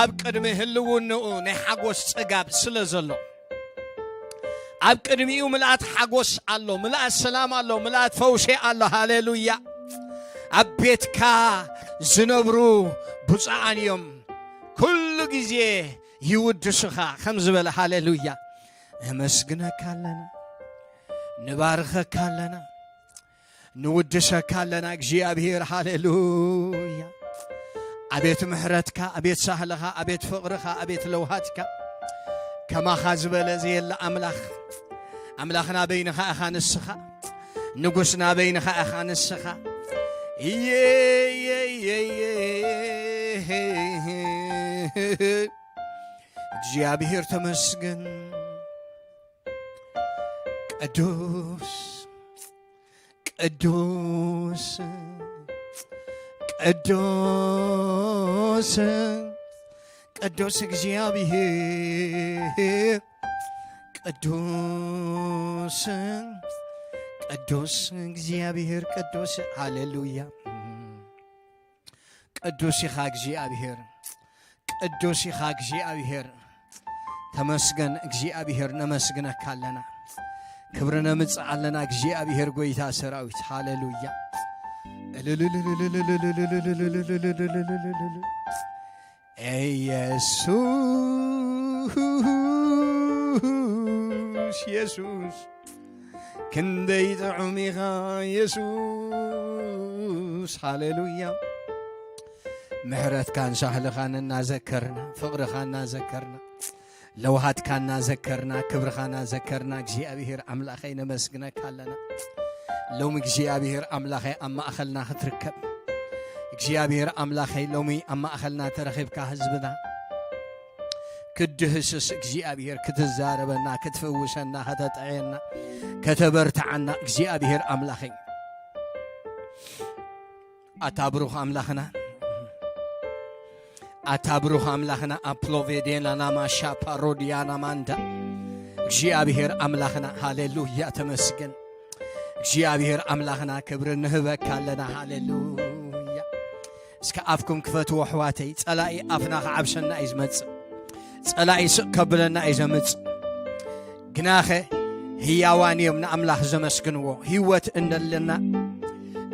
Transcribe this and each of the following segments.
ኣብ ቅድሚ ህልውንኡ ናይ ሓጎስ ጽጋብ ስለ ዘሎ፣ ኣብ ቅድሚኡ ምልኣት ሓጎስ ኣሎ፣ ምልኣት ሰላም ኣሎ፣ ምልኣት ፈውሲ ኣሎ። ሃሌሉያ! ኣብ ቤትካ ዝነብሩ ብፁዓን እዮም፣ ኩሉ ግዜ ይውድሱኻ ከም ዝበለ። ሃሌሉያ! ነመስግነካ ኣለና፣ ንባርኸካ ኣለና፣ ንውድሰካ ኣለና እግዚኣብሔር። ሃሌሉያ! ኣቤት ምሕረትካ፣ ኣቤት ሳህልኻ፣ ኣቤት ፍቕርኻ፣ ኣቤት ለውሃትካ። ከማኻ ዝበለ ዘየለ ኣምላኽ። ኣምላኽና በይንኻ ኢኻ ንስኻ፣ ንጉስና በይንኻ ኢኻ ንስኻ። እየ፣ እየ፣ እየ፣ እየ። እግዚኣብሔር ተመስገን። ቅዱስ፣ ቅዱስ፣ ቅዱስ፣ ቅዱስ እግዚኣብሔር፣ ቅዱስ፣ ቅዱስ እግዚኣብሔር፣ ቅዱስ። ሃሌሉያ! ቅዱስ ኢኻ እግዚኣብሔር፣ ቅዱስ ኢኻ እግዚኣብሔር። ተመስገን እግዚኣብሔር፣ ነመስግነካ ኣለና፣ ክብሪ ነምጽእ ኣለና። እግዚኣብሔር ጐይታ ሰራዊት፣ ሃሌሉያ። ኢየሱስ፣ ኢየሱስ፣ ክንደይ ጥዑም ኢኻ ኢየሱስ። ሃሌሉያ። ምሕረትካን ሳህልኻን እናዘከርና፣ ፍቕርኻ እናዘከርና፣ ለውሃትካ እናዘከርና፣ ክብርኻ እናዘከርና፣ እግዚኣብሔር ኣምላኸይ ነመስግነካ ኣለና። ሎሚ እግዚኣብሔር ኣምላኸይ ኣብ ማእኸልና ክትርከብ፣ እግዚኣብሔር ኣምላኸይ ሎሚ ኣብ ማእኸልና ተረኺብካ ህዝብና ክትድህስስ እግዚኣብሔር ክትዛረበና፣ ክትፍውሰና፣ ከተጥዕየና፣ ከተበርትዓና እግዚኣብሔር ኣምላኸይ። ኣታ ብሩኽ ኣምላኽና፣ ኣታ ብሩኽ ኣምላኽና፣ ኣፕሎቬዴና ናማሻ ፓሮዲያና ማንዳ። እግዚኣብሔር ኣምላኽና፣ ሃሌሉያ፣ ተመስገን። እግዚኣብሔር ኣምላኽና፣ ክብሪ ንህበካ ኣለና። ሃሌሉያ። እስከ ኣፍኩም ክፈትዎ ኣሕዋተይ፣ ጸላኢ ኣፍና ክዓብሰና እዩ ዝመጽእ። ጸላኢ ስቕ ከብለና እዩ ዘምጽእ። ግናኸ ህያዋን እዮም ንኣምላኽ ዘመስግንዎ። ህይወት እንደለና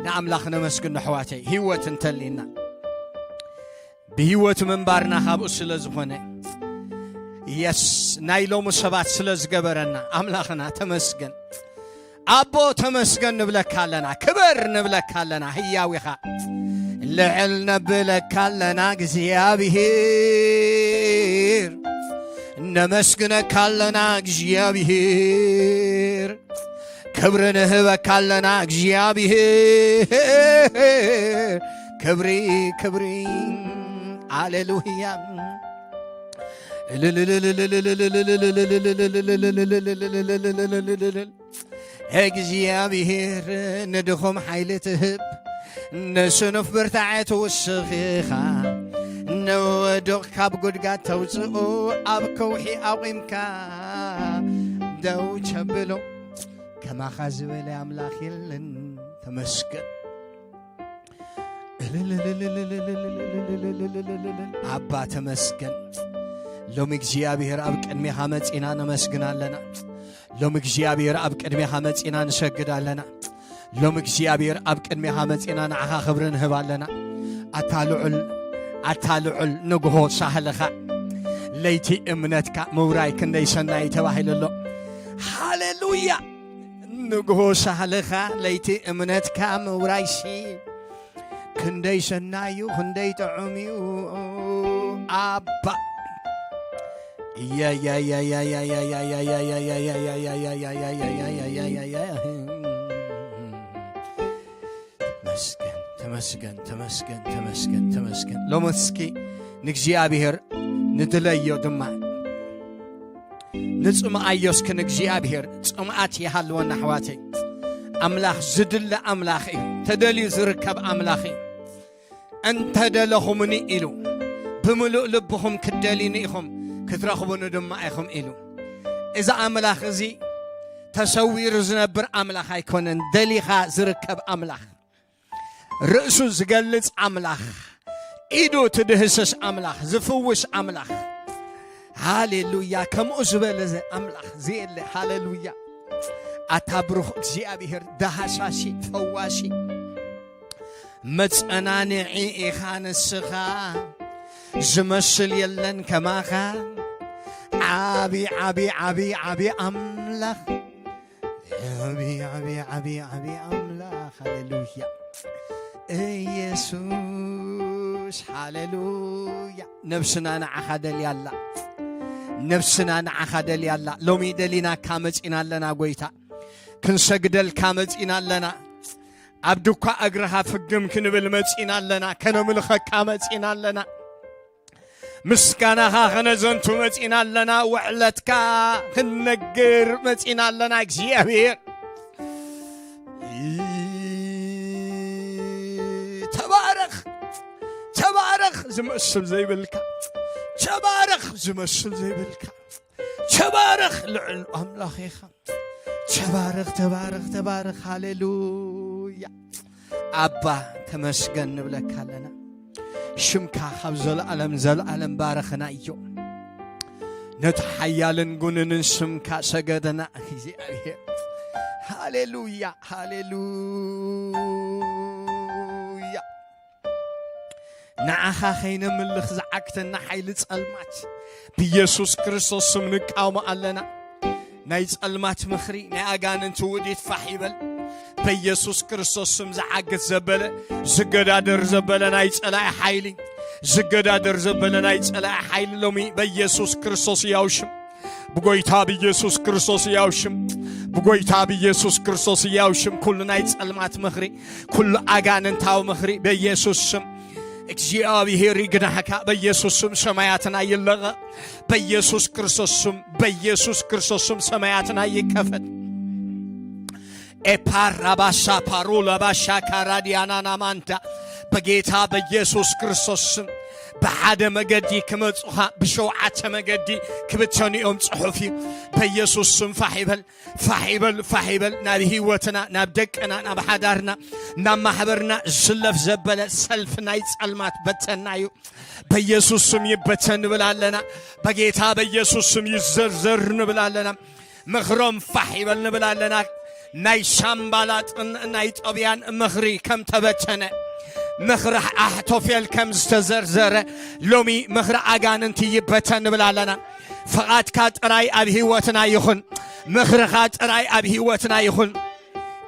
ንኣምላኽ ነመስግን ኣሕዋተይ። ህይወት እንተሊና ብህይወት ምንባርና ካብኡ ስለ ዝኾነ፣ የስ፣ ናይ ሎሚ ሰባት ስለ ዝገበረና ኣምላኽና ተመስገን። ኣቦ ተመስገን ንብለካ ኣለና፣ ክበር ንብለካ ኣለና። ህያው ኢኻ፣ ልዕል ነብለካ ኣለና እግዚኣብሔር፣ ነመስግነካ ኣለና እግዚኣብሔር፣ ክብሪ ንህበካ ኣለና እግዚኣብሔር። ክብሪ፣ ክብሪ፣ ሃሌሉያ። እግዚኣብሔር ንድኹም ሓይሊ ትህብ፣ ንስኑፍ ብርታዐ ትውስኽ ኢኻ፣ ንውዱቕ ካብ ጉድጋድ ተውፅኡ፣ ኣብ ከውሒ ኣቑምካ ደው ተብሎ። ከማኻ ዝበለ ኣምላኽ የለን። ተመስገን። ኣባ ተመስገን። ሎሚ እግዚኣብሔር ኣብ ቅድሜኻ መጺና ነመስግን ኣለና። ሎሚ እግዚኣብሔር ኣብ ቅድሜኻ መጺና ንሰግድ ኣለና። ሎሚ እግዚኣብሔር ኣብ ቅድሜኻ መጺና ንዓኻ ክብሪ ንህብ ኣለና። ኣታ ልዑል፣ ኣታ ልዑል ንግሆ ሳህልኻ፣ ለይቲ እምነትካ ምውራይ ክንደይ ሰናይ ተባሂሉ ኣሎ። ሃሌሉያ! ንግሆ ሳህልኻ፣ ለይቲ እምነትካ ምውራይሲ ክንደይ ሰናይ እዩ፣ ክንደይ ጥዑም እዩ። ኣባ ተመስገን፣ ተመስገን፣ ተመስገን፣ ተመስገን፣ ተመስገን። ሎሚ እስኪ ንእግዚኣብሔር ንድለዮ ድማ ንጽምኣዮ እስኪ ንእግዚኣብሔር። ጽምኣት ይሃልወና ኣሕዋተይ። ኣምላኽ ዝድለ ኣምላኽ እዩ። ተደልዩ ዝርከብ ኣምላኽ እዩ። እንተ ደለኹምኒ ኢሉ፣ ብምሉእ ልብኹም ክትደልዩኒ ኢኹም፣ ክትረኽቡኒ ድማ ኢኹም ኢሉ። እዚ ኣምላኽ እዚ ተሰዊሩ ዝነብር ኣምላኽ ኣይኮነን፣ ደሊኻ ዝርከብ ኣምላኽ፣ ርእሱ ዝገልጽ ኣምላኽ፣ ኢዱ ትድህስስ ኣምላኽ፣ ዝፍውስ ኣምላኽ። ሃሌሉያ። ከምኡ ዝበለ ዘ-፣ ኣምላኽ ዘየለ። ሃሌሉያ። ኣታ ብሩኽ እግዚኣብሔር፣ ደሃሳሲ፣ ፈዋሲ፣ መጸናንዒ ኢኻ ንስኻ። ዝመስል የለን ከማኻ። ዓቢ፣ ዓቢ፣ ዓቢ፣ ዓቢ ኣምላኽ። ዓቢ፣ ዓቢ፣ ዓቢ፣ ዓቢ ኣምላኽ። ሃሌሉያ። ኢየሱስ፣ ሃሌሉያ። ነብስና ንዓኻ ደልያ ኣላ። ነብስና ንዓኻ ደልያ ኣላ። ሎሚ ደሊናካ መጺና ኣለና ጎይታ። ክንሰግደልካ መጺና ኣለና። ኣብ ድኳ እግርኻ ፍግም ክንብል መጺና ኣለና። ከነምልኸካ መጺና ኣለና። ምስጋናኻ ከነዘንቱ መጺና ኣለና። ውዕለትካ ክንነግር መጺና ኣለና። እግዚኣብሔር ተባረኽ፣ ተባረኽ ዝመስል ዘይብልካ፣ ተባረኽ ዝመስል ዘይብልካ፣ ተባረኽ ልዑል ኣምላኽ ኢኻ። ተባረኽ፣ ተባረኽ፣ ተባረኽ። ሃሌሉያ። ኣባ ተመስገን ንብለካ ኣለና። ሽምካ ካብ ዘለኣለም ዘለኣለም ባረኽናዮ። ነቲ ሓያልን ጉኑንን ስምካ ሰገድና እግዚኣብሔር። ሃሌሉያ፣ ሃሌሉያ። ንዓኻ ከይነምልኽ ዝዓግተና ሓይሊ ጸልማት ብኢየሱስ ክርስቶስ ስም ንቃወሞ ኣለና። ናይ ጸልማት ምኽሪ፣ ናይ ኣጋንንቲ ውዲት ፋሕ ይበል። በኢየሱስ ክርስቶስ ስም ዝዓግት ዘበለ፣ ዝገዳደር ዘበለ ናይ ጸላኢ ሓይሊ፣ ዝገዳደር ዘበለ ናይ ጸላኢ ሓይሊ ሎሚ በኢየሱስ ክርስቶስ ያው ሽም፣ ብጎይታ ብኢየሱስ ክርስቶስ ያው ሽም፣ ብጎይታ ብኢየሱስ ክርስቶስ ያው ሽም፣ ኩሉ ናይ ጸልማት ምኽሪ፣ ኩሉ ኣጋንንታዊ ምኽሪ በኢየሱስ ስም እግዚኣብሔር ይግናሕካ። በኢየሱስ ስም ሰማያትና ይለቐቕ። በኢየሱስ ክርስቶስ ስም፣ በኢየሱስ ክርስቶስ ስም ሰማያትና ይከፈት። ኤፓራባሻ ፓሩላ ባሻ ካራዲያና ናማንዳ በጌታ በኢየሱስ ክርስቶስ ስም ብሓደ መገዲ ክመጹኻ ብሸውዓተ መገዲ ክብተኑ እዮም ጽሑፍ እዩ። በኢየሱስ ስም ፋሕ ይበል፣ ፋሕ ይበል፣ ፋሕ ይበል። ናብ ህይወትና፣ ናብ ደቅና፣ ናብ ሓዳርና፣ ናብ ማሕበርና ዝስለፍ ዘበለ ሰልፍ ናይ ጸልማት በተና እዩ። በኢየሱስ ስም ይበተን ንብል ኣለና። በጌታ በኢየሱስ ስም ይዘርዘር ንብል ኣለና። ምኽሮም ፋሕ ይበል ንብል ኣለና። ናይ ሳምባላጥን ናይ ጦብያን ምኽሪ ከም ተበተነ፣ ምኽሪ ኣሕቶፌል ከም ዝተዘርዘረ፣ ሎሚ ምኽሪ ኣጋንንቲ ይበተን ንብል ኣለና። ፍቓድካ ጥራይ ኣብ ህይወትና ይኹን። ምኽርኻ ጥራይ ኣብ ህይወትና ይኹን።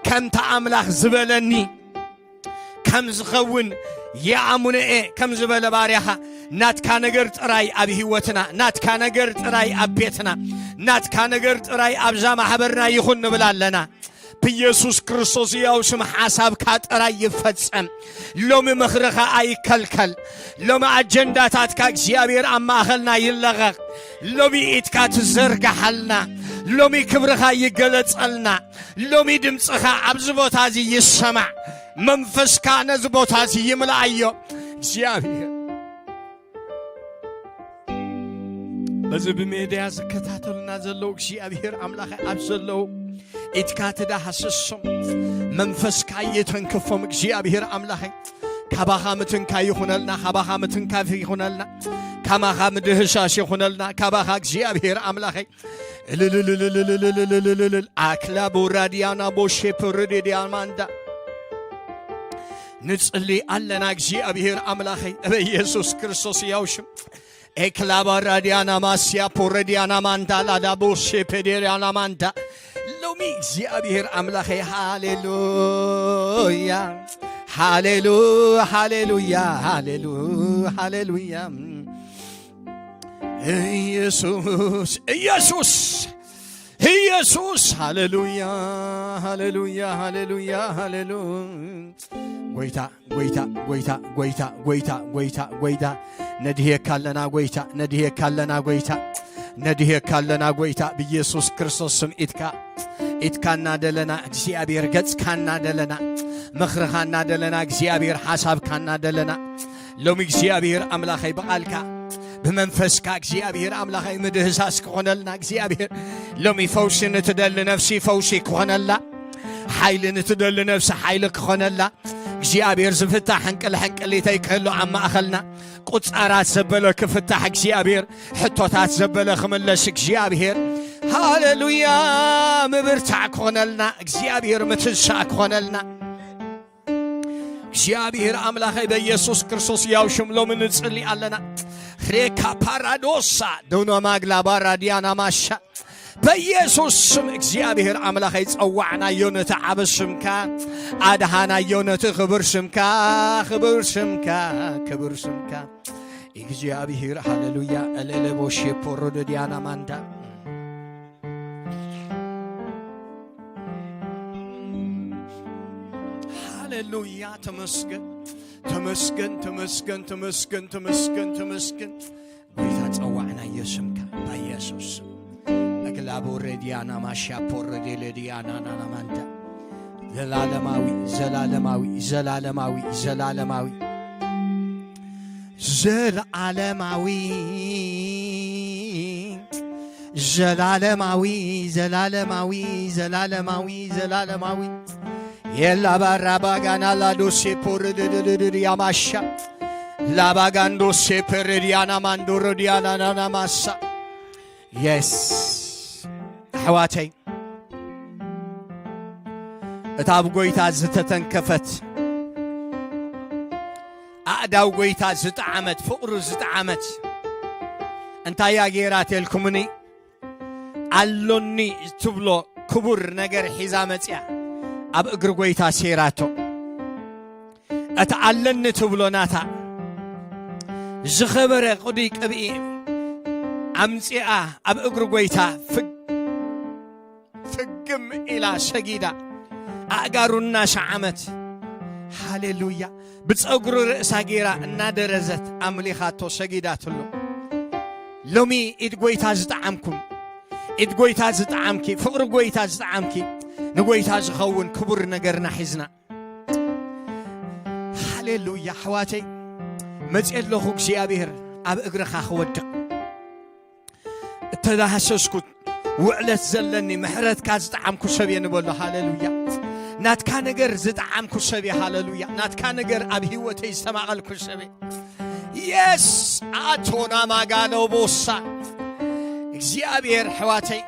ከምቲ ኣምላኽ ዝበለኒ ከም ዝኸውን የኣሙነኤ ከም ዝበለ ባርያኻ፣ ናትካ ነገር ጥራይ ኣብ ህይወትና፣ ናትካ ነገር ጥራይ ኣብ ቤትና፣ ናትካ ነገር ጥራይ ኣብዛ ማሕበርና ይኹን ንብል ኣለና። ብኢየሱስ ክርስቶስ ያው ሽም ሓሳብካ ጥራይ ይፈጸም። ሎሚ ምኽርኻ ኣይከልከል። ሎሚ ኣጀንዳታትካ እግዚኣብሔር ኣብ ማእኸልና ይለቐቕ። ሎሚ ኢድካ ትዘርግሓልና። ሎሚ ክብርኻ ይገለጸልና። ሎሚ ድምፅኻ ኣብዚ ቦታ እዚ ይሰማዕ። መንፈስካ ነዚ ቦታ እዚ ይምልኣዮ። እግዚኣብሔር በዚ ብሜድያ ዝከታተሉና ዘለዉ እግዚኣብሔር ኣምላኸ ኣብ ዘለዉ ኢድካ ትዳህስሶም። መንፈስካ የተንክፎም እግዚኣብሔር ኣምላኸ። ካባኻ ምትንካይ ይኹነልና፣ ካባኻ ምትንካፍ ይኹነልና፣ ካባኻ ምድህሻሽ ይኹነልና፣ ካባኻ እግዚኣብሔር ኣምላኸይ። እልልልልልልልልልልልልልል። ኣክላ ቦራዲያና ቦሼ ፕርዲዲያ ማንዳ። ንጽሊ ኣለና እግዚኣብሔር ኣምላኸይ፣ በኢየሱስ ክርስቶስ ያው ሽም። ኤክላባራዲያና ማስያ ፖረዲያና ማንዳ ላዳ ቦሼ ፔዴሪያና ማንዳ። ሎሚ እግዚኣብሔር ኣምላኸይ፣ ሃሌሉያ፣ ሃሌሉ፣ ሃሌሉያ፣ ሃሌሉ፣ ሃሌሉያ። ኢየሱስ፣ ኢየሱስ፣ ኢየሱስ፣ ሃሌሉያ፣ ሃሌሉያ፣ ሃሌሉያ፣ ሃሌሉ። ጎይታ፣ ጎይታ፣ ጎይታ፣ ጎይታ፣ ጎይታ፣ ጎይታ፣ ጎይታ፣ ነድህየካ ኣለና ጎይታ፣ ነድህየካ ኣለና ጎይታ፣ ነድህየካ ኣለና ጎይታ፣ ብኢየሱስ ክርስቶስ ስም ኢድካ፣ ኢድካ እናደለና እግዚኣብሔር፣ ገጽካ እናደለና፣ ምኽርኻ እናደለና እግዚኣብሔር፣ ሓሳብካ እናደለና፣ ሎሚ እግዚኣብሔር ኣምላኸይ ብቓልካ ብመንፈስካ እግዚኣብሔር ኣምላኸይ ምድህሳስ ክኾነልና እግዚኣብሔር ሎሚ ፈውሲ ንትደሊ ነፍሲ ፈውሲ ክኾነላ፣ ሓይሊ ንትደሊ ነፍሲ ሓይሊ ክኾነላ፣ እግዚኣብሔር ዝፍታሕ ሕንቅል ሕንቅሊተይ ክህሉ ኣብ ማእኸልና፣ ቁፃራት ዘበለ ክፍታሕ እግዚኣብሔር፣ ሕቶታት ዘበለ ክምለስ እግዚኣብሔር። ሃሌሉያ። ምብርታዕ ክኾነልና እግዚኣብሔር፣ ምትንሳእ ክኾነልና እግዚኣብሔር ኣምላኸይ፣ በኢየሱስ ክርስቶስ ያው ሽም ሎሚ ንጽሊ ኣለና። ሬካ ፓራዶሳ ዶኖ ማግላ ባራዲያና ማሻ በኢየሱስ ስም እግዚኣብሔር ኣምላኸይ፣ ጸዋዕናዮ ነቲ ዓቢ ስምካ፣ ኣድሃናዮ ነቲ ክብር ስምካ፣ ክብር ስምካ፣ ክብር ስምካ እግዚኣብሔር። ሃሌሉያ። ኤሌሌቦ ሼፖ ሮዶዲያና ማንዳ። ሃሌሉያ። ተመስገን፣ ተመስገን፣ ተመስገን፣ ተመስገን፣ ተመስገን፣ ተመስገን። ጎይታ ጸዋዕናዮ ስምካ፣ በኢየሱስ ስም። እግላቦ ረዲያና ማሻፖ ረዴ ለዲያና ናና ማንታ። ዘላለማዊ፣ ዘላለማዊ፣ ዘላለማዊ፣ ዘላለማዊ፣ ዘላለማዊ፣ ዘላለማዊ፣ ዘላለማዊ፣ ዘላለማዊ፣ ዘላለማዊ። የላባራባጋና ላዶሴ ፖርድድድድ ያማሻ ላባጋንዶሴ ፐረዲያና ማንዶሮዲያና ናናማሳ። የስ፣ ኣሕዋተይ፣ እታ ኣብ ጎይታ ዝተተንከፈት፣ ኣእዳው ጎይታ ዝጠዓመት፣ ፍቕሩ ዝጠዓመት እንታይ እያ ገይራ ተልኩምኒ? ኣሎኒ ትብሎ ክቡር ነገር ሒዛ መጽያ ኣብ እግሪ ጎይታ ሴራቶ። እቲ ኣለኒ ትብሎ ናታ ዝኸበረ ቅዱይ ቅብኢ ኣምጺኣ ኣብ እግሪ ጎይታ ፍግ-፣ ፍግም ኢላ ሰጊዳ፣ ኣእጋሩ እናሰዓመት፣ ሃሌሉያ፣ ብጸጉሪ ርእሳ ገይራ እናደረዘት ኣምሊኻቶ ሰጊዳትሉ። ሎሚ ኢድ ጎይታ ዝጠዓምኩም፣ ኢድ ጎይታ ዝጠዓምኪ፣ ፍቕሪ ጎይታ ዝጠዓምኪ፣ ንጎይታ ዝኸውን ክቡር ነገርና ሒዝና። ሃሌሉያ፣ ኣሕዋተይ፣ መጽየ ኣለኹ እግዚኣብሔር ኣብ እግርኻ ክወድቕ። እተዳህሰስኩት ውዕለት ዘለኒ ምሕረትካ ዝጠዓምኩ ሰብ እየ ንበሎ። ሃሌሉያ። ናትካ ነገር ዝጠዓምኩ ሰብ እየ። ሃሌሉያ። ናትካ ነገር ኣብ ህይወተይ ዝተማቐልኩ ሰብ እየ። የስ፣ ኣቶና ማጋሎ ቦሳ። እግዚኣብሔር ኣሕዋተይ፣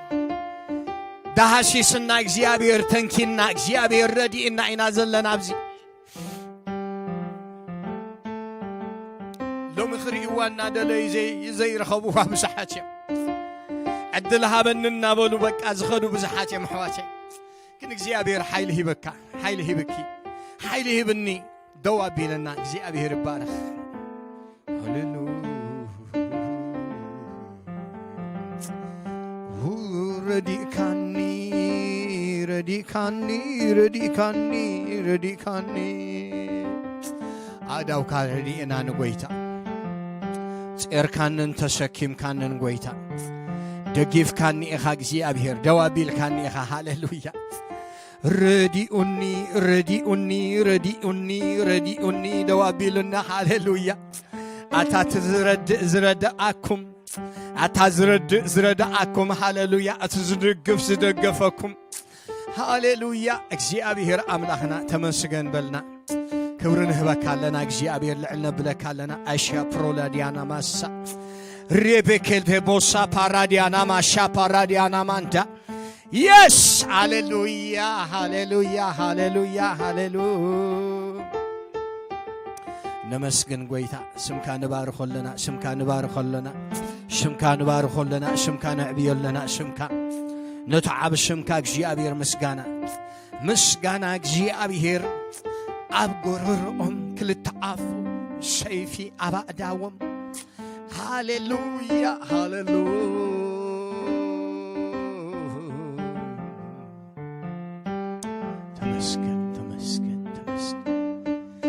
ዳሃሲስና እግዚኣብሔር፣ ተንኪና እግዚኣብሔር፣ ረዲእና ኢና ዘለና ኣብዚ። ሎሚ ክርእይዋ እናደለዩ ዘይ-፣ ዘይረኸብዋ ብዙሓት እዮም። ዕድል ሃበኒ እናበሉ በቃ ዝኸዱ ብዙሓት እዮም ኣሕዋተይ። ግን እግዚኣብሔር ሓይሊ ሂበካ፣ ሓይሊ ሂብኪ፣ ሓይሊ ሂብኒ። ደው ኣቢለና እግዚኣብሔር ይባረኽ። ሃሌሉያ። ረዲእካኒ፣ ረዲእካኒ፣ ረዲእካኒ፣ ረዲእካኒ። ኣእዳውካ ረዲእና ንጎይታ። ጼርካንን ተሰኪምካንን ጎይታ። ደጊፍካኒ ኢኻ እግዚኣብሔር፣ ደው ኣቢልካኒ ኢኻ። ሃሌሉያ። ረዲኡኒ፣ ረዲኡኒ፣ ረዲኡኒ፣ ረዲኡኒ፣ ደው ኣቢሉና። ሃሌሉያ። ኣታ እቲ ዝረድእ ዝረድኣኩም፣ ኣታ ዝረድእ ዝረድኣኩም፣ ሃሌሉያ። እቲ ዝድግፍ ዝደገፈኩም፣ ሃሌሉያ። እግዚኣብሔር ኣምላኽና ተመስገን በልና። ክብሪ ንህበካ ኣለና፣ እግዚኣብሔር ልዕል ነብለካ ኣለና። ኣሻ ፕሮላዲያና ማሳ ሬቤኬል ቴቦሳ ፓራዲያና ማሻ ፓራዲያና ማንዳ የስ፣ ሃሌሉያ፣ ሃሌሉያ፣ ሃሌሉያ፣ ሃሌሉ። ነመስግን ጎይታ፣ ስምካ ንባርኾ ኣለና፣ ስምካ ንባርኾ ኣለና፣ ስምካ ንባርኾ ኣለና፣ ስምካ ነዕብዮ ኣለና፣ ስምካ ነቲ ዓቢ ስምካ እግዚኣብሔር ምስጋና፣ ምስጋና እግዚኣብሔር ኣብ ጎረርኦም ክልተ ኣፉ ሰይፊ ኣብ ኣእዳዎም ሃሌሉያ፣ ሃሌሉ። ተመስገን፣ ተመስገን፣ ተመስገን።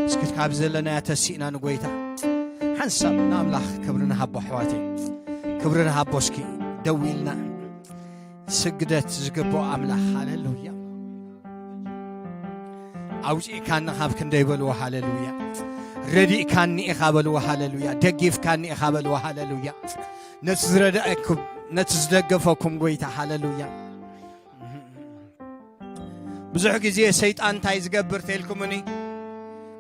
እስኪ ካብ ዘለናያ ተሲእና ንጎይታ ሓንሳብ ንኣምላኽ ክብሪ ንሃቦ፣ ኣሕዋተይ። ክብሪ ንሃቦ። እስኪ ደው ኢልና ስግደት ዝግብኦ ኣምላኽ። ሃሌሉያ። ኣውፂእካኒ ካብ ክንደይ በልዎ፣ ሃሌሉያ። ረዲእካኒ ኢኻ በልዎ፣ ሃሌሉያ። ደጊፍካኒ ኢኻ በልዎ፣ ሃሌሉያ። ነቲ ዝረዳእኩም፣ ነቲ ዝደገፈኩም ጎይታ፣ ሃሌሉያ። ብዙሕ ግዜ ሰይጣን እንታይ ዝገብር ተልኩምኒ?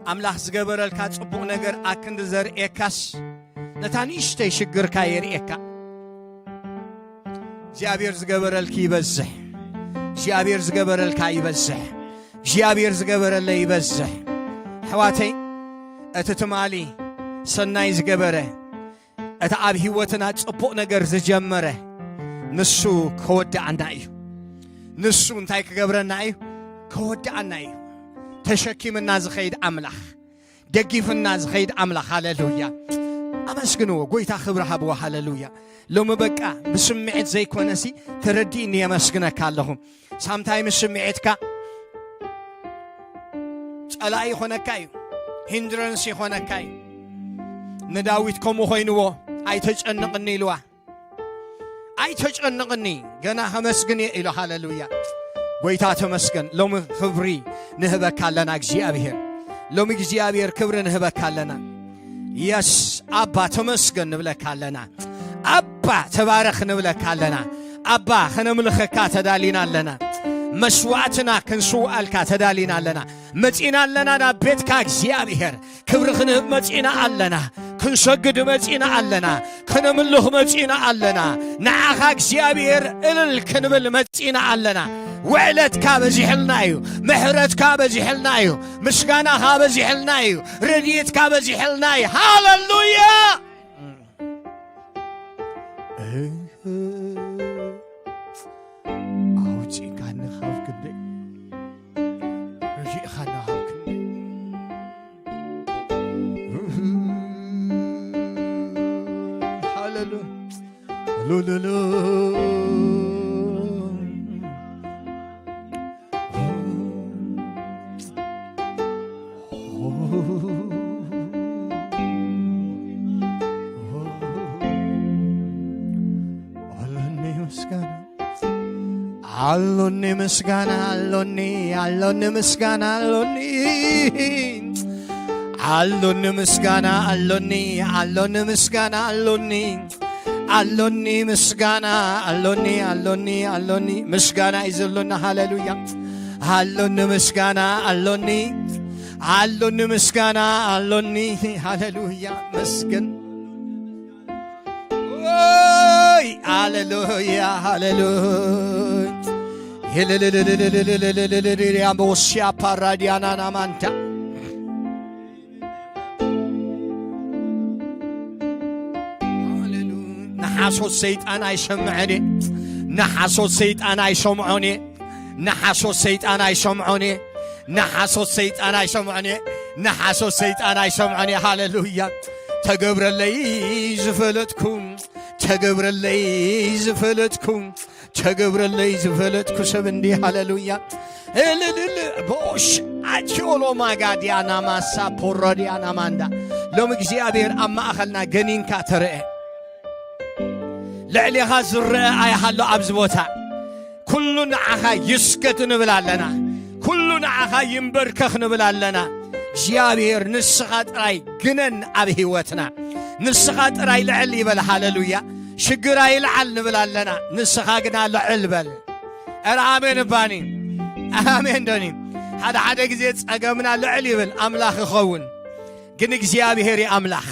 ኣምላኽ ዝገበረልካ ጽቡቕ ነገር ኣክንዲ ዘርእየካስ፣ ነታ ንእሽተይ ሽግርካ የርእየካ። እግዚኣብሔር ዝገበረልኪ ይበዝሕ። እግዚኣብሔር ዝገበረልካ ይበዝሕ። እግዚኣብሔር ዝገበረለይ ይበዝሕ። ኣሕዋተይ፣ እቲ ትማሊ ሰናይ ዝገበረ፣ እቲ ኣብ ህይወትና ጽቡቕ ነገር ዝጀመረ፣ ንሱ ከወድኣና እዩ። ንሱ እንታይ ክገብረና እዩ? ከወድኣና እዩ። ተሸኪምና ዝኸይድ ኣምላኽ፣ ደጊፍና ዝኸይድ ኣምላኽ። ሃሌሉያ! ኣመስግንዎ፣ ጎይታ ክብሪ ሃብዎ። ሃሌሉያ! ሎሚ በቃ ብስምዒት ዘይኮነሲ ተረዲእኒ የመስግነካ ኣለኹ። ሳምታይም ስምዒትካ ጸላኢ ይኾነካ እዩ፣ ሂንድረንስ ይኾነካ እዩ። ንዳዊት ከምኡ ኮይንዎ፣ "ኣይተጨንቕኒ" ኢልዋ። "ኣይተጨንቕኒ፣ ገና ከመስግን እየ" ኢሉ። ሃሌሉያ! ጎይታ ተመስገን። ሎሚ ክብሪ ንህበካ ኣለና እግዚኣብሔር። ሎሚ እግዚኣብሔር ክብሪ ንህበካ ኣለና። የስ፣ ኣባ ተመስገን ንብለካ ኣለና። ኣባ ተባረኽ ንብለካ ኣለና። ኣባ ከነምልኸካ ተዳሊና ኣለና። መስዋዕትና ክንስውኣልካ ተዳሊና ኣለና። መጺና ኣለና ናብ ቤትካ እግዚኣብሔር። ክብሪ ክንህብ መጺና ኣለና። ክንሰግድ መጺና ኣለና። ከነምልኽ መጺና ኣለና። ንዓኻ እግዚኣብሔር እልል ክንብል መጺና ኣለና። ውዕለትካ በዚሕልና እዩ። ምሕረትካ በዚሕልና እዩ። ምስጋናኻ በዚሕልና እዩ። ረድኤትካ በዚሕልና እዩ። ሃሌሉያ! ኣውጺእካኒ ካብ ክንደይ፣ ረዲእኻኒ ካብ ክንደይ። ሃሌሉ-፣ ሉሉሉ። ኣሎኒ ምስጋና፣ ኣሎኒ ምስጋና፣ ኣሎኒ፣ ኣሎኒ ምስጋና፣ ኣሎኒ። ኣሎኒ ምስጋና፣ ኣሎኒ፣ ኣሎኒ ምስጋና፣ ኣሎኒ። ኣሎኒ ምስጋና፣ ኣሎኒ፣ ኣሎኒ፣ ኣሎኒ። ምስጋና እዩ ዘሎና። ሃሌሉያ። ኣሎኒ ምስጋና፣ ኣሎኒ። ኣሎኒ ምስጋና፣ ኣሎኒ። ሃሌሉያ። መስገን። ኦይ፣ ሃሌሉያ፣ ሃሌሉያ። ሄሌሌሌሌሌሌሌሌሌሌሌሌ፣ ኣምቦሲያ ፓራዲያና ናማንታ። ንሓሶት ሰይጣን ኣይሰምዕን እየ። ንሓሶት ሰይጣን ኣይሰምዖን እየ። ንሓሶት ሰይጣን ኣይሰምዖን እየ። ንሓሶት ሰይጣን ኣይሰምዖን እየ። ንሓሶት ሰይጣን ኣይሰምዖን እየ። ሃሌሉያ። ተገብረለይ ዝፈለጥኩ፣ ተገብረለይ ዝፈለጥኩ፣ ተገብረለይ ዝፈለጥኩ ሰብ እንዲ። ሃሌሉያ። እልልል። ቦሽ ኣቲዮሎ ማጋዲያና ማሳ ፖሮዲያና ማንዳ። ሎም እግዚኣብሔር ኣብ ማእኸልና ገኒንካ ተረአ። ልዕሌኻ ዝረአ ኣይሃሎ ኣብዚ ቦታ። ኩሉ ንዓኻ ይስገድ ንብል ኣለና። ኩሉ ንዓኻ ይንበርከኽ ንብል ኣለና። እግዚኣብሔር ንስኻ ጥራይ ግነን ኣብ ህይወትና። ንስኻ ጥራይ ልዕል ይበል። ሃሌሉያ። ሽግር ኣይልዓል ንብል ኣለና። ንስኻ ግና ልዕል በል። ኧረ ኣሜን እባኒ። ኣሜን ዶኒ። ሓደ ሓደ ግዜ ጸገምና ልዕል ይብል ኣምላኽ ይኸውን። ግን እግዚኣብሔር እዩ ኣምላኽ።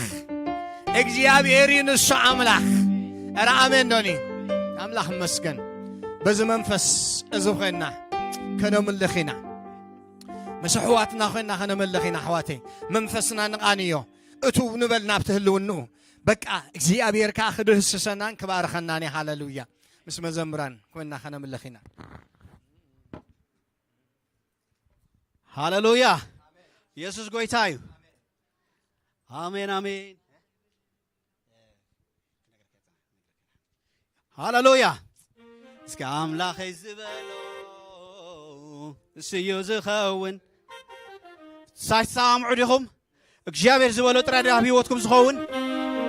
እግዚኣብሔር እዩ ንሱ ኣምላኽ። ኧረ ኣሜን ዶኒ። ኣምላኽ ይመስገን። በዚ መንፈስ እዚ ኾይንና ከነምልኽ ኢና። ምስ ኣሕዋትና ኾይንና ከነምልኽ ኢና ኣሕዋተይ። መንፈስና ንቓንዮ። እትው ንበል ናብቲ ህልውንኡ። በቃ እግዚኣብሔር ከኣ ክድህስሰናን ክባርኸናን እዩ። ሃሌሉያ። ምስ መዘምራን ኮይንና ከነምልኽ ኢና። ሃሌሉያ። የሱስ ጎይታ እዩ። ኣሜን፣ ኣሜን። ሃሌሉያ። እስከ ኣምላኸይ ዝበሎ እሱ እዩ ዝኸውን። ሳሽ ትሰማምዑ ዲኹም? እግዚኣብሔር ዝበሎ ጥራይ ድዩ ኣብ ህይወትኩም ዝኸውን?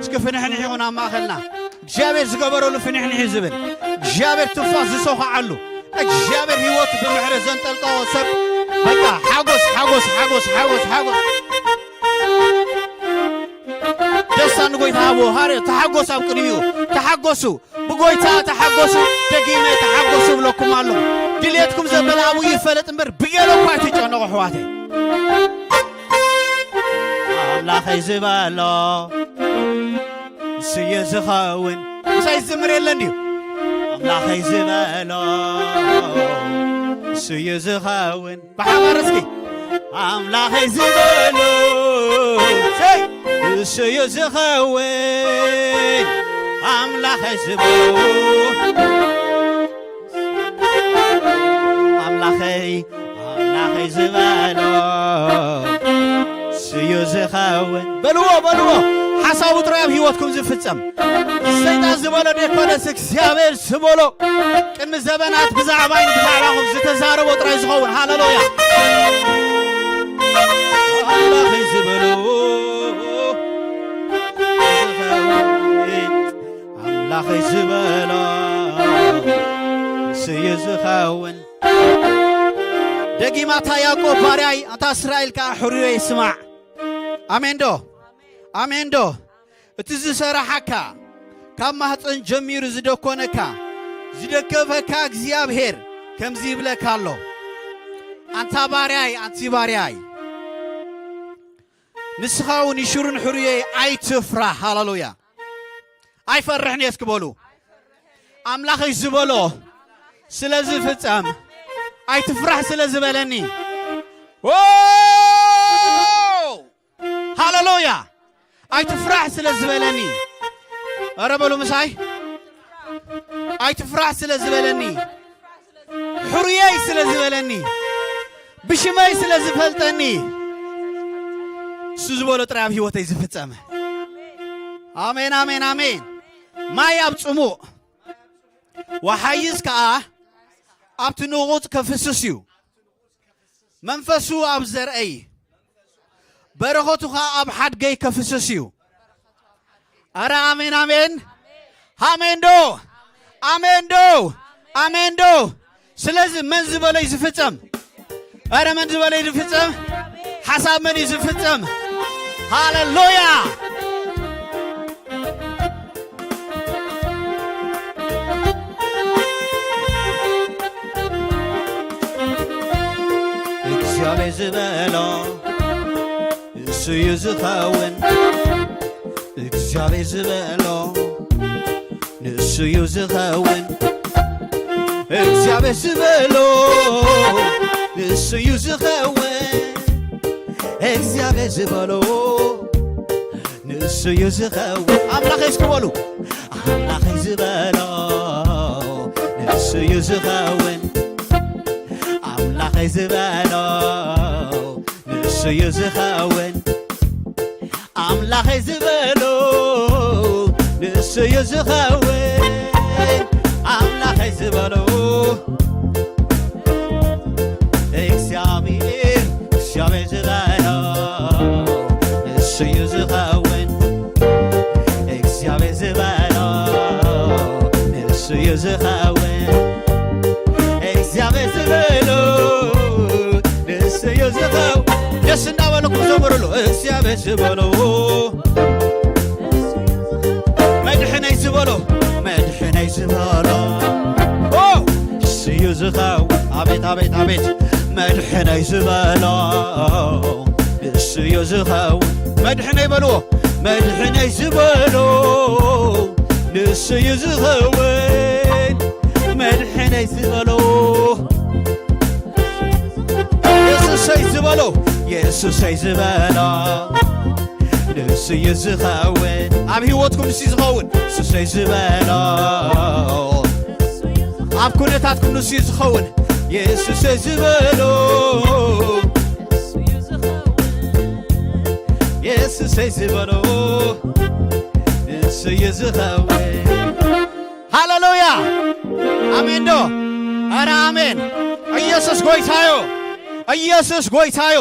እስኪ ፍንሕንሕ ይኹን ኣብ ማእኸልና። እግዚኣብሔር ዝገበረሉ ፍንሕንሕ እዩ ዝብል። እግዚኣብሔር ትንፋስ ዝሰኹዓሉ። እግዚኣብሔር ህይወቱ ብምሕረት ዘንጠልጠሎ ሰብ። በቃ ሓጎስ፣ ሓጎስ፣ ሓጎስ፣ ሓጎስ፣ ሓጎስ። ደስታ ንጎይታ ሃቦ። ሃረ ተሓጎስ ኣብ ቅድሚኡ። ተሓጎሱ። ብጎይታ ተሓጎሱ። ደጊመ ተሓጎሱ እብለኩም ኣለኹ። ድሌትኩም ዘበለ ኣብኡ ይፈለጥ እምበር ብገለ እኳ ኣይትጨነቑ ኣሕዋተይ። ኣምላኸይ ዝበሎ ንሱ እዩ ዝኸውን። ምሳይ ዝዝምር የለን ድዩ? ኣምላኸይ ዝበሎ ንሱ እዩ ዝኸውን። ብሓባር እስኪ ኣምላኸይ ዝበሎ ሰይ ንሱ እዩ ዝኸውን። ኣምላኸይ ዝበሎ ኣምላኸይ ኣምላኸይ ዝበሎ ንሱ እዩ ዝኸውን። በልዎ በልዎ። ሓሳቡ ጥራይ ኣብ ህይወትኩም ዝፍጸም። ሰይጣን ዝበሎ ደይኮነስ እግዚኣብሔር ዝበሎ ቅድሚ ዘበናት ብዛዕባይን ብዛዕባኹም ዝተዛረቦ ጥራይ ዝኸውን። ሃሌሉያ። ኣምላኸይ ዝበሎ ኣምላኸይ ዝበሎ ንሱ እዩ ዝኸውን። ደጊማ እታ ያዕቆብ ባርያይ፣ ኣንታ እስራኤል ከኣ ሕሩየይ ስማዕ። ኣሜን ዶ? ኣሜን ዶ? እቲ ዝሰራሓካ፣ ካብ ማህፀን ጀሚሩ ዝደኮነካ፣ ዝደገፈካ እግዚኣብሔር ከምዚ ይብለካ ኣሎ። ኣንታ ባርያይ፣ ኣንቲ ባርያይ፣ ንስኻ እውን ይሽሩን ሕሩየይ ኣይትፍራህ። ሃሌሉያ። ኣይፈርሕን እየ እስኪ በሉ። ኣምላኸይ ዝበሎ ስለ ዝፍጸም ኣይትፍራሕ ስለ ዝበለኒ። ዎ! ሃሌሉያ። ኣይትፍራሕ ስለ ዝበለኒ። ኧረ በሉ ምሳይ። ኣይትፍራሕ ስለ ዝበለኒ። ሕሩየይ ስለ ዝበለኒ። ብሽመይ ስለ ዝፈልጠኒ። እሱ ዝበሎ ጥራይ ኣብ ህይወተይ ዝፍጸመ። ኣሜን፣ ኣሜን፣ ኣሜን። ማይ ኣብ ጽሙእ፣ ወሓይዝ ከኣ ኣብቲ ንቑጽ ከፍስስ እዩ። መንፈሱ ኣብ ዘርአይ፣ በረኸቱ ኸኣ ኣብ ሓድገይ ከፍስስ እዩ። ኣረ ኣሜን፣ ኣሜን። ኣሜን ዶ? ኣሜን ዶ? ኣሜን ዶ? ስለዚ መን ዝበሎ እዩ ዝፍጸም? ኣረ መን ዝበሎ እዩ ዝፍጸም? ሓሳብ መን እዩ ዝፍጸም? ሃሌሉያ! እግዚኣብሔር ዝበሎ ንሱ እዩ ዝኸውን። እግዚኣብሔር ዝበሎ ንሱ እዩ ዝኸውን። እግዚኣብሔር ዝበሎ ንሱ እዩ ዝኸውን። እግዚኣብሔር ዝበሎ ንሱ እዩ ዝኸውን። ኣምላኸይ እስኪ በሉ። ኣምላኸይ ዝበሎ ንሱ እዩ ዝኸውን። ኣምላኸይ ዝበሎ ንሱ እዩ ዝኸውን። ኣምላኸይ ዝበሎ ንሱ እዩ ዝኸውን። ኣምላኸይ ዝበሎ እግዚኣብሔር፣ እግዚኣብሔር ዝበሎ ንሱ እዩ ዝኸውን። እግዚኣብሔር ዝበሎ ንሱ እዩ ዝኸውን። እግዚኣብሔር ዝበሎ ንሱ እዩ ዝኸውን። ደስ እንዳበለኩም ዘምሩሉ። እግዚኣብሔር ዝበሎ፣ መድሕነይ ዝበሎ፣ መድሕነይ ዝበሎ፣ ኦ፣ ንሱ እዩ ዝኸውን። ኣቤት፣ ኣቤት፣ ኣቤት። መድሕነይ ዝበሎ ንሱ እዩ ዝኸውን። መድሕነይ በልዎ። መድሕነይ ዝበሎ ንሱ እዩ ዝኸውን። መድሕነይ ዝበሎ፣ የሱሰይ ዝበሎ፣ የሱሰይ ዝበሎ ንሱ እዩ ዝኸውን። ኣብ ህይወትኩም ንሱ እዩ ዝኸውን። የሱሰይ ዝበሎ፣ ኣብ ኩነታትኩም ንሱ እዩ ዝኸውን። የሱሰይ ዝበሎ፣ የሱሰይ ዝበሎ ንሱ እዩ ዝኸውን። ሃሌሉያ። ኣሜን ዶ? ኣረ ኣሜን። ኢየሱስ ጎይታዮ። ኢየሱስ ጎይታዮ።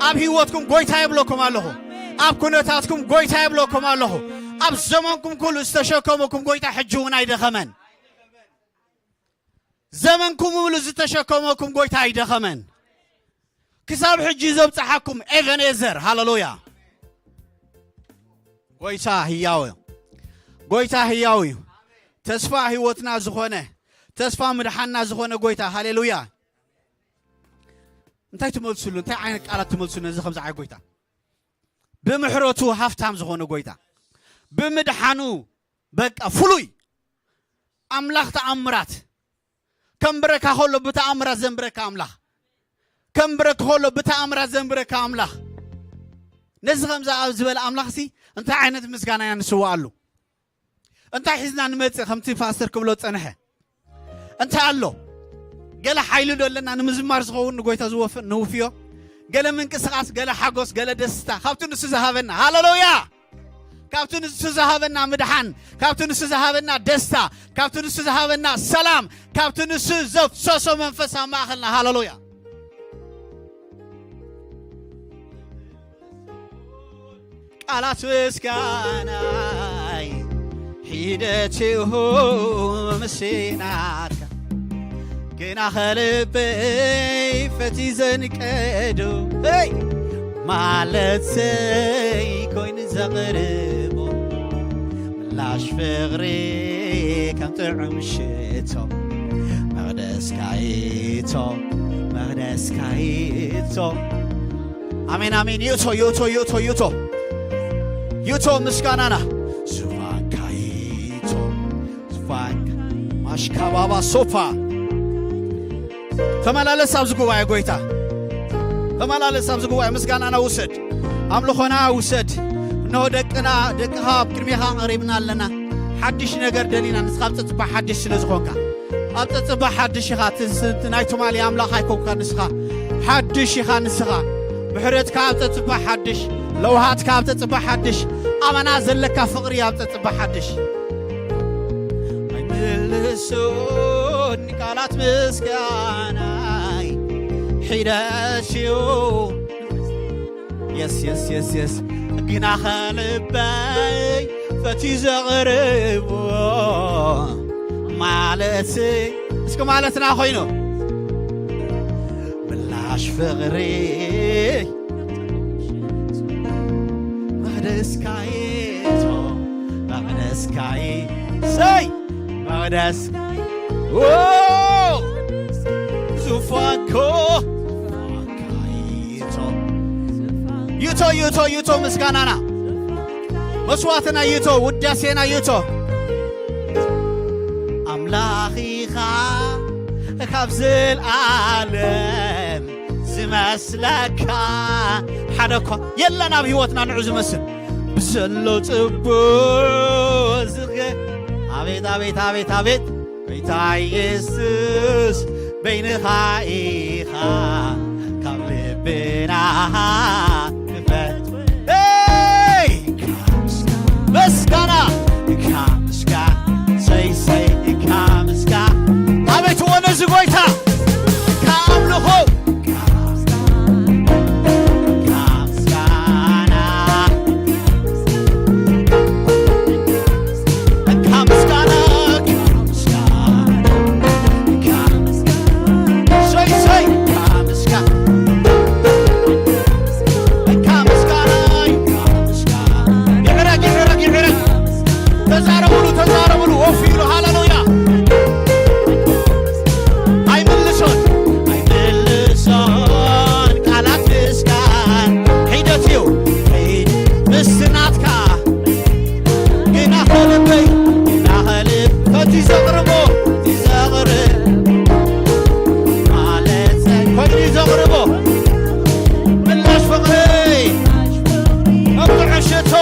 ኣብ ህይወትኩም ጎይታ ይብለኩም ኣለኹ። ኣብ ኩነታትኩም ጎይታ ይብለኩም ኣለኹ። ኣብ ዘመንኩም ኩሉ ዝተሸከመኩም ጎይታ ሕጂ እውን ኣይደኸመን። ዘመንኩም ሙሉ ዝተሸከመኩም ጎይታ ኣይደኸመን። ክሳብ ሕጂ ዘብጽሓኩም ኤቨኔዘር። ሃሌሉያ። ጎይታ ህያው እዩ። ጎይታ ህያው እዩ። ተስፋ ህይወትና ዝኾነ፣ ተስፋ ምድሓንና ዝኾነ ጎይታ። ሃሌሉያ። እንታይ ትመልስሉ? እንታይ ዓይነት ቃላት ትመልስሉ ነዚ ከምዚ ዓይነት ጎይታ? ብምሕረቱ ሃፍታም ዝኾነ ጎይታ፣ ብምድሓኑ በቃ ፍሉይ ኣምላኽ ተኣምራት፣ ከንብረካ ከሎ ብተኣምራት ዘንብረካ ኣምላኽ፣ ከንብረካ ከሎ ብተኣምራት ዘንብረካ ኣምላኽ፣ ነዚ ከምዚ ኣብ ዝበለ ኣምላኽሲ እንታይ ዓይነት ምስጋና ኢና ንስውኣሉ? እንታይ ሒዝና ንመጽእ? ከምቲ ፓስተር ክብሎ ጸንሐ፣ እንታይ ኣሎ? ገለ ሓይሊ ዶ ኣለና ንምዝማር ዝኸውን ንጎይታ ዝወፍ-፣ ንውፍዮ? ገለ ምንቅስቓስ፣ ገለ ሓጎስ፣ ገለ ደስታ ካብቲ ንሱ ዝሃበና። ሃሌሉያ! ካብቲ ንሱ ዝሃበና ምድሓን፣ ካብቲ ንሱ ዝሃበና ደስታ፣ ካብቲ ንሱ ዝሃበና ሰላም፣ ካብቲ ንሱ ዘፍሰሶ መንፈስ ኣብ ማእኸልና። ሃሌሉያ! ቃላት ምስጋናይ ሒደትሁ ምስናትካ፣ ግና ኸልበይ ፈቲ ዘንቀዱ፣ ሄይ! ማለት ዘይኮይኑ ዘቕርቦ ምላሽ ፍቕሪ ከም ጥዑም ሽቶ፣ መቕደስካ ይእቶ፣ መቕደስካ ይእቶ። ኣሜን፣ ኣሜን። ይእቶ፣ ይእቶ፣ ይእቶ፣ ይእቶ። ይእቶ ምስጋናና። ዙፋንካ ይእቶ፣ ዙፋንካ። ማሽካባባ ሶፋ። ተመላለስ ኣብዚ ጉባኤ ጎይታ። ተመላለስ ኣብዚ ጉባኤ ምስጋናና ውሰድ። ኣምልኾና ውሰድ። እነሆ ደቅና፣ ደቅኻ ኣብ ቅድሜኻ ቀሪብና ኣለና። ሓድሽ ነገር ደሊና፣ ንስኻ ኣብ ጸጽባ ሓድሽ ስለ ዝኾንካ። ኣብ ጸጽባ ሓድሽ ኢኻ፣ እቲ ስ-፣ እቲ ናይ ትማሊ ኣምላኽ ኣይኮንካ ንስኻ። ሓድሽ ኢኻ ንስኻ። ምሕረትካ ኣብ ጸጽባ ሓድሽ፣ ለውሃትካ ኣብ ጸጽባ ሓድሽ፣ ኣመና ዘለካ ፍቕሪ ኣብ ጸጽባ ሓድሽ። ኣይምልሶን ቃላት ምስጋናይ ሒደትዩ። የስ፣ የስ፣ የስ፣ የስ። ግና ኸልበይ ፈትዩ ዘቕርቦ ማለት፣ እስኪ ማለትና ኮይኑ ምላሽ ፍቕሪ መቕደስካይቶ፣ መቕደስካይ፣ ሰይ፣ መቕደስ፣ ዎ፣ ዙፋንኮ፣ ይቶ፣ ይቶ፣ ይቶ፣ ይቶ፣ ምስጋናና፣ መስዋዕትና ይቶ፣ ውዳሴና ይቶ። ኣምላኽ ኢኻ ካብ ዘልኣለም ዝመስለካ ሓደ እኳ የለን ኣብ ህይወትና ንዑ ዝመስል ብሰሎ ጽቡቕ ዝገ-፣ ኣቤት፣ ኣቤት፣ ኣቤት፣ ኣቤት። ጎይታ ኢየሱስ በይንኻ ኢኻ ካብ ልብና ክፈት። ሄይ! ምስጋና፣ ምስጋና፣ ሰይ፣ ሰይ፣ ምስጋና። ኣቤት ወነዚ ጎይታ ካብ ኣምልኾ ተዛረብሉ፣ ተዛረብሉ፣ ወፍ ኢሉ፣ ሃሌሉያ። ኣይምልሶን፣ ኣይምልሶን፣ ቃላት ምስጋና ሒደት እዩ፣ ሒድ ምስ ናትካ፣ ግና ኸልበይ፣ ግና ኸልብ፣ ፈቲ ዘቕርቦ፣ ዘቕርብ፣ ማለት፣ ፈቲ ዘቕርቦ፣ ምላሽ ፍቕረይ፣ መብርዖ ሽቶ፣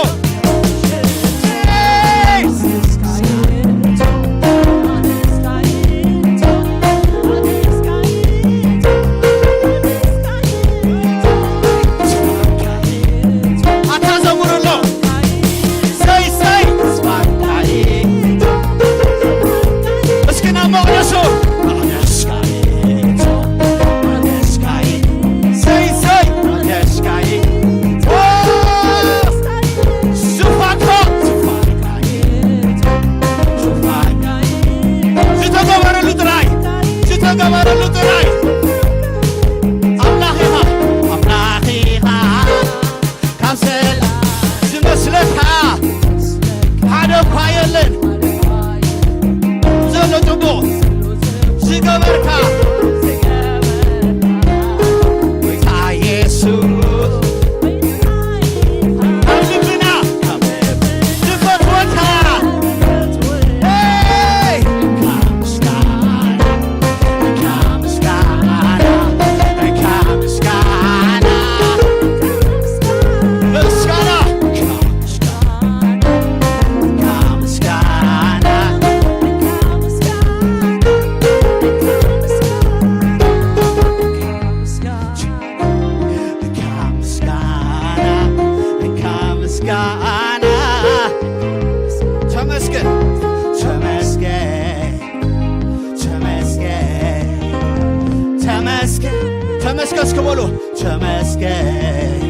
እስከ እስከ በሉ። ተመስገን፣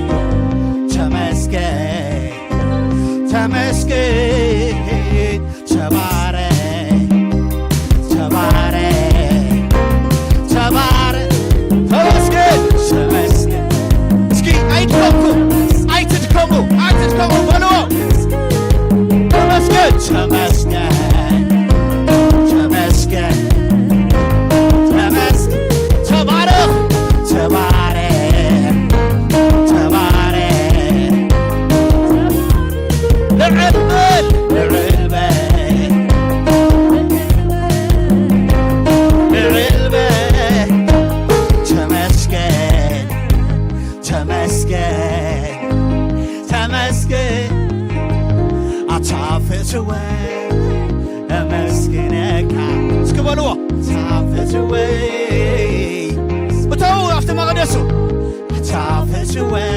ተመስገን፣ ተመስገን፣ ተባረክ፣ ተባረክ፣ ተባረክ። ተመስገን፣ ተመስገን። እስኪ ኣይድከምኩ፣ ኣይትድከሙ፣ ኣይትድከሙ በልዎ። ተመስገን፣ ተመስገን፣ ተመስገን፣ ተመስገን። ተባረኽ፣ ተባረኽ፣ ተባረኽ። ልዕል በል፣ ልዕል በል፣ ልዕል በል። ተመስገን፣ ተመስገን፣ ተመስገን። ኣታ ፍትወይ፣ እመስግነካ። እስኪ በልዎ። ኣታ ፍትወይ። እተው ኣብቲ መቕደሱ። ኣታ ፍትወይ።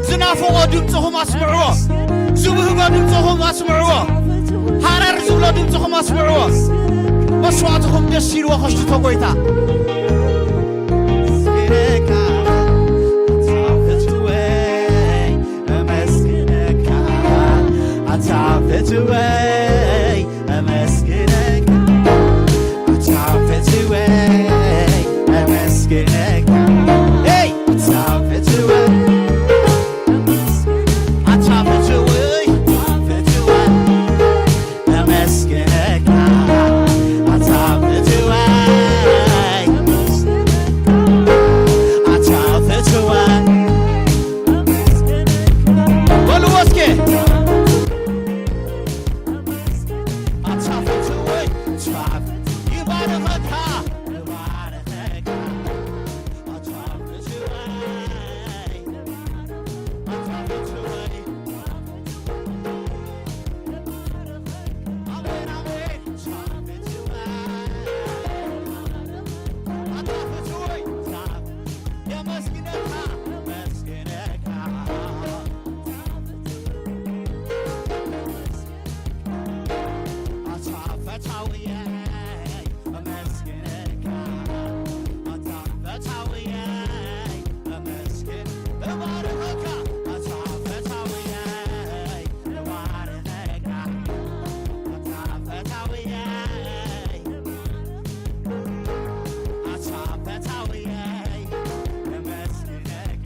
ዝናፍቖ ድምፅኹም ኣስምዕዎ። ዝብህጎ ድምፅኹም ኣስምዕዎ። ሃረር ዝብሎ ድምፅኹም ኣስምዕዎ። መስዋዕትኹም ደስ ኢልዎ ከሽትቶ ጎይታ። ኣታ ፍትወይ፣ ኣመስግነካ። ኣታ ፍትወይ፣ ኣመስግነካ። ኣታ ፍትወይ፣ ኣመስግነካ። ሄይ! ኣታ ፍትወይ፣ ኣታ ፍትወይ፣ ፍትወይ፣ ኣመስግነካ። ኣታ ፍትወይ፣ ኣታ ፍትወይ። በልዎ እስኪ። ኣታ ፍትወይ፣ ይባርኸካ፣ ይባርኸካ። ኣታ ፍትወይ፣ ኣታ ፍትወይ። ኣሜን፣ ኣሜን። ኣታ ፍትወይ፣ ኣታ ፍትወይ። የመስግነካ፣ የመስግነካ። ኣታ ፈታውየይ፣ ኣመስግነካ። ኣታ ፈታውየይ፣ ኣመስግን፣ እባርኸካ። ኣታ ፈታውየይ፣ እባርኸካ። ኣታ ፈታውየይ፣ ኣታ ፈታውየይ፣ እመስግነካ።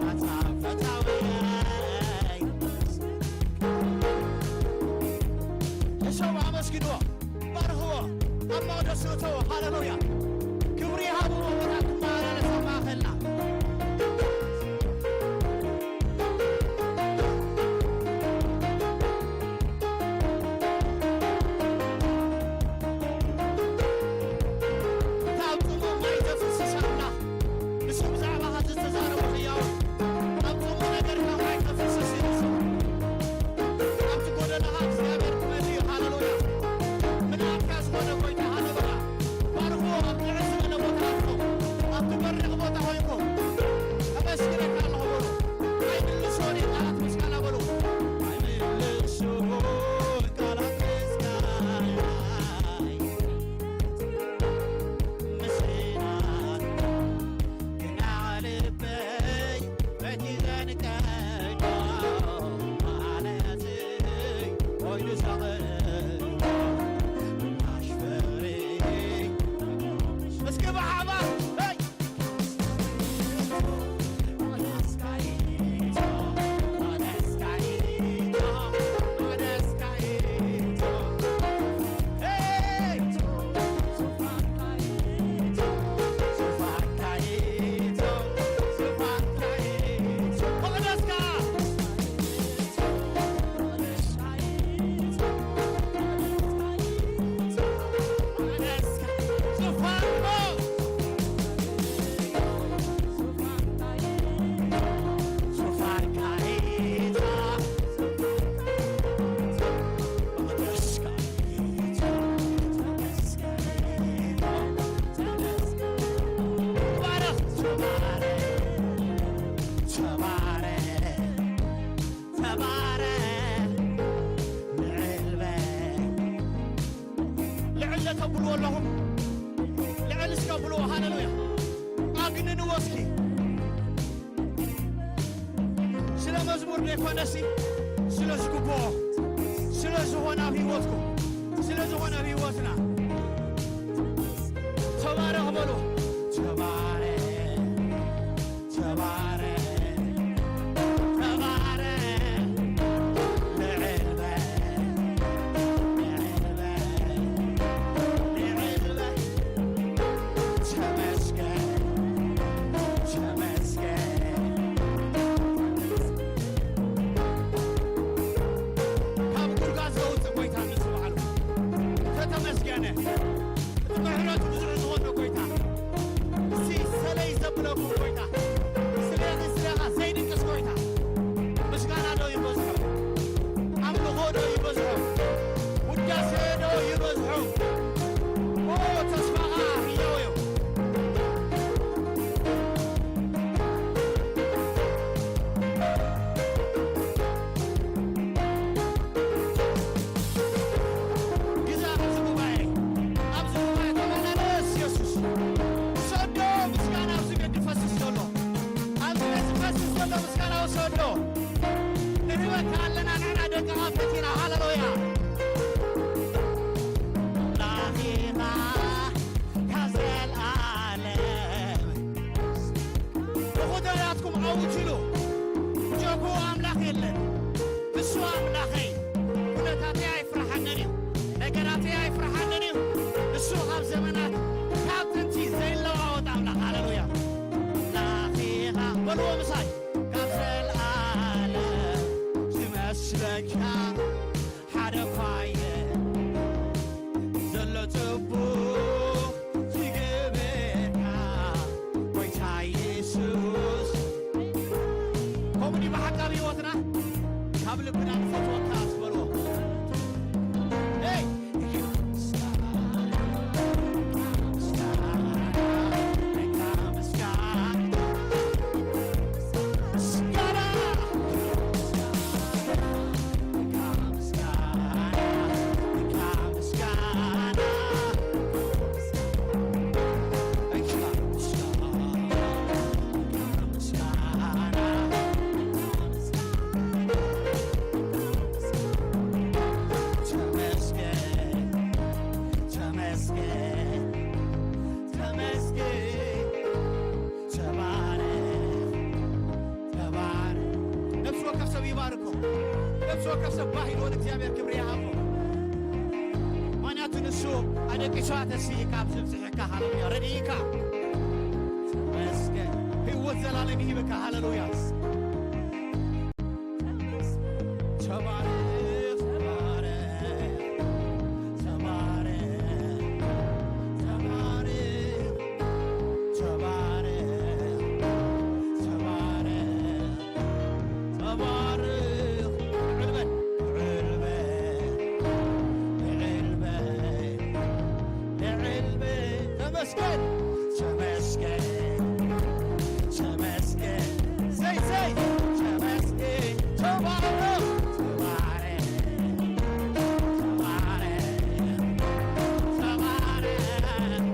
ኣታ ፈታውየይ፣ እሰው ኣመስግንዎ፣ ባርኽዎ፣ ኣብ መቕደሱ እተዎ። ሃሌሉያ። ክብሪ ይሃብዎ፣ ወራድ ክመላለስ ኣብ ማእኸልና። እታ ኣብ ጽሙእ ማይ ዘፍስስ ኣምላኽ፣ ንሱ ብዛዕባኻ ዝተዛረቦ ህያው፣ ኣብ ጽሙእ ነገርካ ማይ ከፍስስ እዩ ንሱ። ኣብቲ ጎደሎኻ እግዚኣብሔር ክመልእ እዩ። ሃሌሉያ። ምልኣትካ ዝኾነ ጎይታ፣ ሃሌሉያ። ባርኽዎ፣ ኣብ ልዕል ዝበለ ቦታ ኣትዎ። ትብልዎ ኣለኹም። ልዕል እስከ ብልዎ። ሃሌሉያ። ኣግንንዎ እስኪ። ስለ መዝሙር ዘይኮነሲ፣ ስለ ዝግብኦ፣ ስለ ዝኾነ ኣብ ህይወትኩም፣ ስለ ዝኾነ ኣብ ህይወትና። ተባረኽ በሉ። ተባረኽ፣ ተባረኽ፣ ተባረኽ። ልዕል በል፣ ልዕል በል፣ ልዕል በል። ተመስገን፣ ተመስገን። ካብ ጉድጓድ ዘውፅእ ጎይታ ንሱ ባዕሉ ተተመስገነ። እቲ ምሕረቱ ብዙሕ ዝኾነ ጎይታ፣ እዚ ሰለይ ዘብለኩም ጎይታ፣ ስለኺ ስለኻ ዘይድቅስ ጎይታ፣ ምስጋና ዶ ይበዝሖ? ኣምልኾ ዶ ይበዝሖ? ውዳሴ ዶ ይበዝሖ? ኦ፣ ተስፋኻ ህያው እዩ። ግዛ ኣብዚ ጉባኤ፣ ኣብዚ ጉባኤ ተመላለስ የሱስ። ሰዶ ምስጋና ኣብዚ ቤት ዝፈስስ ዘሎ፣ ኣብዚ ቤት ዝፈስስ ዘሎ ምስጋና ውሰዶ። ንህበካ ኣለና ንሕና ደቅኻ ፈቲና። ሃሌሉያ። ኣምላኽ ኢኻ ካብ ዘለኣለም። ብኹተላትኩም ኣውጅሉ። ጀብኡ ኣምላኽ የለን። ንሱ ኣምላኸይ። ኩነታተይ ኣይፍርሓንን እዩ። ነገራተይ ኣይፍርሓንን እዩ። ንሱ ካብ ዘመናት ካብ ጥንቲ ዘይለዋወጥ ኣምላኽ። ሃሌሉያ። ኣምላኽ ኢኻ። በልዎ ምሳይ። ካብ ዘለኣለም ዝመስለካ ሓደ እኳ የለን። ዘሎ ጽቡቕ ዝገበርካ ጎይታ የሱስ። ከምኡ ድዩ ብሓቂ ኣብ ህይወትና? ካብ ልብና ንፈትወካ ዝበልዎ። ኤይ! ተመስገን፣ ተመስገን፣ ተመስገን። ተባረኽ፣ ተባረኽ። ነፍሲ ወከፍ ሰብ ይባርኮ። ነፍሲ ወከፍ ሰብ ባህ ኢልዎ ንእግዚኣብሔር ክብሪ ይሃቦ። ምኽንያቱ ንሱ ኣደቂሱ ኣተሲ ካብ ዝብጽሕካ። ሃሌሉያ። ረድኢካ። ተመስገን። ህይወት ዘላለም ይህብካ። ሃሌሉያ። ተባረኽ፣ ተባረኽ፣ ተባረኽ፣ ተባረኽ፣ ተባረኽ፣ ተባረኽ፣ ተባረኽ። ልዕል በል፣ ልዕል በል፣ ልዕል በል፣ ልዕል በል። ተመስገን፣ ተመስገን፣ ተመስገን። ዘይ፣ ዘይ፣ ተመስገን። ተባረኽ፣ ተባረኽ፣ ተባረኽ፣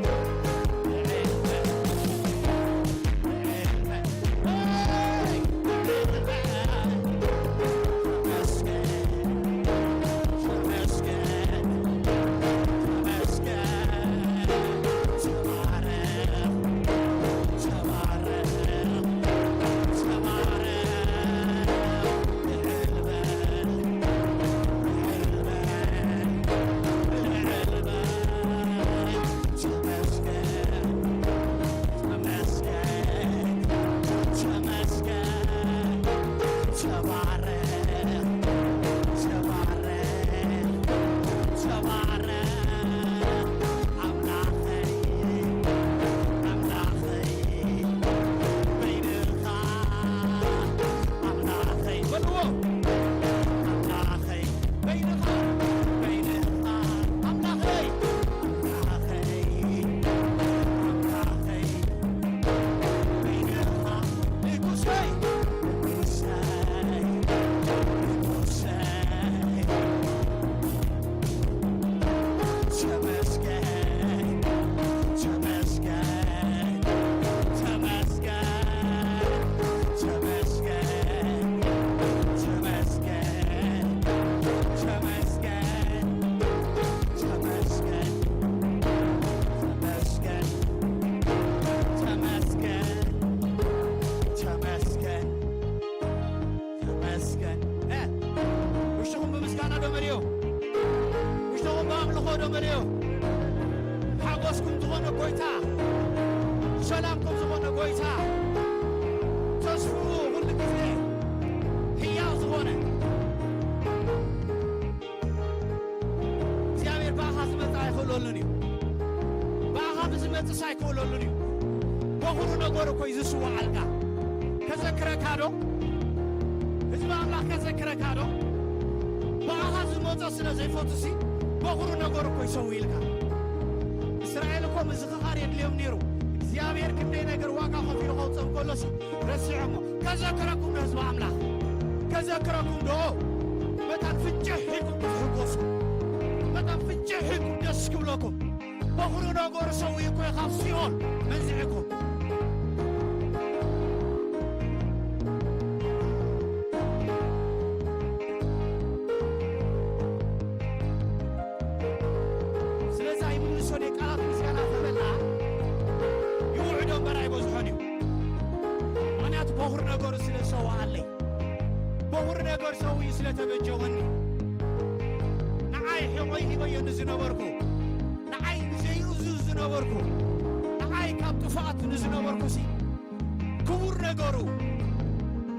ተባረኽ። ውሽጥኹም ብምስጋና ዶ መሊኦ? ውሽጥኹም ብኣምልኾ ዶ መሊኦ? ሓጎስኩም ዝኾነ ጎይታ፣ ሰላምኩም ዝኾነ ጎይታ፣ ተስፍኡ ኩሉ ግዜ ህያው ዝኾነ እግዚኣብሔር ብኣኻ ዝመጽእ ኣይክእለሉን እዩ። ብኣኻ ብዝመጽእ ኣይክእለሉን እዩ። በኹሩ ነገሩ እኮ እዩ ዝስዋዓልካ። ከዘክረካ ዶ? ህዝቢ ኣምላኽ ከዘክረካ ዶ? ብኣኻ ዝመጾ ስለ ዘይፈቱሲ በኹሩ ነገሩ እኮ ይሰውኢልካ። እስራኤል እኮ ምዝኽኻር የድልዮም ነይሩ። እግዚኣብሔር ክንደይ ነገር ዋጋ ከፊሉ ከውፅኦም ከሎሲ ረሲዖሞ። ከዘክረኩም ዶ ህዝቢ ኣምላኽ? ከዘክረኩም ዶ? መታን ፍንጭሕ ኢልኩም ክትሕጎሱ፣ መታን ፍንጭሕ ኢልኩም ደስ ክብለኩም፣ በኹሩ ነገሩ ሰው እኮ ካብ ሲኦል መንዚዕኩም። ስለዚ ኣይምልሶን እየ፣ ቃላት ምስጋና ተበልዓ ይውዕዶ እምበር ኣይበዝሖን እዩ። ምኽንያቱ በኹር ነገሩ ስለ ዝሰውኣለይ፣ በኹር ነገር ሰው እዩ ስለ ተበጀወኒ፣ ንዓይ ሕቖይ ሂበዮ ንዝነበርኩ፣ ንዓይ ንዘይእዙዝ ዝነበርኩ፣ ንዓይ ካብ ጥፍኣት ንዝነበርኩሲ ክቡር ነገሩ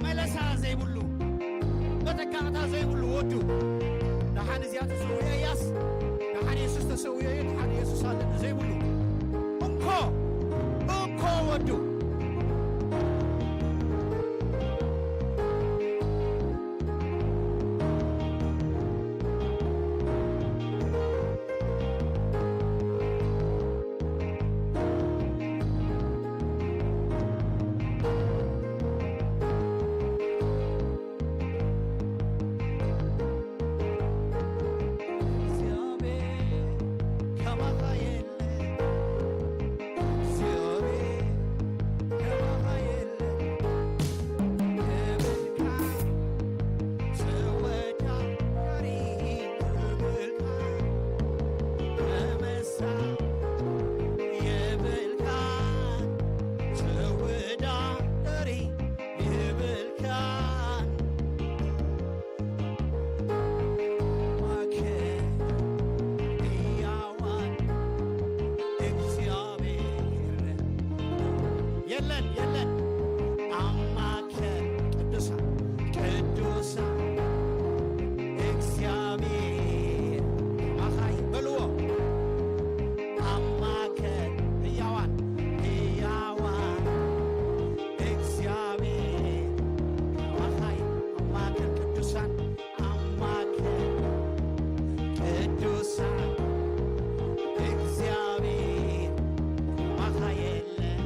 መለሳ ዘይብሉ፣ መተካእታ ዘይብሉ ወዱ፣ ደሓን እዚኣ ተሰዊአ እያስ፣ ደሓን የሱስ ተሰዊአ እዩ፣ ደሓን የሱስ ኣለኒ ዘይብሉ፣ እንኮ፣ እንኮ ወዱ። የለን፣ የለን። ኣብ ማእከል ቅዱሳን፣ ቅዱሳን እግዚኣብሔር ከማኻ እዩ በልዎ። ኣብ ማእከል ህያዋን፣ ህያዋን እግዚኣብሔር ከማኻ እዩ። ኣብ ማእከል ቅዱሳን፣ ኣብ ማእከል ቅዱሳን እግዚኣብሔር ከማኻ የለን።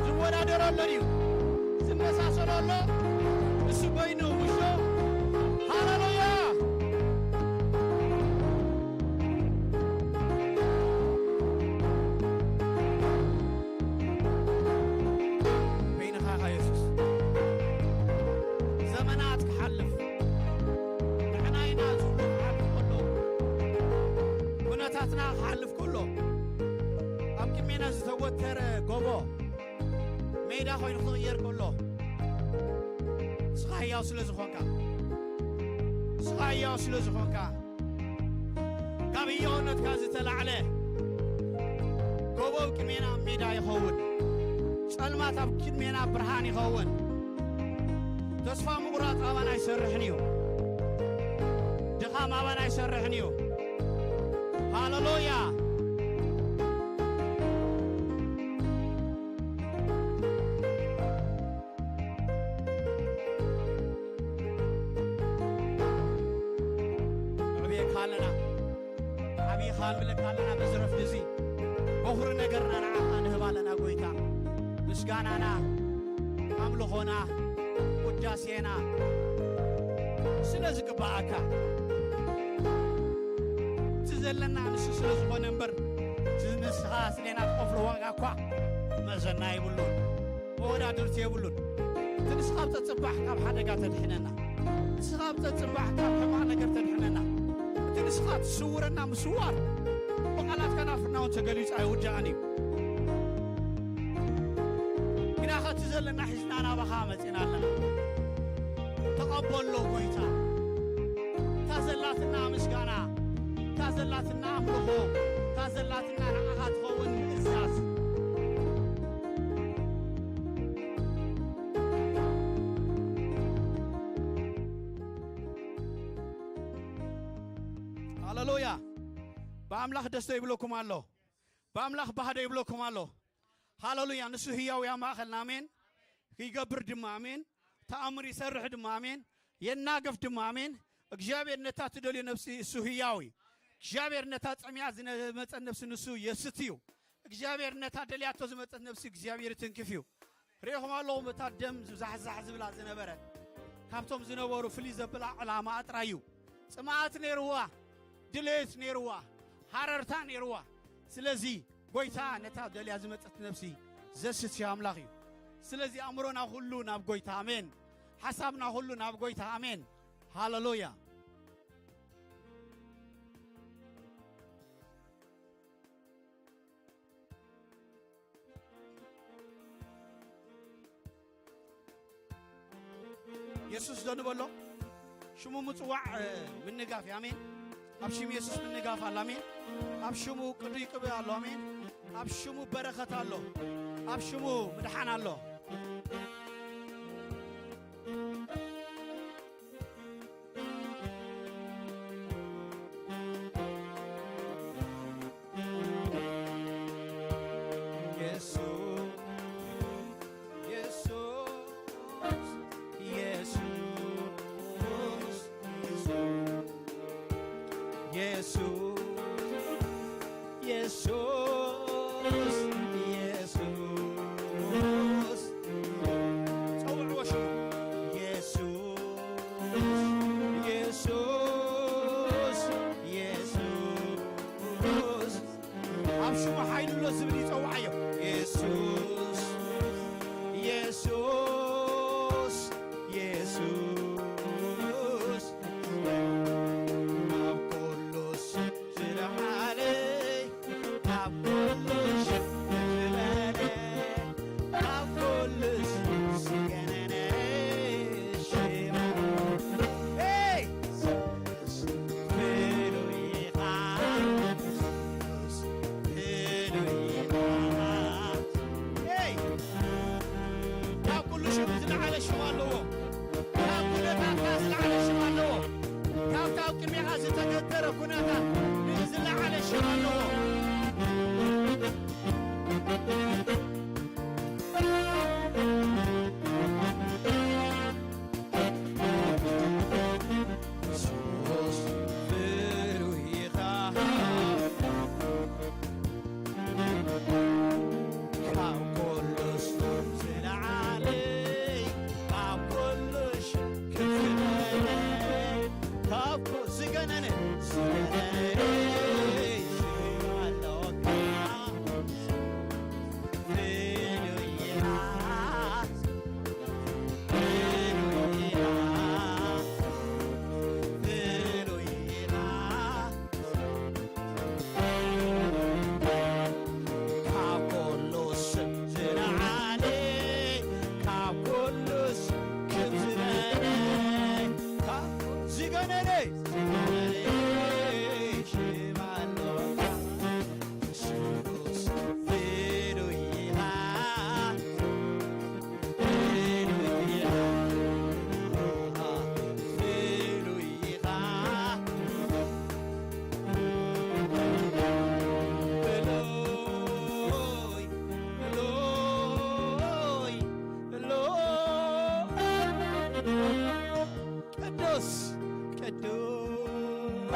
ዝወዳደረሉ ድዩ? ዝመሳሰሎ ኣሎ? እሱ በይኑ ምሾ። ሃሌሉያ! በይንኻ ኢኻ የሱስ። ዘመናት ክሓልፍ፣ ንሕና ኢና ዝብሉ ክሓልፍ ከሎ፣ ኩነታትና ክሓልፍ ከሎ፣ ኣብ ቅድሜና ዝተወተረ ጎቦ ሜዳ ኮይኑ ክቕየር ከሎ፣ ንስኻ ህያው ስለ ዝኾንካ፣ ንስኻ ህያው ስለ ዝኾንካ፣ ካብ ህያውነትካ ዝተላዕለ ጎቦ ኣብ ቅድሜና ሜዳ ይኸውን። ጸልማት ኣብ ቅድሜና ብርሃን ይኸውን። ተስፋ ምቑራጽ ኣባና ኣይሰርሕን እዩ። ድኻም ኣባና ኣይሰርሕን እዩ። ሃሌሉያ! ንዕብየካ ኣለና። ዓብይኻ ንብለካ ኣለና። በዚ ረፍዲ እዚ በኹሪ ነገርና ንዓኻ ንህብ ኣለና ጎይታ። ምስጋናና፣ ኣምልኾና፣ ውዳሴና ስለ ዝግብኣካ፣ እቲ ዘለና ንሱ ስለ ዝኾነ እምበር፣ እቲ ንስኻ ስሌና ትኸፍሎ ዋጋ እኳ መዘና የብሉን፣ መወዳድርቲ የብሉን። እቲ ንስኻ ብተጽባሕ ካብ ሓደጋ ተድሕነና፣ ንስኻ ብተጽባሕ ካብ ሕማቕ ነገር ተድሕነና፣ እቲ ንስኻ ትስውረና ምስዋር ብቓላትካ ናብ ፍናውን ተገሊጹ ኣይውዳእን እዩ። ግናኸ እቲ ዘለና ሒዝና ናባኻ መጺና ኣለና። ተቐበሎ ጎይታ። እታ ዘላትና ምስጋና፣ እታ ዘላትና ኣምልኾ፣ እታ ዘላትና ንዓኻ ትኸውን ምእዛዝ። ሃሌሉያ። ብኣምላኽ ደስ ዶ ይብለኩም ኣሎ? ብኣምላኽ ባህ ዶ ይብለኩም ኣሎ? ሃሌሉያ። ንሱ ህያው እዩ ኣብ ማእኸልና። ኣሜን። ይገብር ድማ። ኣሜን። ተኣምር ይሰርሕ ድማ። ኣሜን። የናገፍ ድማ። ኣሜን። እግዚኣብሔር ነታ ትደልዮ ነፍሲ እሱ ህያው እዩ። እግዚኣብሔር ነታ ጸሚኣ ዝመጸት ነፍሲ ንሱ የስት እዩ። እግዚኣብሔር ነታ ደልያቶ ዝመጸት ነፍሲ እግዚኣብሔር ይትንክፍ እዩ። ርኢኹም ኣለኹም፣ እታ ደም ዝዛሕዛሕ ዝብላ ዝነበረ፣ ካብቶም ዝነበሩ ፍልይ ዘብላ ዕላማ ጥራይ እዩ። ጽምኣት ነይርዋ፣ ድሌት ነይርዋ፣ ሃረርታ ነይርዋ። ስለዚ ጎይታ ነታ ደልያ ዝመጸት ነፍሲ ዘስት ኣምላኽ እዩ። ስለዚ ኣእምሮና ኩሉ ናብ ጎይታ፣ ኣሜን። ሓሳብና ኩሉ ናብ ጎይታ፣ ኣሜን። ሃሌሉያ። የሱስ ዶ ንበሎ? ሽሙ ምጽዋዕ፣ እ፣ ምንጋፍ እዩ። ኣሜን። ኣብ ሽም የሱስ ምንጋፍ ኣሎ። ኣሜን። ኣብ ሽሙ ቅዱይ ቅብእ ኣሎ። ኣሜን። ኣብ ሽሙ በረኸት ኣሎ። ኣብ ሽሙ ምድሓን ኣሎ። የሱስ፣ የሱስ፣ የሱስ፣ የሱስ፣ የሱስ፣ የሱስ። ጸውዕዎ ሽሙ። የሱስ፣ የሱስ፣ የሱስ። ኣብ ሽሙ ሓይሊ ኣሎ ዝብል ይጸውዓዮ። የሱስ፣ የሱስ፣ የሱስ። ኣብ ኩሉ ስም ዝለዓለ፣ ኣብ ኩሉ ሽም ዝገነነ ዝገነነ ሽም ኣለካ። ፍሉይ ኢኻ፣ ፍሉይ ኢኻ፣ ፍሉይ ኢኻ። ካብ ኩሉ ስም ዝለዓለ፣ ካብ ኩሉ ስም ክብዝበለ፣ ካብ ዝገነነ ሽም ኣሎካ። ንሱስ ፍሉይ ኢኻ፣ ፍሉይ ኢኻ፣ ፍሉይ ኢኻ። ፍሉይ፣ ፍሉይ፣ ፍሉይ። ቅዱስ፣ ቅዱስ፣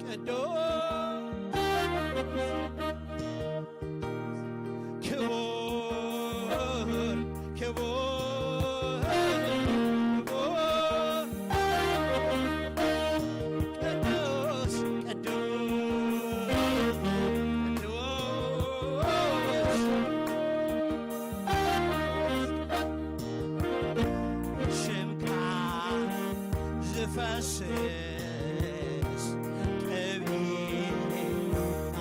ቅዱስ፣ ክቡር፣ ክቡር፣ ክቡር፣ ቅዱስ፣ ቅዱስ፣ ቅዱስ። ሽምካ ዝፈስስ ቅብኢ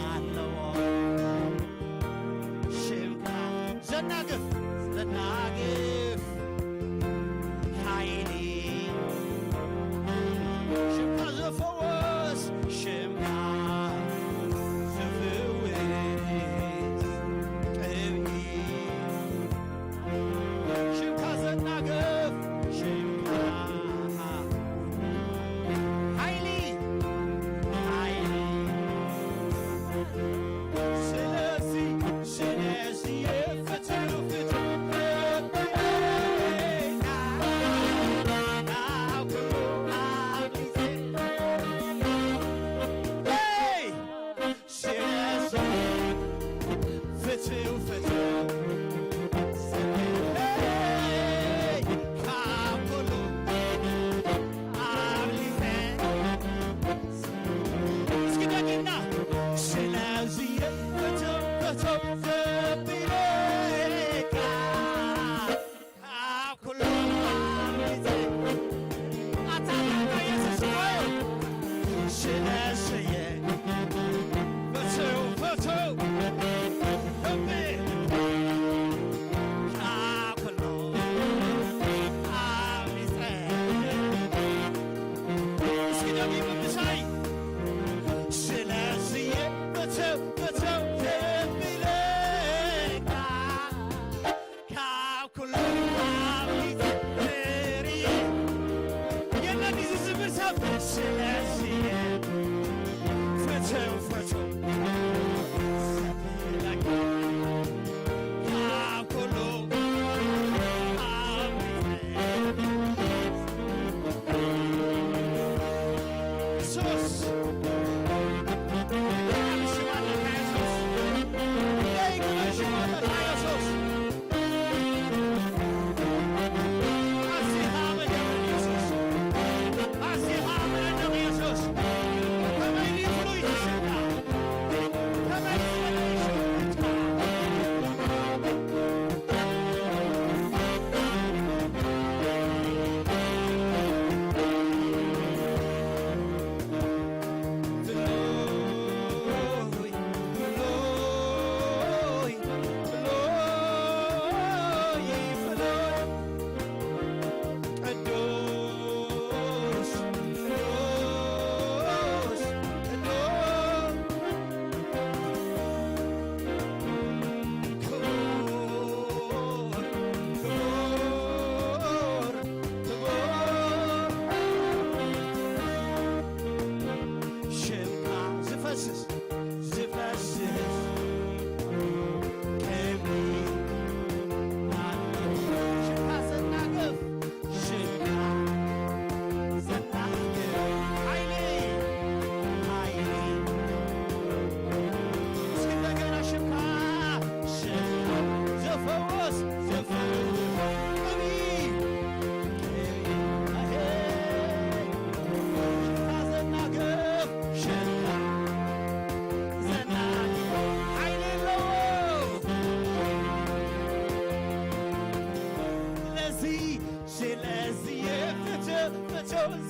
ኣለዎ። ሽምካ ዘናግፍ፣ ዘናግፍ ሓይሊ፣ ሽምካ ዝፈውስ፣ ሽምካ ዝፍውስ ቅብኢ፣ ሽምካ ዘናግፍ፣ ሽምካ ሓይሊ፣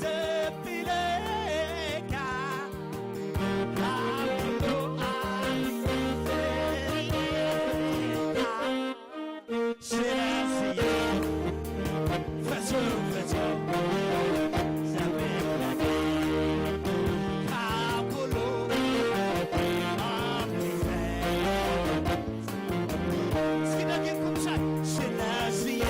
ዘብለካ ካብ ኩሉ ኣዝለካ ስለዚ ፍጹም ፍጹም ዘብለካ ካብ ኩሉ ኣፍሊሰ እስኪ ደጊምኩም ሳይ ስለዚየ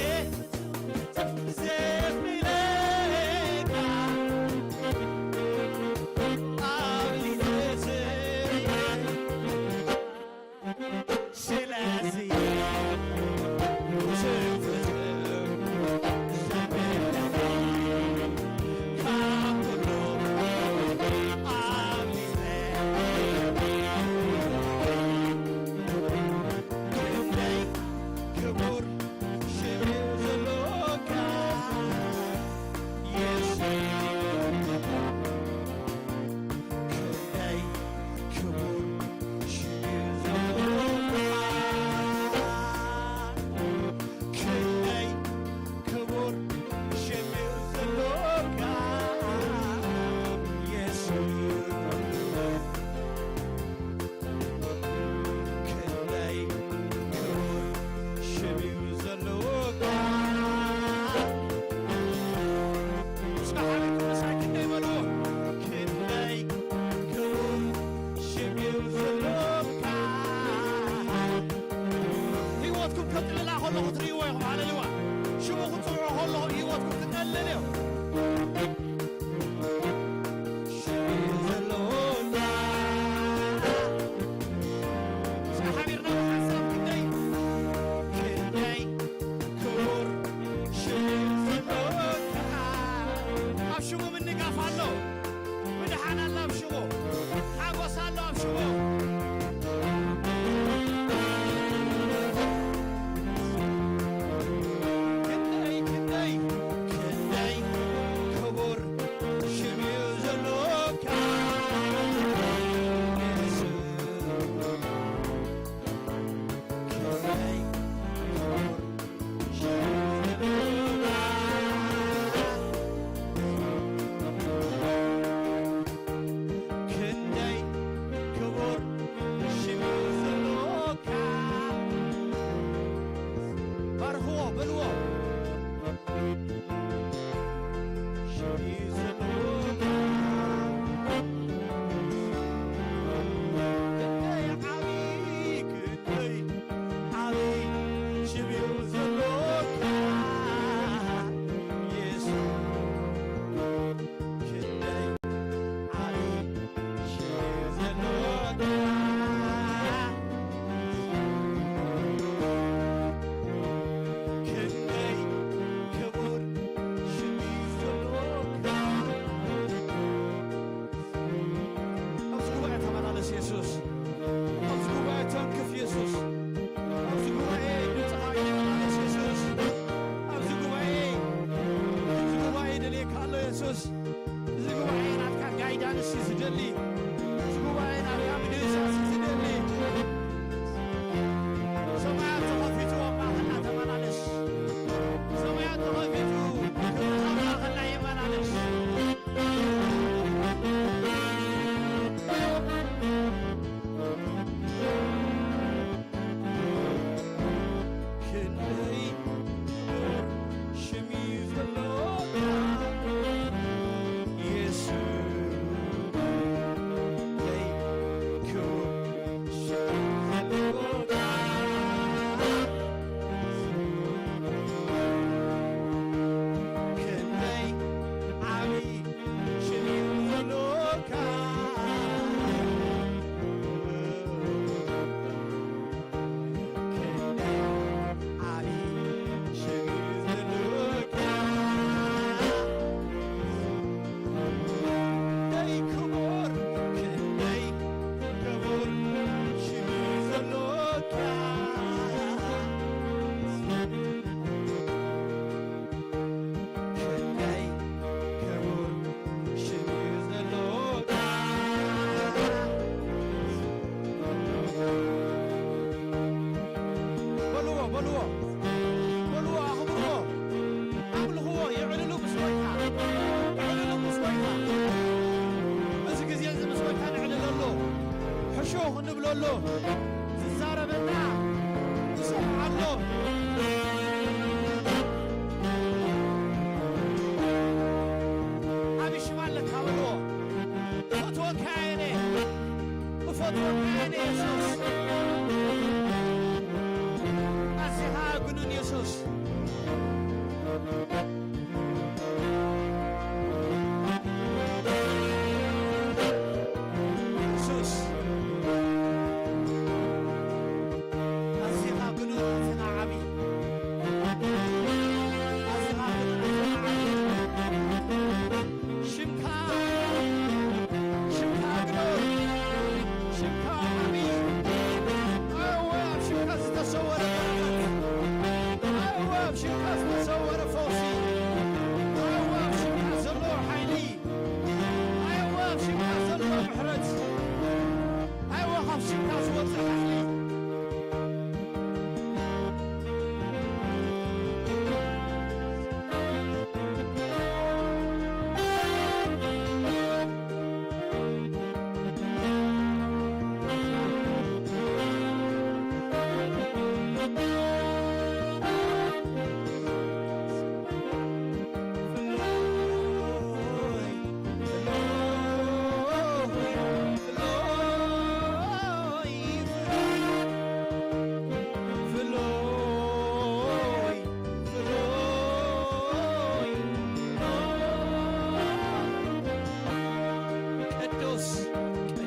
ክቡር ሽም እዩ ዘለካ የሱስ። ክንደይ ክቡር ሽም እዩ ዘለካ። ክንደይ ክቡር ሽም እዩ ዘለካ የሱስ። ክንደይ ክቡር ሽም እዩ ዘለካ። እስከ ሓቢርኩም ምሳይ ክንደይ በልዎ። ክንደይ ክቡር ሽም እዩ ዘለካ። ህይወትኩም ከጥልላ ከለኹ ትርእይዎ ኢኹም። ሃሌሉያ። ሽሙ ክትጽውዑ ከለኹ ህይወትኩም ክጠልል እዩ። ሽም ዘለዎና እስከ ሓቢርና ብሓንሳብ ክንደይ፣ ክንደይ ክቡር ሽም ዘለዎና። ኣብ ሽሙ ምንጋፍ ኣሎ። ምድሓን ኣሎ ኣብ ሽሙ። ሓጎስ ኣሎ ኣብ ሽሙ። ክንደይ፣ ክንደይ፣ ክንደይ ክቡር ሽም እዩ ዘለካ የሱስ። ክንደይ ክቡር ሽም እዩ ዘለካ። ክንደይ ክቡር ሽም እዩ ዘለካ። ባርኽዎ፣ በልዎ። ሽም እዩ ዘለካ። ክንደይ ዓብዪ፣ ክንደይ ዓብዪ ሽም እዩ ዘለካ የሱስ። ክንደይ ዓብዪ ሽም እዩ ዘለካ። ክንደይ ክቡር ሽም እዩ ዘለካ። ኣብዚ ጉባኤ ተመላለስ የሱስ። ኣብዚ ጉባኤ ተንክፍ የሱስ። ኣብዚ ጉባኤ ድምፅኻ ይመላለስ የሱስ። ኣብዚ ጉባኤ፣ ኣብዚ ጉባኤ ደልየካ ኣሎ የሱስ። እዚ ጉባኤ ናትካ ጋይዳንስ እዩ ዝደሊ። እዚ ጉባኤ ናትካ ምድህሳስ እዩ ዝደሊ። ሰማያት ተኸፊቱ ኣብ ማእኸልና ተመላለስ። ሰማያት ተኸፊቱ ክብርኻ ኣብ ማእኸልና ይመላለስ። ክንደይ ክቡር ሽም እዩ ዘለካ የሱስ። ኣሎ፣ ዝዛረበና ብዙሕ ኣሎ። ዓቢ ሽም ኣለካ በልዎ። እፈትወካ እየ እኔ፣ እፈትወካ እየ እኔ የሱስ። ኣዚኻ ግኑን የሱስ። የሱስ፣ ኣዚኻ ግኑን፣ ኣዚኻ ዓቢ። ኣዚኻ ግኑን፣ ኣዚኻ ዓቢ። ሽምካ፣ ሽምካ ግኑን፣ ሽምካ ዓቢ። እወ፣ ኣብ ሽምካ ዝተሰወረ በረኸት። እወ፣ ኣብ ሽምካ ዝተሰወረ ፈውሲ። እወ፣ ኣብ ሽምካ ዘሎ ሓይሊ። ኣይዋ ኣብ ሽምካ ዘሎ ምሕረት፣ ኣይዋ ካብ ሽምካ ዝወፅእ ራሕሊ። ቅዱስ፣ ቅዱስ፣ ቅዱስ።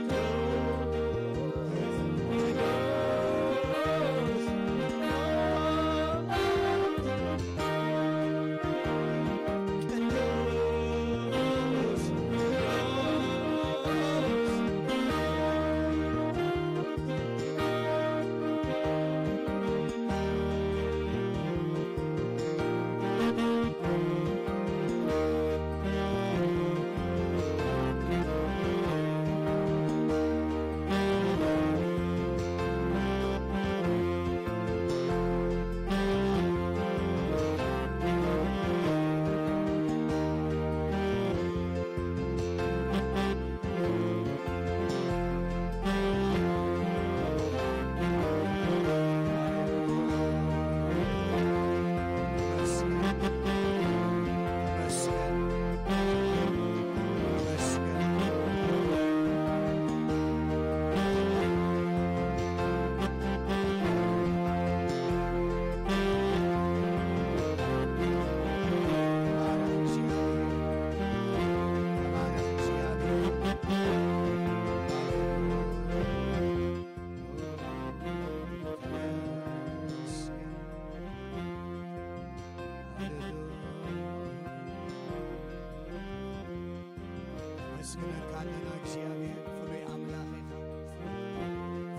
ነመስግነካ ኣለና እግዚኣብሔር፣ ፍሉይ ኣምላኽ ኢኻ፣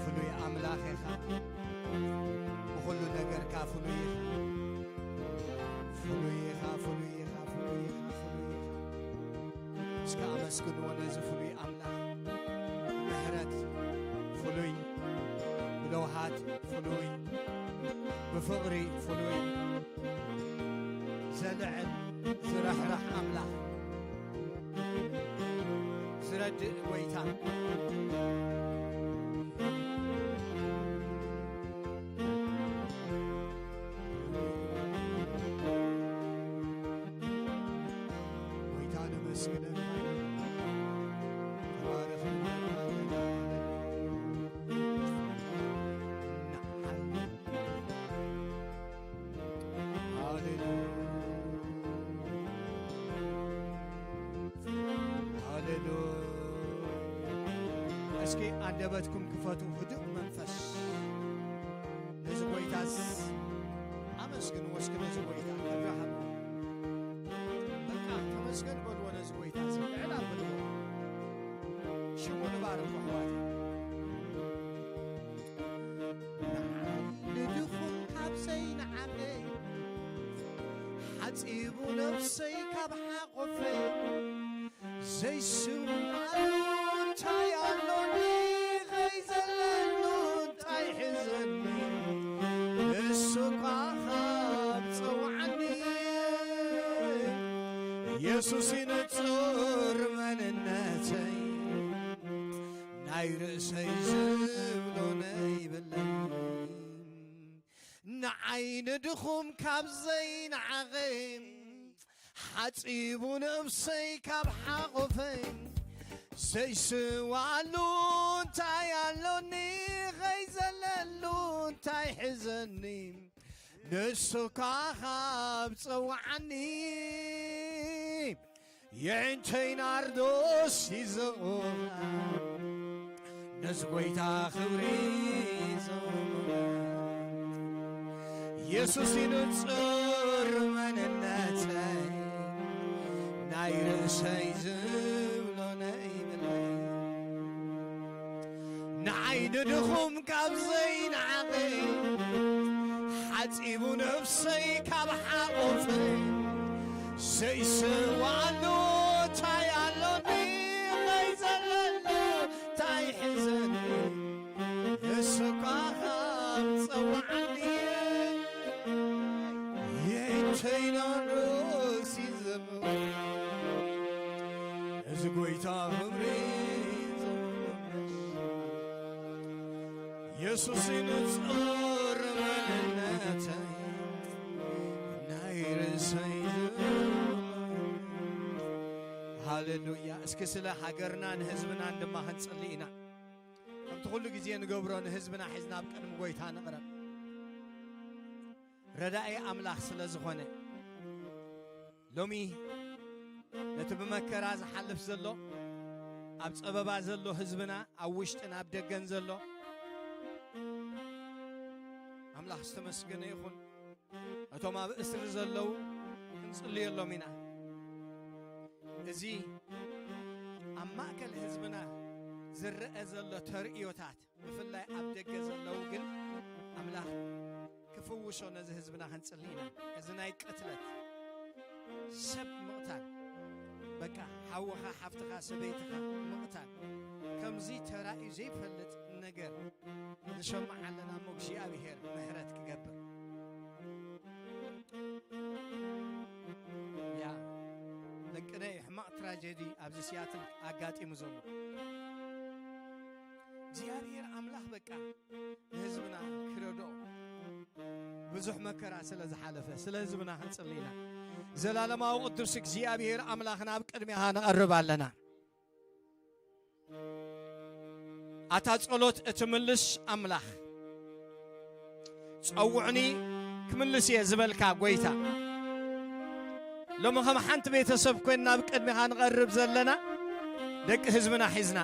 ፍሉይ ኣምላኽ ኢኻ፣ ብኹሉ ነገርካ ፍሉይ ኢኻ፣ ፍሉይ ኢኻ፣ ፍሉይ ኢኻ፣ ፍሉይ ኢኻ፣ ፍሉይ ኢኻ። እስከ ኣመስግንዎ ነዚ ፍሉይ ኣምላኽ። ብምሕረት ፍሉይ፣ ብለውሃት ፍሉይ፣ ብፍቕሪ ፍሉይ፣ ዘልዕል ዝርሕርሕ ኣምላኽ፣ ዝረድእ ጐይታ። ጐይታ ነመስግነካ፣ ተባረኽ። ሃሌሉያ፣ ሃሌሉያ። እስኪ ኣንደበትኩም ክፈቱ፣ ህዱእ መንፈስ። ነዚ ጐይታስ ኣመስግንዎ እስኪ፣ ነዚ ጐይታ ክብሪ ሃብዎ። በቃ ተመስገን በልዎ፣ ነዚ ጐይታ እዚ ልዕል ኣብልዎ። ሽሙ ንባርኽ ኣሕዋተይ። ንዓይ ንድኹም ካብ ዘይንዓመይ፣ ሓጺቡ ነፍሰይ ካብ ሓቖፈይ፣ ዘይስምዓሉ እንታይ ኣሎኒ? ከይዘለሉ እንታይ ሒዘኒ? ንሱ እኳ ካብ ጸውዓኒ፣ የሱስ ይንጹር መንነተይ። ርእሰይ ዝብሎ ነይብለይ። ንዓይ ንድኹም ካብ ዘይነዓቐ፣ ሓጺቡ ነብሰይ ካብ ሓቖፈ፣ ዘይስዋኣሉ እንታይ ኣሎኒ? ኸይዘለሉ እንታይ ሒዘኒ? ንሱ እኳ ካብ ጸዋዓኒ፣ የዒንተይ ናርዶስ ይዘቑ፣ ነዚ ጐይታ ክብሪ ዘውርድ። የሱስ እዩ ንጹር መንነተይ፣ ናይ ርእሰይ ዝብሎ ነይብለይ። ንዓይ ንድኹም ካብ ዘይነዓቐ፣ ሓጺቡ ነፍሰይ ካብ ሓቑፈ፣ ዘይስዋኣሉ እንታይ ኣሎኒ? ኸይዘለሉ እንታይ ሒዘኒ? ንሱ እኳ ካብ ጸዋዓኒ፣ የዒንተይ ናርዶስ ይዘምር። እዚ ጐይታ ክብሪ ይዘምር። የሱስ ንጹር መንነተይ፣ ናይ ርእሰይ ዝብሎ። ሃሌሉያ። እስኪ ስለ ሃገርናን ህዝብናን ድማ ክንጽሊ ኢና። ከምቲ ኩሉ ግዜ ንገብሮ፣ ንህዝብና ሒዝና ኣብ ቅድሚ ጐይታ ንቕረብ። ረዳኢ ኣምላኽ ስለ ዝኾነ፣ ሎሚ ነቲ ብመከራ ዝሓልፍ ዘሎ፣ ኣብ ጸበባ ዘሎ ህዝብና፣ ኣብ ውሽጥን ኣብ ደገን ዘሎ፣ ኣምላኽ ዝተመስገነ ይኹን። እቶም ኣብ እስሪ ዘለዉ ክንጽልየሎም ኢና። እዚ ኣብ ማእከል ህዝብና ዝረአ ዘሎ ተርእዮታት፣ ብፍላይ ኣብ ደገ ዘለዉ ግን፣ ኣምላኽ ክፍውሶ ነዚ ህዝብና ክንጽሊ ኢና። እዚ ናይ ቅትለት፣ ሰብ ምቕታል፣ በቃ ሓውኻ፣ ሓፍትኻ፣ ሰበይትኻ ምቕታል፣ ከምዚ ተራእዩ ዘይፈልጥ ነገር ንሰምዕ ኣለና እሞ፣ እግዚኣብሔር ምሕረት ክገብር። ያ፣ ደቅነይ፣ ሕማቕ ትራጀዲ ኣብዚ ሲያትል ኣጋጢሙ ዘሎ። እግዚኣብሔር ኣምላኽ በቃ ንህዝብና ክረድኦ፣ ብዙሕ መከራ ስለ ዝሓለፈ፣ ስለ ህዝብና ክንጽሊ ኢና። ዘላለማዊ ቅዱስ እግዚኣብሔር ኣምላኽና ኣብ ቅድሜኻ ንቐርብ ኣለና። ኣታ ጸሎት እትምልስ ኣምላኽ፣ ጸውዑኒ ክምልስ እየ ዝበልካ ጐይታ፣ ሎሚ ከም ሓንቲ ቤተሰብ ኮይንና ኣብ ቅድሜኻ ንቐርብ ዘለና ደቂ ህዝብና ሒዝና፣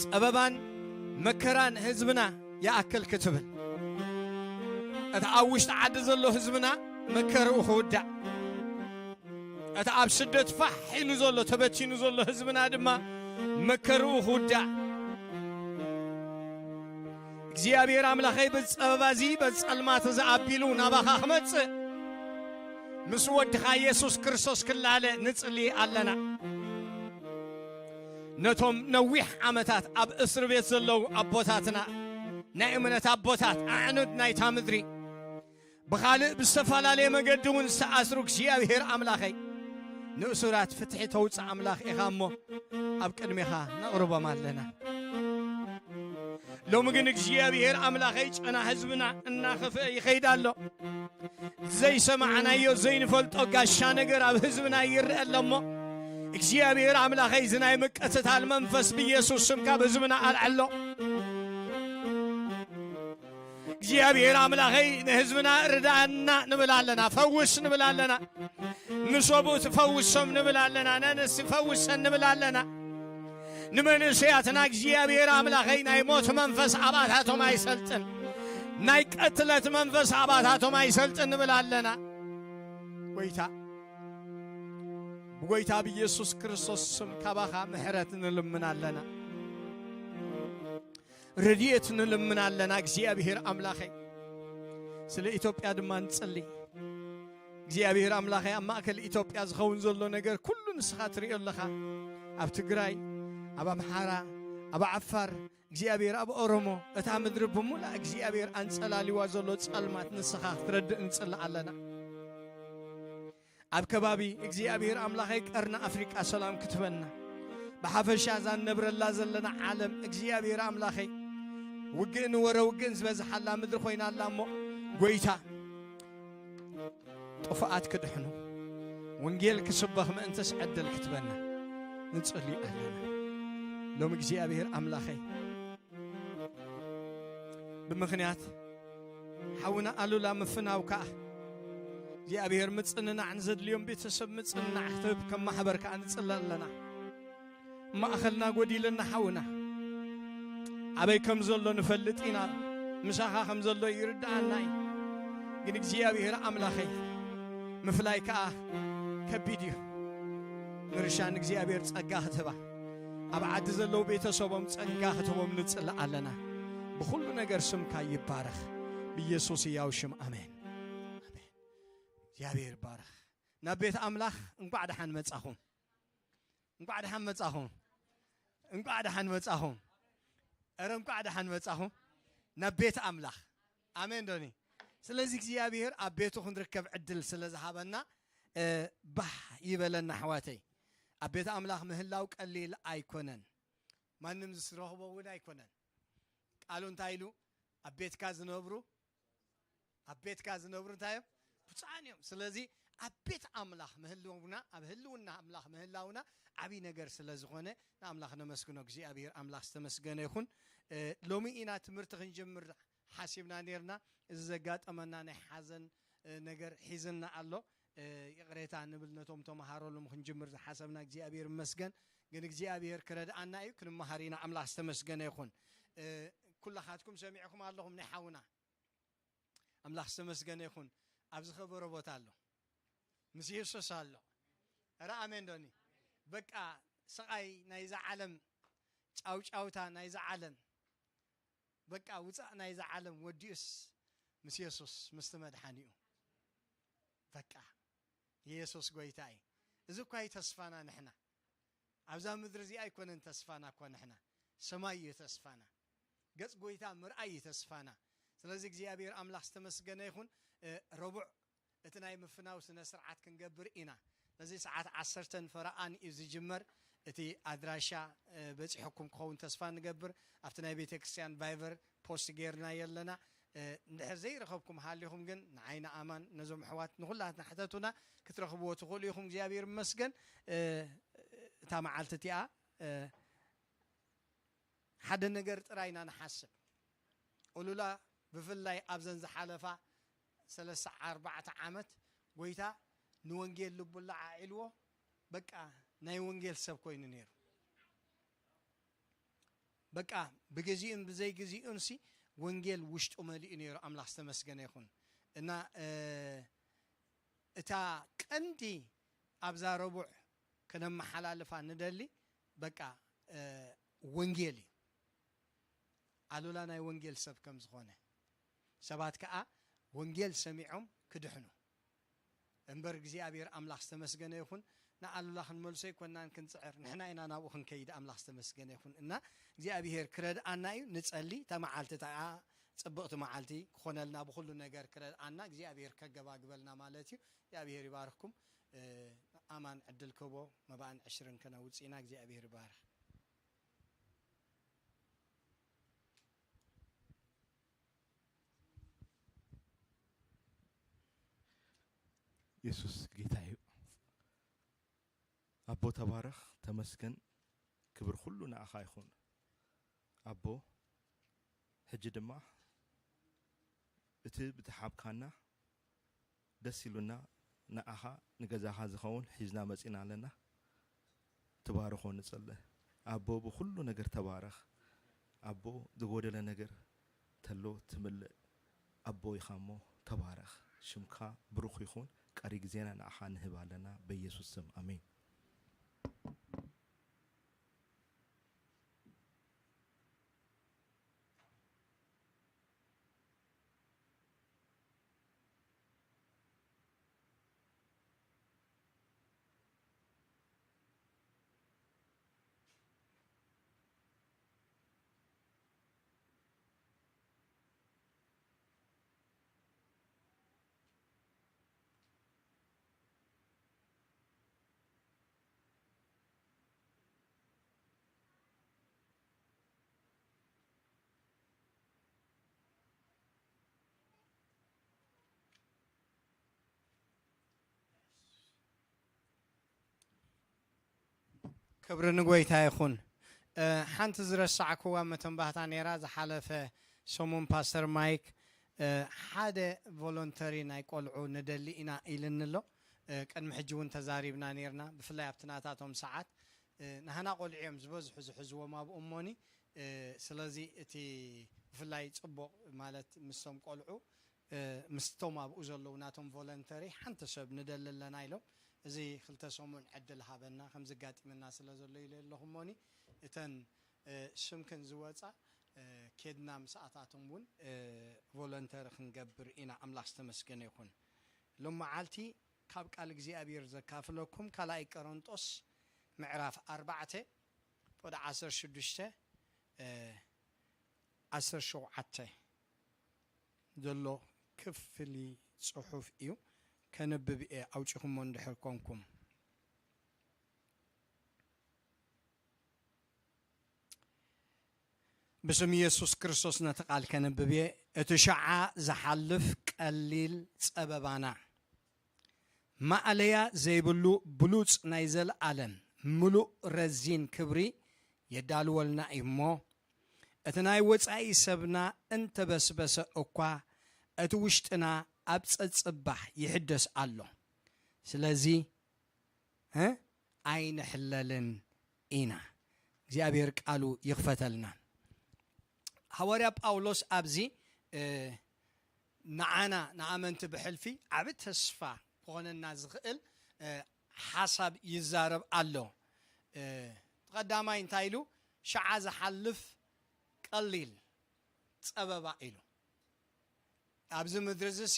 ጸበባን መከራን ህዝብና ይኣክል ክትብል፣ እቲ ኣብ ውሽጢ ዓዲ ዘሎ ህዝብና መከርኡ ክውዳእ፣ እቲ ኣብ ስደት ፋሕ ኢሉ ዘሎ፣ ተበቲኑ ዘሎ ህዝብና ድማ መከርኡ ክውዳእ። እግዚኣብሔር ኣምላኸይ፣ በዚ ጸበባ እዚ፣ በዚ ጸልማት እዚ ኣቢሉ ናባኻ ክመጽእ፣ ምስ ወድኻ የሱስ ክርስቶስ ክላለ ንጽሊ ኣለና። ነቶም ነዊሕ ዓመታት ኣብ እስሪ ቤት ዘለዉ ኣቦታትና፣ ናይ እምነት ኣቦታት፣ ኣዕኑድ ናይታ ምድሪ፣ ብኻልእ ብዝተፈላለየ መገዲ እውን ዝተኣስሩ፣ እግዚኣብሔር ኣምላኸይ፣ ንእሱራት ፍትሒ ተውፅእ ኣምላኽ ኢኻ እሞ፣ ኣብ ቅድሜኻ ነቕርቦም ኣለና። ሎሚ ግን እግዚኣብሔር ኣምላኸይ፣ ጨና ህዝብና እናኸፍአ ይኸይድ ኣሎ። ዘይሰማዕናዮ ዘይንፈልጦ ጋሻ ነገር ኣብ ህዝብና ይረአ ኣሎ እሞ፣ እግዚኣብሔር ኣምላኸይ፣ እዚ ናይ ምቅትታል መንፈስ ብኢየሱስ ስም ካብ ህዝብና ኣልዕሎ። እግዚኣብሔር ኣምላኸይ፣ ንህዝብና ርዳእና ንብል ኣለና፣ ፈውስ ንብል ኣለና። ንሰብኡት ፈውሶም ንብል ኣለና፣ ነንስ ፈውሰን ንብል ኣለና። ንመንእሰያትና እግዚኣብሔር ኣምላኸይ፣ ናይ ሞት መንፈስ ኣባታቶም ኣይሰልጥን፣ ናይ ቅትለት መንፈስ ኣባታቶም ኣይሰልጥን ንብል ኣለና። ጐይታ፣ ብጐይታ ብኢየሱስ ክርስቶስ ስም ካባኻ ምሕረት ንልምን ኣለና። ረድኤት ንልምን ኣለና። እግዚኣብሔር ኣምላኸይ፣ ስለ ኢትዮጵያ ድማ ንጽሊ። እግዚኣብሔር ኣምላኸይ፣ ኣብ ማእከል ኢትዮጵያ ዝኸውን ዘሎ ነገር ኩሉ ንስኻ ትርእዮ ኣለኻ። ኣብ ትግራይ፣ ኣብ ኣምሓራ፣ ኣብ ዓፋር፣ እግዚኣብሔር ኣብ ኦሮሞ፣ እታ ምድሪ ብምሉኣ እግዚኣብሔር ኣንጸላሊዋ ዘሎ ጸልማት ንስኻ ክትረድእ ንጽሊ ኣለና። ኣብ ከባቢ እግዚኣብሔር ኣምላኸይ ቀርኒ ኣፍሪቃ ሰላም ክትበና፣ ብሓፈሻ እዛ ንነብረላ ዘለና ዓለም እግዚኣብሔር ኣምላኸይ ውግእን ወረ ውግእን ዝበዝሓላ ምድሪ ኮይና ኣላ እሞ፣ ጎይታ ጥፉኣት ክድሕኑ፣ ወንጌል ክስበኽ ምእንተስ ዕድል ክትበና ንጽሊ ኣለና። ሎም እግዚኣብሔር ኣምላኸይ ብምኽንያት ሓውና ኣሉላ ምፍናው ከኣ እግዚኣብሔር ምጽንናዕ ንዘድልዮም ቤተሰብ ምጽንናዕ ክትህብ ከም ማሕበር ከኣ ንጽለ ኣለና። ማእኸልና ጎዲልና ሓውና ኣበይ ከም ዘሎ ንፈልጥ ኢና። ምሳኻ ከም ዘሎ ይርድኣና እዩ። ግን እግዚኣብሔር ኣምላኸይ ምፍላይ ከኣ ከቢድ እዩ። ንርሻን እግዚኣብሔር ጸጋ ክትህባ ኣብ ዓዲ ዘለዉ ቤተሰቦም ጸጋ ክትህቦም ንጽሊ ኣለና። ብኹሉ ነገር ስምካ ይባረኽ። ብኢየሱስ ሕያው ሽም ኣሜን። ኣሜን። እግዚኣብሔር ይባረኽ። ናብ ቤት ኣምላኽ እንቋዕ ደሓን መጻኹም። እንቋዕ ደሓን መጻኹም። እንቋዕ ደሓን መጻኹም። እረ እንቋዕ ደሓን መጻኹም ናብ ቤት ኣምላኽ። ኣሜን ዶኒ። ስለዚ እግዚኣብሔር ኣብ ቤቱ ክንርከብ ዕድል ስለ ዝሃበና፣ እ፣ ባህ ይበለና ኣሕዋተይ። ኣብ ቤት ኣምላኽ ምህላው ቀሊል ኣይኮነን። ማንም ዝረኽቦ እውን ኣይኮነን። ቃሉ እንታይ ኢሉ? ኣብ ቤትካ ዝነብሩ፣ ኣብ ቤትካ ዝነብሩ እንታይ እዮም? ብፁዓን እዮም። ስለዚ ኣብ ቤት ኣምላኽ ምህልውና፣ ኣብ ህልውና ኣምላኽ ምህላውና ዓብዪ ነገር ስለ ዝኾነ ንኣምላኽ ነመስግኖ። እግዚኣብሔር ኣምላኽ ዝተመስገነ ይኹን። እ፣ ሎሚ ኢና ትምህርቲ ክንጅምር ሓሲብና ኔርና። እዚ ዘጋጠመና ናይ ሓዘን፣ እ፣ ነገር ሒዝና ኣሎ። እ፣ ይቕሬታ ንብል ነቶም ተምሃሮ ሎም ክንጅምር ዝሓሰብና። እግዚኣብሔር ይመስገን። ግን እግዚኣብሔር ክረድኣና እዩ፣ ክንመሃር ኢና። ኣምላኽ ዝተመስገነ ይኹን። እ፣ ኩላኻትኩም ሰሚዕኩም ኣለኹም ናይ ሓውና። ኣምላኽ ዝተመስገነ ይኹን። ኣብ ዝኸበሮ ቦታ ኣሎ። ምስ የሱስ ኣሎ። ኧረ ኣሜን ዶኒ። በቃ ስቓይ ናይዛ ዓለም፣ ጫውጫውታ ናይዛ ዓለም፣ በቃ ውጻእ ናይዛ ዓለም ወዲኡስ ምስ የሱስ፣ ምስቲ መድሓኒኡ። በቃ የሱስ ጎይታ እዩ። እዚ እኳ እዩ ተስፋና ንሕና። ኣብዛ ምድሪ እዚኣ ኣይኮነን ተስፋና እኳ ንሕና። ሰማይ እዩ ተስፋና። ገጽ ጎይታ ምርኣይ እዩ ተስፋና። ስለዚ እግዚኣብሔር ኣምላኽ ዝተመስገነ ይኹን። እ፣ ረቡዕ እቲ ናይ ምፍናው ስነ ስርዓት ክንገብር ኢና። ነዚ ሰዓት ዓሰርተ ፈረቓን እዩ ዝጅመር። እቲ ኣድራሻ፣ እ፣ በጺሑኩም ክኸውን ተስፋ ንገብር። ኣብቲ ናይ ቤተ ክርስቲያን ቫይበር ፖስት ጌርና የለና። እ፣ እንድሕር ዘይረኸብኩም ሃሊኹም ግን ንዓይ ንኣማን ነዞም ኣሕዋት ንኹላትና ሕተቱና ክትረኽብዎ ትኽእሉ ኢኹም። እግዚኣብሔር ይመስገን። እ፣ እታ መዓልቲ እቲኣ፣ እ፣ ሓደ ነገር ጥራይ ኢና ንሓስብ። ኡሉላ ብፍላይ ኣብዘን ዝሓለፋ ሰለስተ ኣርባዕተ ዓመት ጎይታ ንወንጌል ልቡ ለዓዒልዎ በቃ ናይ ወንጌል ሰብ ኮይኑ ነይሩ። በቃ ብግዚኡን ብዘይግዚኡን ሲ ወንጌል ውሽጡ መሊኡ ነይሩ። ኣምላኽ ዝተመስገነ ይኹን። እና፣ እ፣ እታ ቀንዲ ኣብዛ ረቡዕ ከነመሓላልፋ ንደሊ በቃ፣ እ፣ ወንጌል እዩ። ኣሉላ ናይ ወንጌል ሰብ ከም ዝኾነ፣ ሰባት ከኣ ወንጌል ሰሚዖም ክድሕኑ። እምበር እግዚኣብሔር ኣምላኽ ዝተመስገነ ይኹን። ንኣሉላ ክንመልሶ ኣይኮናን ክንጽዕር፣ ንሕና ኢና ናብኡ ክንከይድ። ኣምላኽ ዝተመስገነ ይኹን። እና እግዚኣብሔር ክረድኣና እዩ። ንጸሊ። እታ መዓልቲ እታ ጽብቕቲ መዓልቲ ክኾነልና፣ ብኹሉ ነገር ክረድኣና፣ እግዚኣብሔር ከገባግበልና ማለት እዩ። እግዚኣብሔር ይባርኽኩም። እ፣ ኣማን ዕድል ክህቦ መባእን ዕሽርን ከነውጽእ ኢና። እግዚኣብሔር ይባርኽ። የሱስ ጌታ እዩ። ኣቦ ተባረኽ፣ ተመስገን፣ ክብሪ ኩሉ ንኣኻ ይኹን። ኣቦ፣ ሕጂ ድማ እቲ ብትሓብካና ደስ ኢሉና ንኣኻ ንገዛኻ ዝኸውን ሒዝና መጺና ኣለና። ትባርኾ ንጸሊ። ኣቦ ብኹሉ ነገር ተባረኽ። ኣቦ ዝጎደለ ነገር ተሎ ትምልእ ኣቦ ኢኻ እሞ ተባረኽ። ሽምካ ብሩኽ ይኹን። ቀሪ ግዜና ንኣኻ ንህብ ኣለና በኢየሱስ ስም ኣሜን። ክብሪ ንጎይታ ይኹን። እ፣ ሓንቲ ዝረሳዕክዋ መተንባህታ ነይራ። ዝሓለፈ ሰሙን ፓስተር ማይክ፣ እ፣ ሓደ ቮሎንተሪ ናይ ቆልዑ ንደሊ ኢና ኢልኒ ኣሎ። እ፣ ቅድሚ ሕጂ እውን ተዛሪብና ነይርና፣ ብፍላይ ኣብቲ ናታቶም ሰዓት። እ፣ ናህና ቆልዑ እዮም ዝበዝሑ ዝሕዝዎም ኣብኡ እሞኒ። እ፣ ስለዚ እቲ ብፍላይ ጽቡቕ ማለት ምስቶም ቆልዑ፣ እ፣ ምስቶም ኣብኡ ዘለዉ ናቶም ቮለንተሪ ሓንቲ ሰብ ንደሊ ኣለና ኢሎም፣ እዚ ክልተ ሰሙን ዕድል ሃበና፣ ከምዚ ኣጋጢመና ስለ ዘሎ ኢለ ኣለኹ እሞኒ፣ እተን፣ እ፣ ሽምክን ዝወጻ፣ እ፣ ኬድና ምስኣታቶም እውን፣ እ፣ ቮለንተሪ ክንገብር ኢና። ኣምላኽ ዝተመስገነ ይኹን። ሎም መዓልቲ ካብ ቃል እግዚኣብሔር ዘካፍለኩም ካልኣይ ቆሮንጦስ ምዕራፍ ኣርባዕተ፣ ወደ ዓሰርተ ሽዱሽተ፣ እ፣ ዓሰርተ ሸውዓተ ዘሎ ክፍሊ ጽሑፍ እዩ። ከንብብ እየ፣ ኣውጺኹሞ እንድሕር ኮንኩም። ብስም ኢየሱስ ክርስቶስ ነቲ ቃል ከንብብ እየ። እቲ ሸዓ ዝሓልፍ ቀሊል ጸበባና፣ ማእለያ ዘይብሉ ብሉጽ ናይ ዘለኣለም ምሉእ ረዚን ክብሪ የዳልወልና እዩ እሞ፣ እቲ ናይ ወጻኢ ሰብና እንተበስበሰ እኳ፣ እቲ ውሽጥና ኣብ ጸጽባሕ ይሕደስ ኣሎ። ስለዚ፣ እ፣ ኣይንሕለልን ኢና። እግዚኣብሔር ቃሉ ይኽፈተልና። ሃዋርያ ጳውሎስ ኣብዚ፣ እ፣ ንዓና ንኣመንቲ ብሕልፊ ዓቢ ተስፋ ክኾነና ዝኽእል፣ እ፣ ሓሳብ ይዛረብ ኣሎ። እ፣ ቀዳማይ እንታይ ኢሉ? ሸዓ ዝሓልፍ ቀሊል ጸበባ ኢሉ። ኣብዚ ምድሪ እዚ ሲ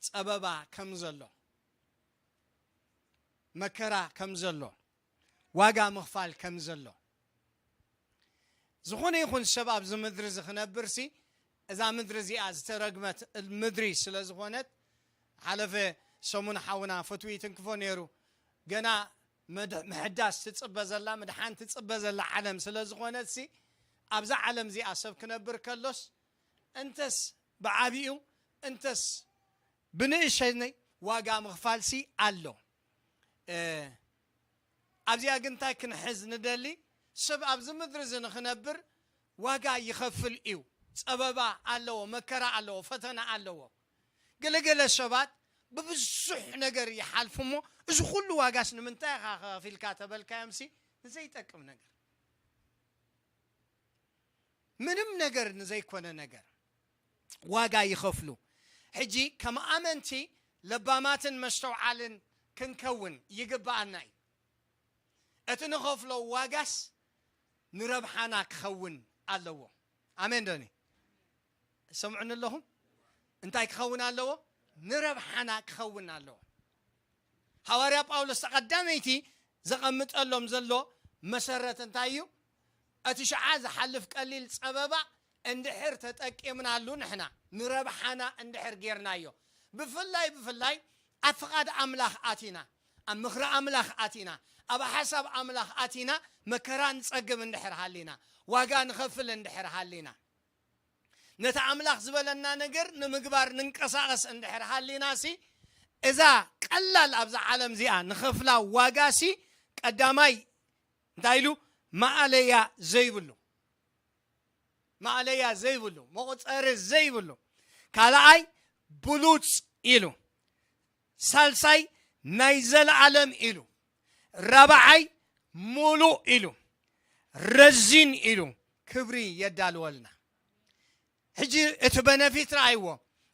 ጸበባ ከም ዘሎ፣ መከራ ከም ዘሎ፣ ዋጋ ምኽፋል ከም ዘሎ፣ ዝኾነ ይኹን ሰብ ኣብዚ ምድሪ እዚ ክነብር ሲ፣ እዛ ምድሪ እዚኣ ዝተረግመት ምድሪ ስለ ዝኾነት፣ ሓለፈ ሰሙን ሓውና ፈትዊ ትንክፎ ነይሩ። ገና መድ-፣ ምሕዳስ ትጽበ ዘላ፣ ምድሓን ትጽበ ዘላ ዓለም ስለ ዝኾነት ሲ፣ ኣብዛ ዓለም እዚኣ ሰብ ክነብር ከሎስ፣ እንተስ ብዓቢኡ፣ እንተስ ብንእሸነይ ዋጋ ምኽፋል ሲ ኣሎ። እ፣ ኣብዚኣ ግን እንታይ ክንሕዝ ንደሊ? ሰብ ኣብዚ ምድሪ እዚ ንኽነብር ዋጋ ይኸፍል እዩ። ጸበባ ኣለዎ፣ መከራ ኣለዎ፣ ፈተና ኣለዎ። ገለገለ ሰባት ብብዙሕ ነገር ይሓልፉ እሞ፣ እዚ ኩሉ ዋጋስ ንምንታይ ኢኻ ከፊልካ ተበልካዮም ሲ ንዘይጠቅም ነገር፣ ምንም ነገር ንዘይኮነ ነገር ዋጋ ይኸፍሉ። ሕጂ ከም ኣመንቲ ለባማትን መስተውዓልን ክንከውን ይግብኣና እዩ። እቲ ንኸፍሎ ዋጋስ ንረብሓና ክኸውን ኣለዎ። ኣሜን ዶኒ? ሰምዑኒ ኣለኹም? እንታይ ክኸውን ኣለዎ? ንረብሓና ክኸውን ኣለዎ። ሃዋርያ ጳውሎስ ቀዳመይቲ ዘቐምጠሎም ዘሎ መሰረት እንታይ እዩ? እቲ ሸዓ ዝሓልፍ ቀሊል ጸበባ እንድሕር ተጠቂምናሉ፣ ንሕና ንረብሓና እንድሕር ጌርናዮ፣ ብፍላይ፣ ብፍላይ ኣብ ፍቓድ ኣምላኽ ኣቲና፣ ኣብ ምኽሪ ኣምላኽ ኣቲና፣ ኣብ ሓሳብ ኣምላኽ ኣቲና፣ መከራ ንጸግብ እንድሕር ሃሊና፣ ዋጋ ንኸፍል እንድሕር ሃሊና፣ ነቲ ኣምላኽ ዝበለና ነገር ንምግባር ንንቀሳቐስ እንድሕር ሃሊና ሲ፣ እዛ ቀላል ኣብዛ ዓለም እዚኣ ንኸፍላ ዋጋ ሲ፣ ቀዳማይ እንታይ ኢሉ? ማእለያ ዘይብሉ፣ ማእለያ ዘይብሉ፣ መቑጸሪ ዘይብሉ። ካልኣይ ብሉጽ ኢሉ። ሳልሳይ ናይ ዘለኣለም ኢሉ። ራብዓይ ሙሉእ ኢሉ። ረዚን ኢሉ ክብሪ የዳልወልና። ሕጂ እቲ በነፊት ረኣይዎ።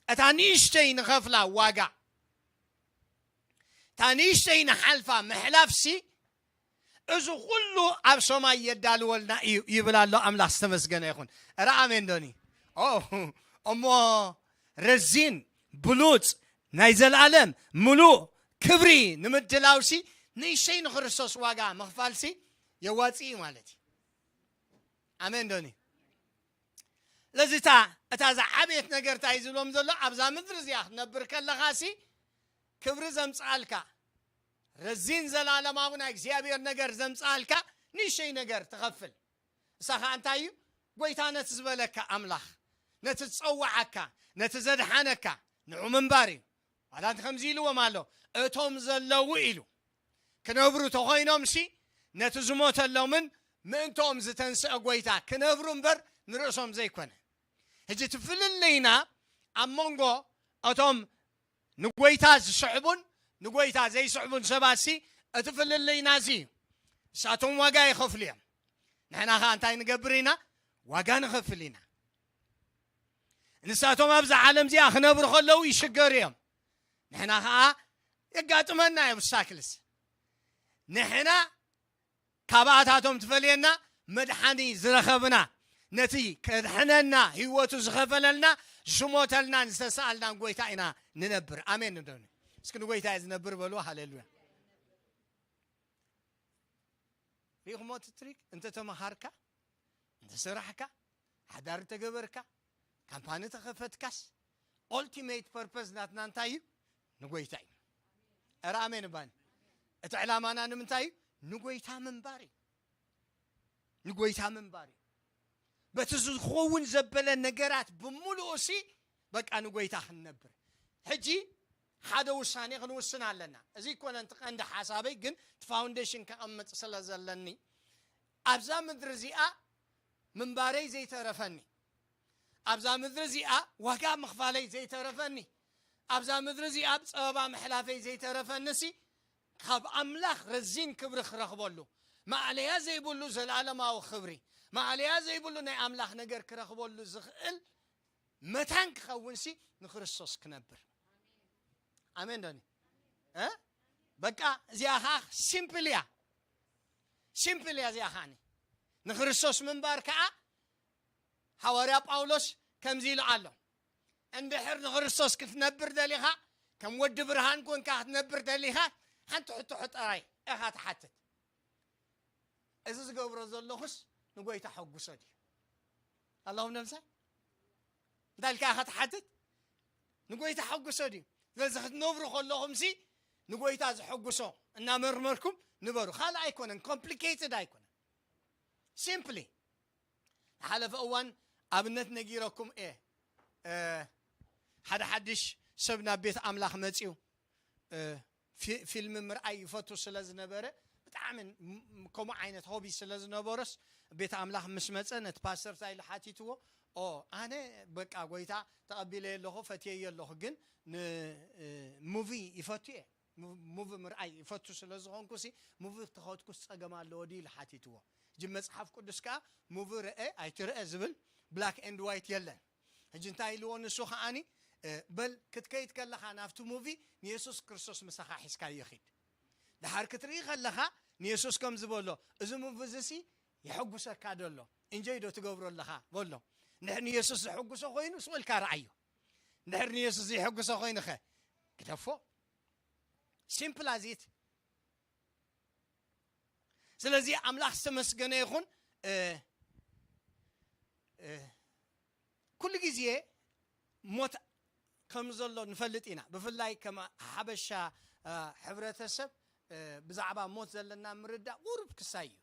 እታ ንእሽተይ ንኸፍላ ዋጋ፣ እታ ንእሽተይ ንሓልፋ ምሕላፍሲ፣ እዚ ኩሉ ኣብ ሰማይ የዳልወልና እዩ ይብል ኣሎ። ኣምላኽ ዝተመስገነ ይኹን። ኧረ ኣሜን ዶኒ? ኦ፣ እሞ ረዚን ብሉጽ ናይ ዘለኣለም ምሉእ ክብሪ ንምድላውሲ፣ ንእሽተይ ንክርስቶስ ዋጋ ምኽፋልሲ የዋጽእ እዩ ማለት እዩ። ኣሜን ዶኒ? ለዚ እታ፣ እታ ዝዓበየት ነገር እንታይ እዩ ዝብሎም ዘሎ? ኣብዛ ምድሪ እዚኣ ክትነብር ከለኻሲ ክብሪ ዘምጽኣልካ፣ ረዚን ዘላለማዊ ናይ እግዚኣብሔር ነገር ዘምጽኣልካ ንእሽተይ ነገር ትኸፍል። እሳ ኸኣ እንታይ እዩ? ጎይታ ነቲ ዝበለካ ኣምላኽ፣ ነቲ ዝጸውዓካ፣ ነቲ ዘድሓነካ ንዑ ምንባር እዩ። ዋላ እንተ ከምዚ ኢልዎም ኣሎ፣ እቶም ዘለዉ ኢሉ ክነብሩ ተኾይኖምሲ፣ ነቲ ዝሞተሎምን ምእንቶም ዝተንስአ ጎይታ ክነብሩ እምበር ንርእሶም ዘይኮነ። ሕጂ እቲ ፍልልይና ኣብ መንጎ እቶም ንጎይታ ዝስዕቡን ንጎይታ ዘይስዕቡን ሰባት ሲ እቲ ፍልልይና እዚ እዩ። ንሳቶም ዋጋ ይኸፍሉ እዮም። ንሕና ኸዓ እንታይ ንገብር ኢና? ዋጋ ንኸፍል ኢና። ንሳቶም ኣብዚ ዓለም እዚኣ ክነብሩ ከለዉ ይሽገሩ እዮም። ንሕና ኸዓ የጋጥመና እዮም ሳክልስ። ንሕና ካብኣታቶም ትፈልየና መድሓኒ ዝረኸብና፣ ነቲ ከድሕነና ህይወቱ ዝኸፈለልና ዝሞተልናን ዝተሰኣልናን ጎይታ ኢና ንነብር። ኣሜን። ንደኒ እስኪ ንጎይታ እየ ዝነብር በሉ። ሃሌሉያ። ሪኢኹሞ እቲ ትሪክ? እንተተመሃርካ፣ እንተሰራሕካ፣ ሓዳር ተገበርካ፣ ካምፓኒ ተኸፈትካስ፣ ኦልቲሜት ፐርፐስ ናትና እንታይ እዩ? ንጎይታ እዩ። ኧረ ኣሜን እባኒ። እቲ ዕላማና ንምንታይ እዩ? ንጎይታ ምንባር እዩ። ንጎይታ ምንባር እዩ። በቲ ዝኸውን ዘበለ ነገራት ብምሉኡ ሲ በቃ ንጎይታ ክንነብር። ሕጂ ሓደ ውሳኔ ክንውስን ኣለና። እዚ ይኮነ እቲ ቀንዲ ሓሳበይ፣ ግን እቲ ፋውንዴሽን ከቐምጥ ስለ ዘለኒ፣ ኣብዛ ምድሪ እዚኣ ምንባረይ ዘይተረፈኒ፣ ኣብዛ ምድሪ እዚኣ ዋጋ ምኽፋለይ ዘይተረፈኒ፣ ኣብዛ ምድሪ እዚኣ ብፀበባ ምሕላፈይ ዘይተረፈኒ ሲ ካብ ኣምላኽ ረዚን ክብሪ ክረኽበሉ፣ ማእለያ ዘይብሉ ዘላለማዊ ክብሪ፣ ማእለያ ዘይብሉ ናይ ኣምላኽ ነገር ክረኽበሉ ዝኽእል መታን ክኸውን ሲ ንክርስቶስ ክነብር። ኣሜን ዶኒ? እ? በቃ እዚኣ ኸዓ ሲምፕል እያ። ሲምፕል እያ እዚኣ ኸዓኒ። ንክርስቶስ ምንባር ከዓ ሃዋርያ ጳውሎስ ከምዚ ኢሉ ኣሎ። እንድሕር ንክርስቶስ ክትነብር ደሊኻ፣ ከም ወዲ ብርሃን ኮንካ ክትነብር ደሊኻ፣ ሓንቲ ሕቶ ጥራይ ኢኻ ትሓትት። እዚ ዝገብሮ ዘለኹስ ንጎይታ ሕጉሶ ድዩ? ኣለኹም ነምሳይ? እንታይ ኢልካ ኢኻ ትሓትት? ንጎይታ ሕጉሶ ድዩ? ስለዚ ክትነብሩ ከለኹም ሲ ንጎይታ ዝሕጉሶ እናመርመርኩም ንበሩ። ካልእ ኣይኮነን፣ ኮምፕሊኬትድ ኣይኮነን። ሲምፕሊ። ዝሓለፈ እዋን ኣብነት ነጊረኩም እየ። እ፣ ሓደ ሓድሽ ሰብ ናብ ቤት ኣምላኽ መጺኡ፣ እ፣ ፊ-፣ ፊልም ምርኣይ ይፈቱ ስለ ዝነበረ፣ ብጣዕሚ ም-፣ ም-፣ ከምኡ ዓይነት ሆቢ ስለ ዝነበሮስ፣ ቤት ኣምላኽ ምስ መጸ ነቲ ፓስተር እንታይ ኢሉ ሓቲትዎ? "ኦ፣ ኣነ በቃ ጎይታ ተቐቢለዮ ኣለኹ፣ ፈትየዮ ኣለኹ፣ ግን ን-፣ እ፣ ሙቪ ይፈቱ እየ። ሙ-፣ ሙቪ ምርኣይ ይፈቱ ስለ ዝኾንኩ ሲ፣ ሙቪ ተኸትኩስ ጸገም ኣለዎ ድዩ?" ኢሉ ሓቲትዎ። ሕጂ መጽሓፍ ቅዱስ ከኣ ሙቪ ርአ ኣይትርአ ዝብል ብላክ ኤንድ ዋይት የለን። ሕጂ እንታይ ኢልዎ ንሱ ከዓኒ፣ እ፣ በል ክትከይድ ከለኻ ናብቲ ሙቪ ንየሱስ ክርስቶስ ምሳኻ ሒዝካዮ ኺድ። ድሓር ክትርኢ ከለኻ ንየሱስ ከም ዝበሎ፣ "እዚ ሙቪ እዚ ሲ የሐጉሰካ ዶ ኣሎ? ኢንጆይ ዶ ትገብሮ ኣለኻ?" በሎ። እንድሕር ንየሱስ ዘሐጉሶ ኮይኑ ስቕ ኢልካ ረኣዮ። እንድሕር ንየሱስ ዘየሐጉሶ ኮይኑኸ ግደፎ። ሲምፕል ኣዚት። ስለዚ ኣምላኽ ዝተመስገነ ይኹን። እ፣ እ፣ ኩሉ ግዜ ሞት ከም ዘሎ ንፈልጥ ኢና። ብፍላይ ከም ሓበሻ፣ እ፣ ሕብረተሰብ፣ እ፣ ብዛዕባ ሞት ዘለና ምርዳእ ቁሩብ ክሳይ እዩ።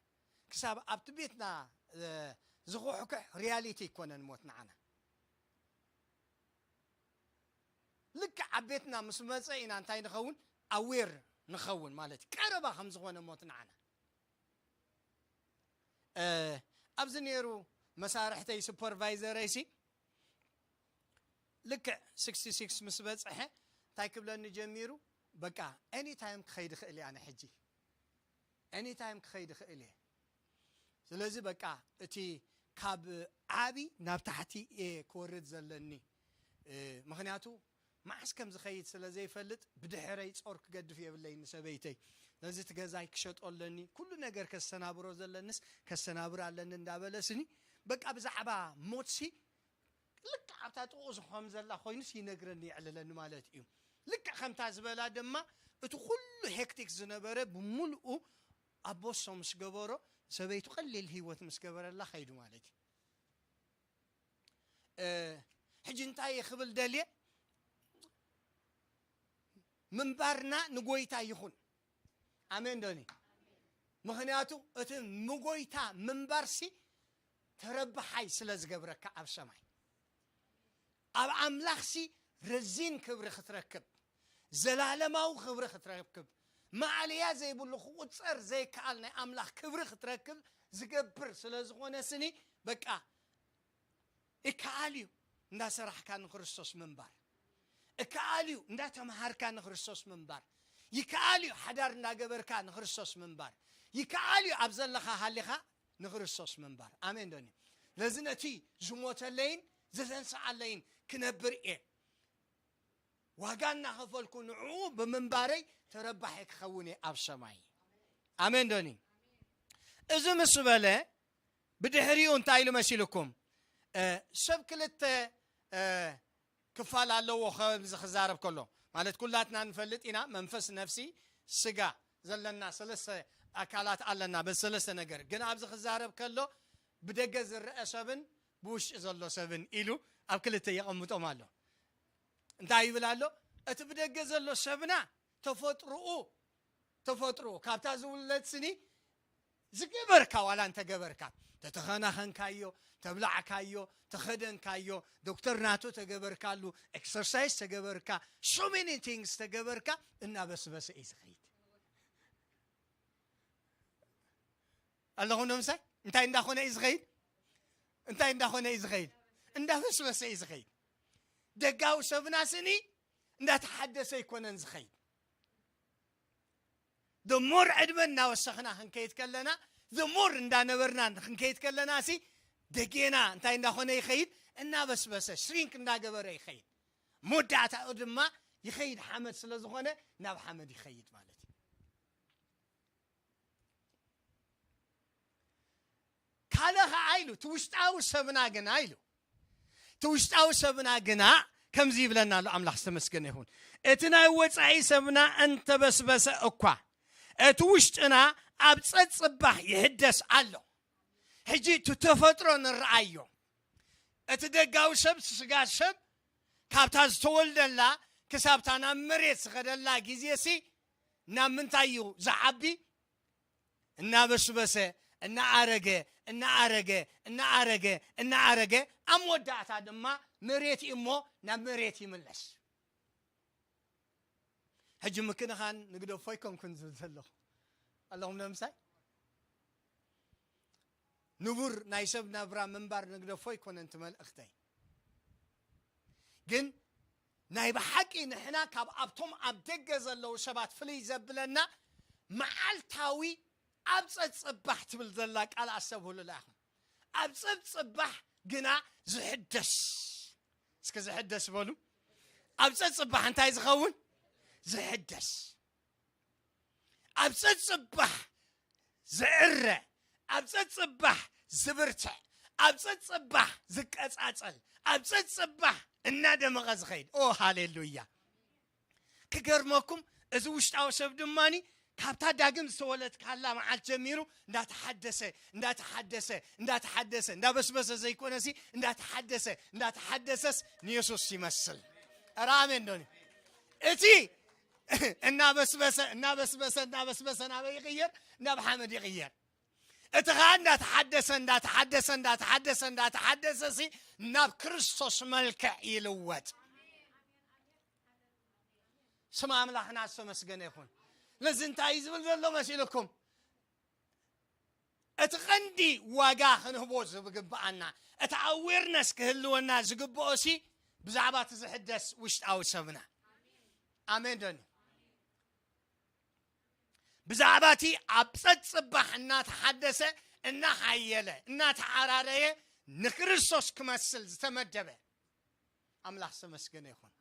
ክሳብ ኣብቲ ቤትና፣ እ፣ ዝኹሕኩሕ ሪያሊቲ ኣይኮነን ሞት ንዓና። ልክዕ ኣብ ቤትና ምስ መጸ ኢና እንታይ ንኸውን? ኣዌር ንኸውን ማለት እዩ። ቀረባ ከም ዝኾነ ሞት ንዓና። እ፣ ኣብዚ ነይሩ መሳርሕተይ፣ ሱፐርቫይዘረይ ሲ ልክዕ ስክስቲ ሲክስ ምስ በጽሐ እንታይ ክብለኒ ጀሚሩ? "በቃ ኤኒ ታይም ክኸይድ እኽእል እየ ኣነ ሕጂ። ኤኒ ታይም ክኸይድ እኽእል እየ። ስለዚ በቃ እቲ ካብ ዓቢ ናብ ታሕቲ እየ ክወርድ ዘለኒ። እ፣ ምኽንያቱ መዓስ ከም ዝኸይድ ስለ ዘይፈልጥ ብድሕረይ ጾር ክገድፍ የብለይ ንሰበይተይ። ስለዚ እቲ ገዛይ ክሸጦ ኣለኒ፣ ኩሉ ነገር ከሰናብሮ ዘለንስ ከሰናብር ኣለኒ" እንዳበለስኒ በቃ ብዛዕባ ሞትሲ ልክዕ ኣብታ ጥቕኡ ዝኾም ዘላ ኮይኑስ ይነግረኒ፣ የዕልለኒ ማለት እዩ። ልክዕ ከምታ ዝበላ ድማ እቲ ኩሉ ሄክቲክ ዝነበረ ብምልኡ ኣብ ቦሶ ምስ ገበሮ፣ ሰበይቱ ቀሊል ህይወት ምስ ገበረላ ከይዱ ማለት እዩ። እ፣ ሕጂ እንታይ እየ ክብል ደልየ? ምንባርና ንጎይታ ይኹን። ኣሜን ዶኒ? ምኽንያቱ እቲ ንጎይታ ምንባርሲ ተረባሓይ ስለ ዝገብረካ ኣብ ሰማይ፣ ኣብ ኣምላኽሲ ረዚን ክብሪ ክትረክብ፣ ዘላለማዊ ክብሪ ክትረክብ፣ ማዕልያ ዘይብሉ ክቑጸር ዘይከኣል ናይ ኣምላኽ ክብሪ ክትረክብ ዝገብር ስለ ዝኾነ ስኒ በቃ ይከኣል እዩ። እንዳሰራሕካ ንክርስቶስ ምንባር ይከኣል እዩ። እንዳተምሃርካ ንክርስቶስ ምንባር ይከኣል እዩ። ሓዳር እንዳገበርካ ንክርስቶስ ምንባር ይከኣል እዩ። ኣብ ዘለኻ ሃሊኻ ንክርስቶስ ምንባር። ኣሜን ዶኒ? ለዚ ነቲ ዝሞተለይን ዝተንስኣለይን ክነብር እየ። ዋጋ እናኸፈልኩ ንዕኡ ብምንባረይ ተረባሒ ክኸውን እየ ኣብ ሰማይ። ኣሜን ዶኒ? እዚ ምስ በለ ብድሕሪኡ እንታይ ኢሉ መሲልኩም? እ፣ ሰብ ክልተ፣ እ፣ ክፋል ኣለዎ ከምዚ ክዛረብ ከሎ። ማለት ኩላትና ንፈልጥ ኢና፣ መንፈስ፣ ነፍሲ፣ ስጋ ዘለና ሰለስተ ኣካላት ኣለና፣ በዚ ሰለስተ ነገር። ግን ኣብዚ ክዛረብ ከሎ ብደገ ዝረአ ሰብን ብውሽጢ ዘሎ ሰብን ኢሉ ኣብ ክልተ የቐምጦም ኣሎ። እንታይ ይብል ኣሎ? እቲ ብደገ ዘሎ ሰብና ተፈጥሮኡ፣ ተፈጥሮኡ ካብታ ዝውለድ ስኒ ዝገበርካ ዋላ እንተገበርካ፣ ተተኸናኸንካዮ፣ ተብላዕካዮ፣ ተኸደንካዮ፣ ዶክተር ናቶ ተገበርካሉ፣ ኤክሰርሳይዝ ተገበርካ፣ so many things ተገበርካ፣ እናበስበሰ እዩ ዝኸይድ። ኣለኹም ዶ ምሳይ? እንታይ እንዳኾነ እዩ ዝኸይድ? እንታይ እንዳኾነ እዩ ዝኸይድ? እንዳበስበሰ እዩ ዝኸይድ። ደጋዊ ሰብና ስኒ እንዳተሓደሰ ኣይኮነን ዝኸይድ። The more ዕድመ እናወሰኽና ክንከይድ ከለና፣ the more እንዳነበርና ክንከይድ ከለና ሲ ደጌና እንታይ እንዳኾነ ይኸይድ? እናበስበሰ፣ ሽሪንክ እንዳገበረ ይኸይድ። መወዳእታኡ ድማ ይኸይድ፣ ሓመድ ስለ ዝኾነ ናብ ሓመድ ይኸይድ ማለት እዩ። ካልእ ኸዓ ኢሉ፣ እቲ ውሽጣዊ ሰብና ግና ኢሉ፣ እቲ ውሽጣዊ ሰብና ግና ከምዚ ይብለና ኣሎ፣ ኣምላኽ ዝተመስገነ ይኹን። እቲ ናይ ወጻኢ ሰብና እንተበስበሰ እኳ፣ እቲ ውሽጥና ኣብ ጸጽባሕ ይሕደስ ኣሎ። ሕጂ እቲ ተፈጥሮ ንረኣዮ። እቲ ደጋዊ ሰብ፣ ስጋ ሰብ፣ ካብታ ዝተወልደላ ክሳብታ ናብ መሬት ዝኸደላ ግዜ ሲ፣ ናብ ምንታይ እዩ ዝዓቢ? እናበስበሰ፣ እናኣረገ፣ እናኣረገ፣ እናኣረገ፣ እናኣረገ፣ ኣብ መወዳእታ ድማ መሬት እዩ እሞ ናብ መሬት ይምለስ። ሕጂ ምክንኻን ንግደፎ ኣይኮንኩን ዝብል ዘለኹ። ኣለኹም ዶ ምሳይ? ንቡር ናይ ሰብ ናብራ ምንባር ንግደፎ ኣይኮነን እቲ መልእኽተይ። ግን ናይ ብሓቂ ንሕና ካብ ኣብቶም ኣብ ደገ ዘለዉ ሰባት ፍልይ ዘብለና መዓልታዊ ኣብ ጸጽባሕ ትብል ዘላ ቃል ኣስተብህሉላ ኢኹም። ኣብ ጸጽባሕ ግና ዝሕደስ። እስከ ዝሕደስ በሉ። ኣብ ጸጽባሕ እንታይ ዝኸውን? ዝሕደስ። ኣብ ጸጽባሕ ዝዕረ፣ ኣብ ጸጽባሕ ዝብርትዕ፣ ኣብ ጸጽባሕ ዝቀጻጸል፣ ኣብ ጸጽባሕ እናደመቐ ዝኸይድ። ኦ ሃሌሉያ! ክገርመኩም፣ እዚ ውሽጣዊ ሰብ ድማኒ ካብታ ዳግም ዝተወለድካላ መዓልቲ ጀሚሩ እንዳተሓደሰ፣ እንዳተሓደሰ፣ እንዳተሓደሰ፣ እንዳበስበሰ ዘይኮነሲ፣ እንዳተሓደሰ፣ እንዳተሓደሰስ ንየሱስ ይመስል። ኧረ ኣሜን ዶኒ። እቲ እናበስበሰ፣ እናበስበሰ፣ እናበስበሰ ናበይ ይቕየር? ናብ ሓመድ ይቕየር። እቲ ኸኣ እንዳተሓደሰ፣ እንዳተሓደሰ፣ እንዳተሓደሰ፣ እንዳተሓደሰ ሲ ናብ ክርስቶስ መልክዕ ይልወጥ። ስም ኣምላኽና ዝተመስገነ ይኹን። ለዚ እንታይ እዩ ዝብል ዘሎ መሲልኩም? እቲ ቀንዲ ዋጋ ክንህቦ ዝግብኣና፣ እቲ ኣዌርነስ ክህልወና ዝግብኦ ሲ ብዛዕባ እቲ ዝሕደስ ውሽጣዊ ሰብና። ኣሜን ዶኒ? ብዛዕባ እቲ ኣብ ጸጽባሕ እናተሓደሰ፣ እናሓየለ፣ እናተዓራረየ ንክርስቶስ ክመስል ዝተመደበ ኣምላኽ ዝተመስገነ ይኹን።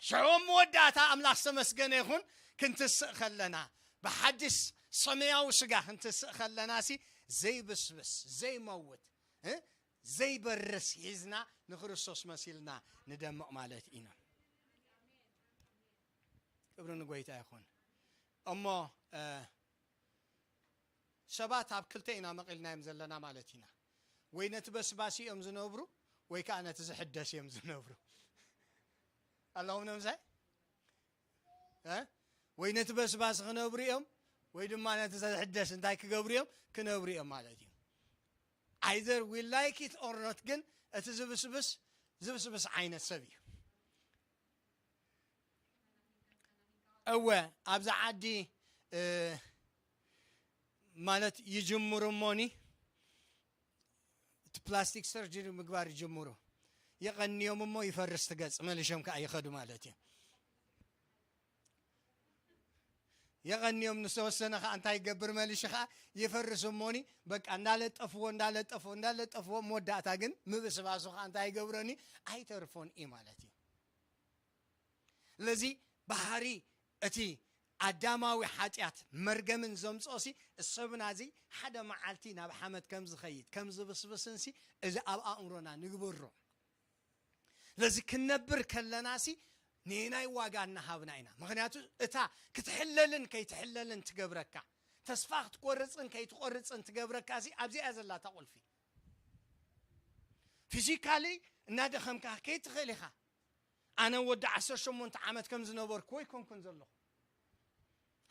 ሽዑ ኣብ መወዳእታ ኣምላኽ ዝተመስገነ ይኹን ክንትስእ ከለና፣ ብሓድሽ ሰማያዊ ስጋ ክንትስእ ከለና ሲ ዘይብስብስ፣ ዘይመውት፣ እ? ዘይበርስ ሒዝና ንክርስቶስ መሲልና ንደምቕ ማለት ኢና። ክብሪ ንጎይታ ይኹን። እሞ፣ እ፣ ሰባት ኣብ ክልተ ኢና መቒልናዮም ዘለና ማለት ኢና። ወይ ነቲ በስባሲ እዮም ዝነብሩ፣ ወይ ከኣ ነቲ ዝሕደስ እዮም ዝነብሩ። ኣለኹም ነምሳይ? እ? ወይ ነቲ በስባሲ ክነብሩ እዮም፣ ወይ ድማ ነቲ ዝሕደስ እንታይ ክገብሩ እዮም? ክነብሩ እዮም ማለት እዩ። Either we like it or not፣ ግን እቲ ዝብስብስ፣ ዝብስብስ ዓይነት ሰብ እዩ። እወ፣ ኣብዚ ዓዲ እ፣ ማለት ይጅምሩ እሞኒ፣ እቲ ፕላስቲክ ሰርጀሪ ምግባር ይጅምሩ። የቐንዮም እሞ ይፈርስ ትገጽ፣ መሊሾም ከኣ ይኸዱ ማለት እዩ። የቐንዮም ንዝተወሰነ ከኣ እንታይ ይገብር መሊሹ ከኣ ይፈርስ እሞኒ፣ በቃ እንዳለጠፍዎ፣ እንዳለጠፍዎ፣ እንዳለጠፍዎ፣ መወዳእታ ግን ምብስባሱ ከኣ እንታይ ይገብረኒ? ኣይተርፎን እዩ ማለት እዩ። ስለዚ ባህሪ እቲ ኣዳማዊ ሓጢኣት መርገምን ዘምጽኦሲ፣ ሰብና እዚ ሓደ መዓልቲ ናብ ሓመድ ከም ዝኸይድ፣ ከም ዝብስብስንሲ፣ እዚ ኣብ ኣእምሮና ንግብሮ። ስለዚ ክንነብር ከለናሲ፣ ንናይ ዋጋ እናሃብና ኢና። ምኽንያቱ እታ ክትሕለልን ከይትሕለልን ትገብረካ፣ ተስፋ ክትቆርጽን ከይትቆርጽን ትገብረካሲ፣ ኣብዚኣ እያ ዘላታ ቁልፊ። ፊዚካሊ እናደኸምካ ከይትኽእል ኢኻ። ኣነ ወዲ ዓሰርተ ሸሞንተ ዓመት ከም ዝነበርኩ ኣይኮንኩን ዘለኹ።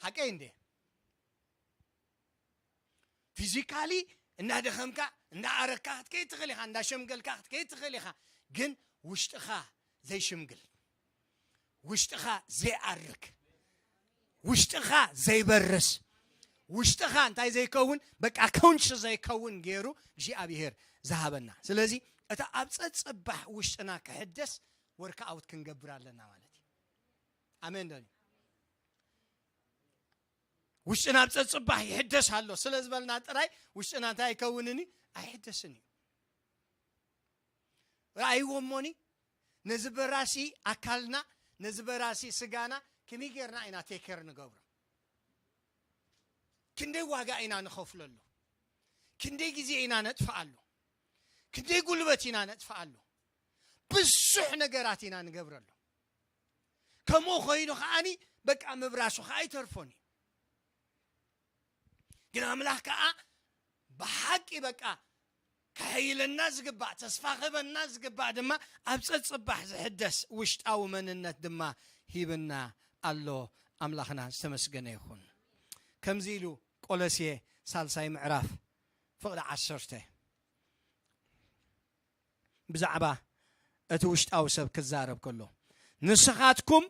ሓቀይ እንዴ? ፊዚካሊ እናደኸምካ፣ እንዳኣረካ ክትከይድ ትኽእል ኢኻ፣ እንዳሸምገልካ ክትከይድ ትኽእል ኢኻ። ግን ውሽጥኻ ዘይሽምግል፣ ውሽጥኻ ዘይኣርግ፣ ውሽጥኻ ዘይበርስ፣ ውሽጥኻ እንታይ ዘይከውን፣ በቃ ከውንሽ ዘይከውን ገይሩ እግዚኣብሔር ዝሃበና። ስለዚ እቲ ኣብ ጸጽባሕ ውሽጥና ክሕደስ ወርክ ኣውት ክንገብር ኣለና ማለት እዩ። ኣሜን ዶ? ውሽጥና ኣብ ጸጽባሕ ይሕደስ ኣሎ ስለ ዝበልና ጥራይ ውሽጥና እንታይ ኣይከውንን እዩ? ኣይሕደስን እዩ። ረኣይዎ እሞኒ፣ ነዚ በራሲ ኣካልና፣ ነዚ በራሲ ስጋና ከመይ ጌርና ኢና ቴክ ኬር ንገብሮ? ክንደይ ዋጋ ኢና ንኸፍለሉ? ክንደይ ግዜ ኢና ነጥፍኣሉ? ክንደይ ጉልበት ኢና ነጥፍኣሉ? ብዙሕ ነገራት ኢና ንገብረሉ። ከምኡ ኮይኑ ከዓኒ በቃ ምብራሱ ከኣ ኣይተርፎን እዩ። ግን ኣምላኽ ከኣ ብሓቂ በቃ ከሐይለና ዝግባእ፣ ተስፋ ክህበና ዝግባእ ድማ ኣብ ጸጽባሕ ዝሕደስ ውሽጣዊ መንነት ድማ ሂብና ኣሎ። ኣምላኽና ዝተመስገነ ይኹን። ከምዚ ኢሉ ቆሎሴ ሳልሳይ ምዕራፍ ፍቕዲ ዓሰርተ ብዛዕባ እቲ ውሽጣዊ ሰብ ክዛረብ ከሎ፣ ንስኻትኩም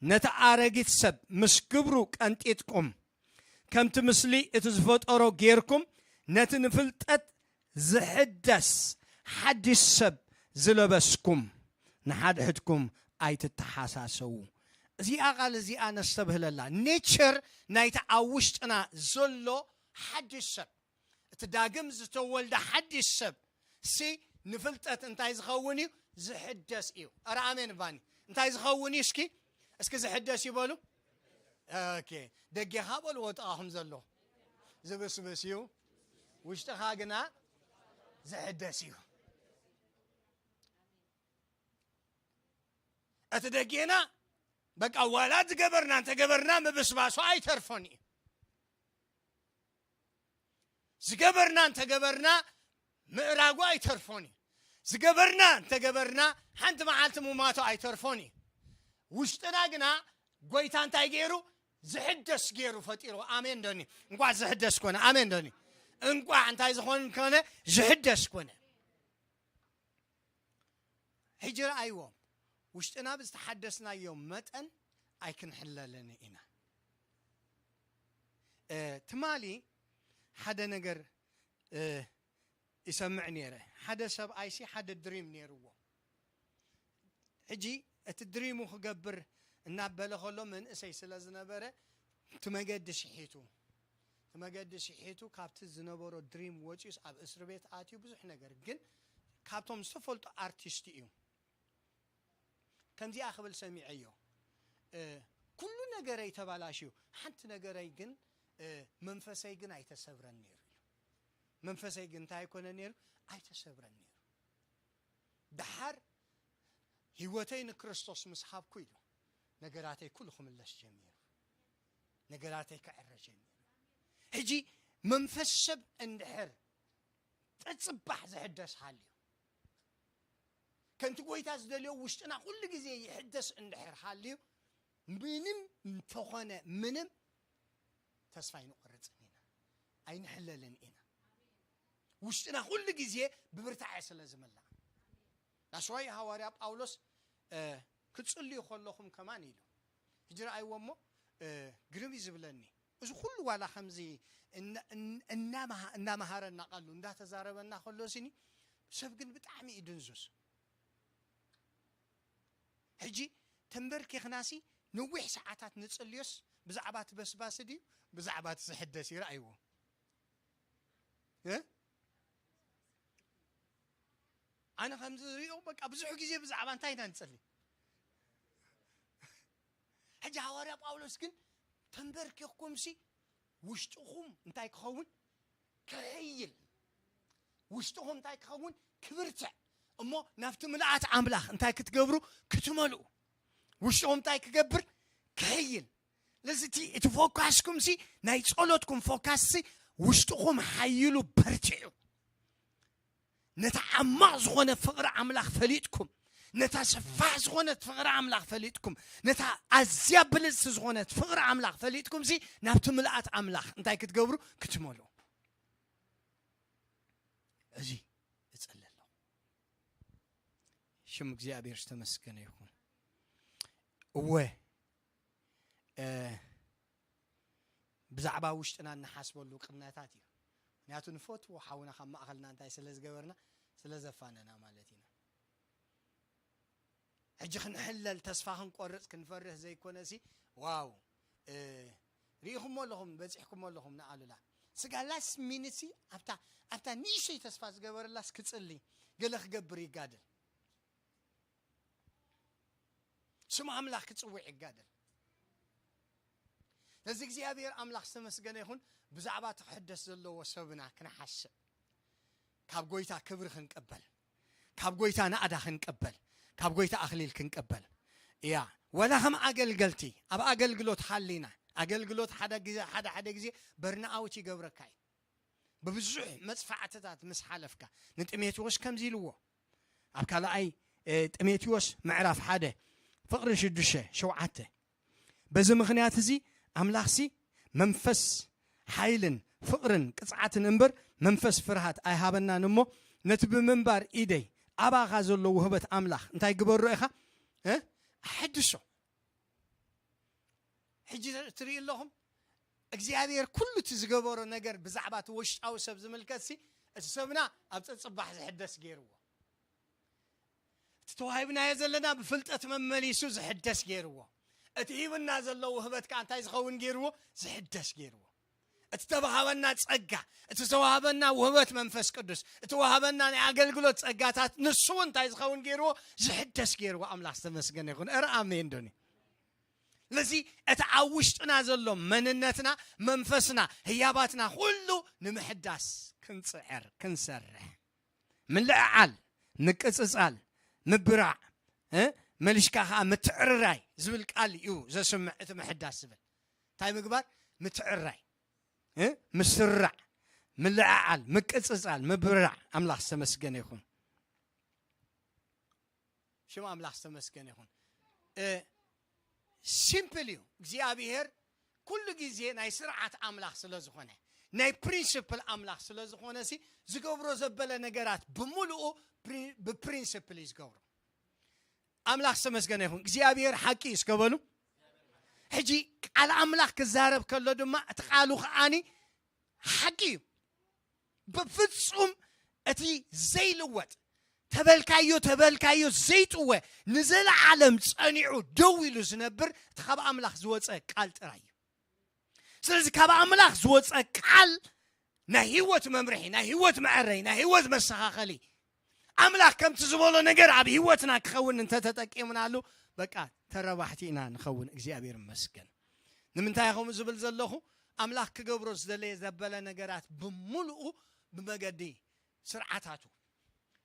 ነቲ ኣረጊት ሰብ ምስ ግብሩ ቀንጢጥኩም፣ ከምቲ ምስሊ እቲ ዝፈጠሮ ጌርኩም፣ ነቲ ንፍልጠት ዝሕደስ ሓድሽ ሰብ ዝለበስኩም፣ ንሓድሕድኩም ኣይትተሓሳሰዉ። እዚኣ ቃል እዚኣ ነስተብህለላ። ኔቸር ናይቲ ኣብ ውሽጥና ዘሎ ሓድሽ ሰብ፣ እቲ ዳግም ዝተወልደ ሓድሽ ሰብ ሲ ንፍልጠት እንታይ ዝኸውን እዩ? ዝሕደስ እዩ። ኧረ ኣሜን ባኒ። እንታይ ዝኸውን እዩ? እስኪ፣ እስኪ ዝሕደስ ይበሉ። ኦኬ፣ ደጌኻ በልዎ ጥቓኹም ዘሎ። ዝብስብስ እዩ፣ ውሽጥኻ ግና ዝሕደስ እዩ። እቲ ደጌና በቃ ዋላ ዝገበርና እንተገበርና ምብስባሱ ኣይተርፎን እዩ። ዝገበርና እንተገበርና ምእራጉ ኣይተርፎን እዩ። ዝገበርና እንተገበርና ሓንቲ መዓልቲ ምማቱ ኣይተርፎን እዩ። ውሽጥና ግና ጎይታ እንታይ ገይሩ? ዝሕደስ ገይሩ ፈጢሩ። ኣሜን ዶኒ? እንቋዕ ዝሕደስ ኮነ። ኣሜን ዶኒ? እንቋዕ እንታይ ዝኾን ኮነ? ዝሕደስ ኮነ። ሕጂ ረኣይዎም፣ ውሽጥና ብዝተሓደስናዮ መጠን ኣይክንሕለልን ኢና። እ፣ ትማሊ ሓደ ነገር፣ እ፣ ይሰምዕ ነይረ። ሓደ ሰብኣይሲ ሓደ ድሪም ነይርዎ። ሕጂ እቲ ድሪሙ ክገብር እናበለ ከሎ መንእሰይ ስለ ዝነበረ እቲ መገዲ ስሒቱ፣ እቲ መገዲ ስሒቱ ካብቲ ዝነበሮ ድሪም ወፂኡስ ኣብ እስር ቤት ኣትዩ ብዙሕ ነገር። ግን ካብቶም ዝተፈልጡ ኣርቲስት እዩ። ከምዚኣ ክብል ሰሚዐዮ፣ እ፣ "ኩሉ ነገረይ ተባላሽዩ፣ ሓንቲ ነገረይ ግን፣ እ፣ መንፈሰይ ግን ኣይተሰብረን ነይሩ" ኢሉ። መንፈሰይ ግን እንታይ ኣይኮነ ነይሩ? ኣይተሰብረን ነይሩ። ደሓር ህይወተይ ንክርስቶስ ምስ ሃብኩ ኢሉ፣ ነገራተይ ኩሉ ክምለስ ጀሚሩ። ነገራተይ ክዕረ ጀሚሩ። ሕጂ መንፈስ ሰብ እንድሕር ተጽባሕ ዝሕደስ ሃልዩ፣ ከምቲ ጎይታ ዝደልዮ ውሽጥና ኩሉ ግዜ ይሕደስ እንድሕር ሃልዩ፣ ምንም እንተኾነ ምንም ተስፋ ኣይንቆርጽን ኢና፣ ኣይንሕለልን ኢና። ውሽጥና ኩሉ ግዜ ብብርታዐ ስለ ዝመልኣ። ዳስዋይ ሃዋርያ ጳውሎስ፣ እ፣ "ክትጽልዩ ከለኹም ከማን" ኢሉ። ሕጂ ረኣይዎ እሞ፣ እ፣ ግርም እዩ ዝብለኒ። እዚ ኩሉ ዋላ ከምዚ እና- እና- እናመሃ- እናመሃረና ቃሉ እንዳተዛረበና ከሎ ሲኒ ሰብ ግን ብጣዕሚ እዩ ድንዙዝ። ሕጂ ተንበርኪኽናሲ ነዊሕ ሰዓታት ንጽልዮስ ብዛዕባ እቲ በስባስ ድዩ ብዛዕባ እቲ ዝሕደስ ይረኣይዎ እ? ኣነ ከምዚ ዝሪኦ በቃ ብዙሕ ግዜ ብዛዕባ እንታይ ኢና ንጸሊ። ሕጂ ሃዋርያ ጳውሎስ ግን ተንበርኪኽኩም ሲ ውሽጥኹም እንታይ ክኸውን ክሕይል ውሽጥኹም እንታይ ክኸውን ክብርትዕ እሞ ናብቲ ምልኣት ኣምላኽ እንታይ ክትገብሩ ክትመልኡ ውሽጥኹም እንታይ ክገብር ክሕይል ለዚ እቲ እቲ ፎካስኩም ሲ ናይ ጸሎትኩም ፎካስ ሲ ውሽጥኹም ሓይሉ በርትዑ ነታ ዓማቕ ዝኾነ ፍቕሪ ኣምላኽ ፈሊጥኩም ነታ ሰፋሕ ዝኾነት ፍቕሪ ኣምላኽ ፈሊጥኩም ነታ ኣዝያ ብልጽቲ ዝኾነት ፍቕሪ ኣምላኽ ፈሊጥኩም ሲ ናብቲ ምልኣት ኣምላኽ እንታይ ክትገብሩ ክትመሉ እዚ እጸሊ ኣለኹ ሽም እግዚኣብሔር ዝተመስገነ ይኹን እወ ብዛዕባ ውሽጥና እንሓስበሉ ቅነታት እዩ ምክንያቱ ንፈትዎ ሓውና ካብ ማእኸልና እንታይ ስለ ዝገበርና ስለ ዘፋነና ማለት ኢና ሕጂ ክንሕለል ተስፋ ክንቆርፅ ክንፈርህ ዘይኮነ ሲ ዋው ርኢኹሞ ኣለኹም በፂሕኩሞ ኣለኹም ንኣሉላ ስጋ ላስ ሚኒት ሲ ኣብታ ኣብታ ንእሽተይ ተስፋ ዝገበረላስ ክፅሊ ገለ ክገብር ይጋድል ስም ኣምላኽ ክጽውዕ ይጋደል ነዚ እግዚኣብሔር ኣምላኽ ዝተመስገነ ይኹን ብዛዕባ እቲ ክሕደስ ዘለዎ ሰብና ክንሓስብ ካብ ጎይታ ክብሪ ክንቅበል ካብ ጎይታ ናእዳ ክንቅበል ካብ ጎይታ ኣኽሊል ክንቅበል እያ ወላ ከም ኣገልገልቲ ኣብ ኣገልግሎት ሃሊና ኣገልግሎት ሓደ ግዜ ሓደ ሓደ ግዜ በርንኣውት ይገብረካ እዩ ብብዙሕ መጽፋዕትታት ምስ ሓለፍካ ንጢሞቴዎስ ከምዚ ኢልዎ ኣብ ካልኣይ ጢሞቴዎስ ምዕራፍ ሓደ ፍቕሪ ሽዱሽተ ሸውዓተ በዚ ምኽንያት እዚ ኣምላኽሲ መንፈስ ሓይልን ፍቕርን ቅጽዓትን እምበር መንፈስ ፍርሃት ኣይሃበናን እሞ ነቲ ብምንባር ኢደይ ኣባኻ ዘሎ ውህበት ኣምላኽ እንታይ ግበሮ ኢኻ ኣሐድሶ ሕጂ ትርኢ ኣለኹም እግዚኣብሔር ኩሉ እቲ ዝገበሮ ነገር ብዛዕባ እቲ ውሽጣዊ ሰብ ዝምልከት ሲ እቲ ሰብና ኣብ ፀፅባሕ ዝሕደስ ገይርዎ እቲ ተዋሂብናዮ ዘለና ብፍልጠት መመሊሱ ዝሕደስ ገይርዎ እቲ ሂብና ዘሎ ውህበት ከዓ እንታይ ዝኸውን ገይርዎ ዝሕደስ ገይርዎ እቲ ተባሃበና ጸጋ እቲ ተዋሃበና ውህበት መንፈስ ቅዱስ እቲ ተዋሃበና ናይ ኣገልግሎት ጸጋታት ንሱ እንታይ ዝኸውን ገይርዎ ዝሕደስ ገይርዎ ኣምላኽ ዝተመስገነ ይኹን እረ ኣሜን ዶኒ ስለዚ እቲ ኣብ ውሽጥና ዘሎ መንነትና መንፈስና ህያባትና ኩሉ ንምሕዳስ ክንጽዕር ክንሰርሕ ምልዕዓል ምቅጽጻል ምብራዕ መልሽካ ከዓ ምትዕርራይ ዝብል ቃል እዩ ዘስምዕ እቲ ምሕዳስ ዝብል እንታይ ምግባር ምትዕራይ ምስራዕ ምልዕዓል ምቅጽጻል ምብራዕ ኣምላኽ ዝተመስገነ ይኹን ሽም ኣምላኽ ዝተመስገነ ይኹን ሲምፕል እዩ እግዚኣብሔር ኩሉ ግዜ ናይ ስርዓት ኣምላኽ ስለ ዝኾነ ናይ ፕሪንስፕል ኣምላኽ ስለ ዝኾነ ሲ ዝገብሮ ዘበለ ነገራት ብምሉኡ ብፕሪንስፕል እዩ ዝገብሮ ኣምላኽ ዝተመስገነ ይኹን እግዚኣብሔር ሓቂ እዩ እስከበሉ ሕጂ ቃል ኣምላኽ ክዛረብ ከሎ ድማ እቲ ቃሉ ከዓኒ ሓቂ እዩ ብፍጹም እቲ ዘይልወጥ ተበልካዮ ተበልካዮ ዘይጥወ ንዘለዓለም ጸኒዑ ደው ኢሉ ዝነብር እቲ ካብ ኣምላኽ ዝወፀ ቃል ጥራይ እዩ ስለዚ ካብ ኣምላኽ ዝወፀ ቃል ናይ ህይወት መምርሒ ናይ ህይወት መዐረይ ናይ ህይወት መሰኻኸሊ ኣምላኽ ከምቲ ዝበሎ ነገር ኣብ ህይወትና ክኸውን እንተተጠቂምናሉ በቃ ተረባሕቲ ኢና ንኸውን እግዚኣብሔር ይመስገን ንምንታይ ከምኡ ዝብል ዘለኹ ኣምላኽ ክገብሮ ዝደለየ ዘበለ ነገራት ብምሉኡ ብመገዲ ስርዓታቱ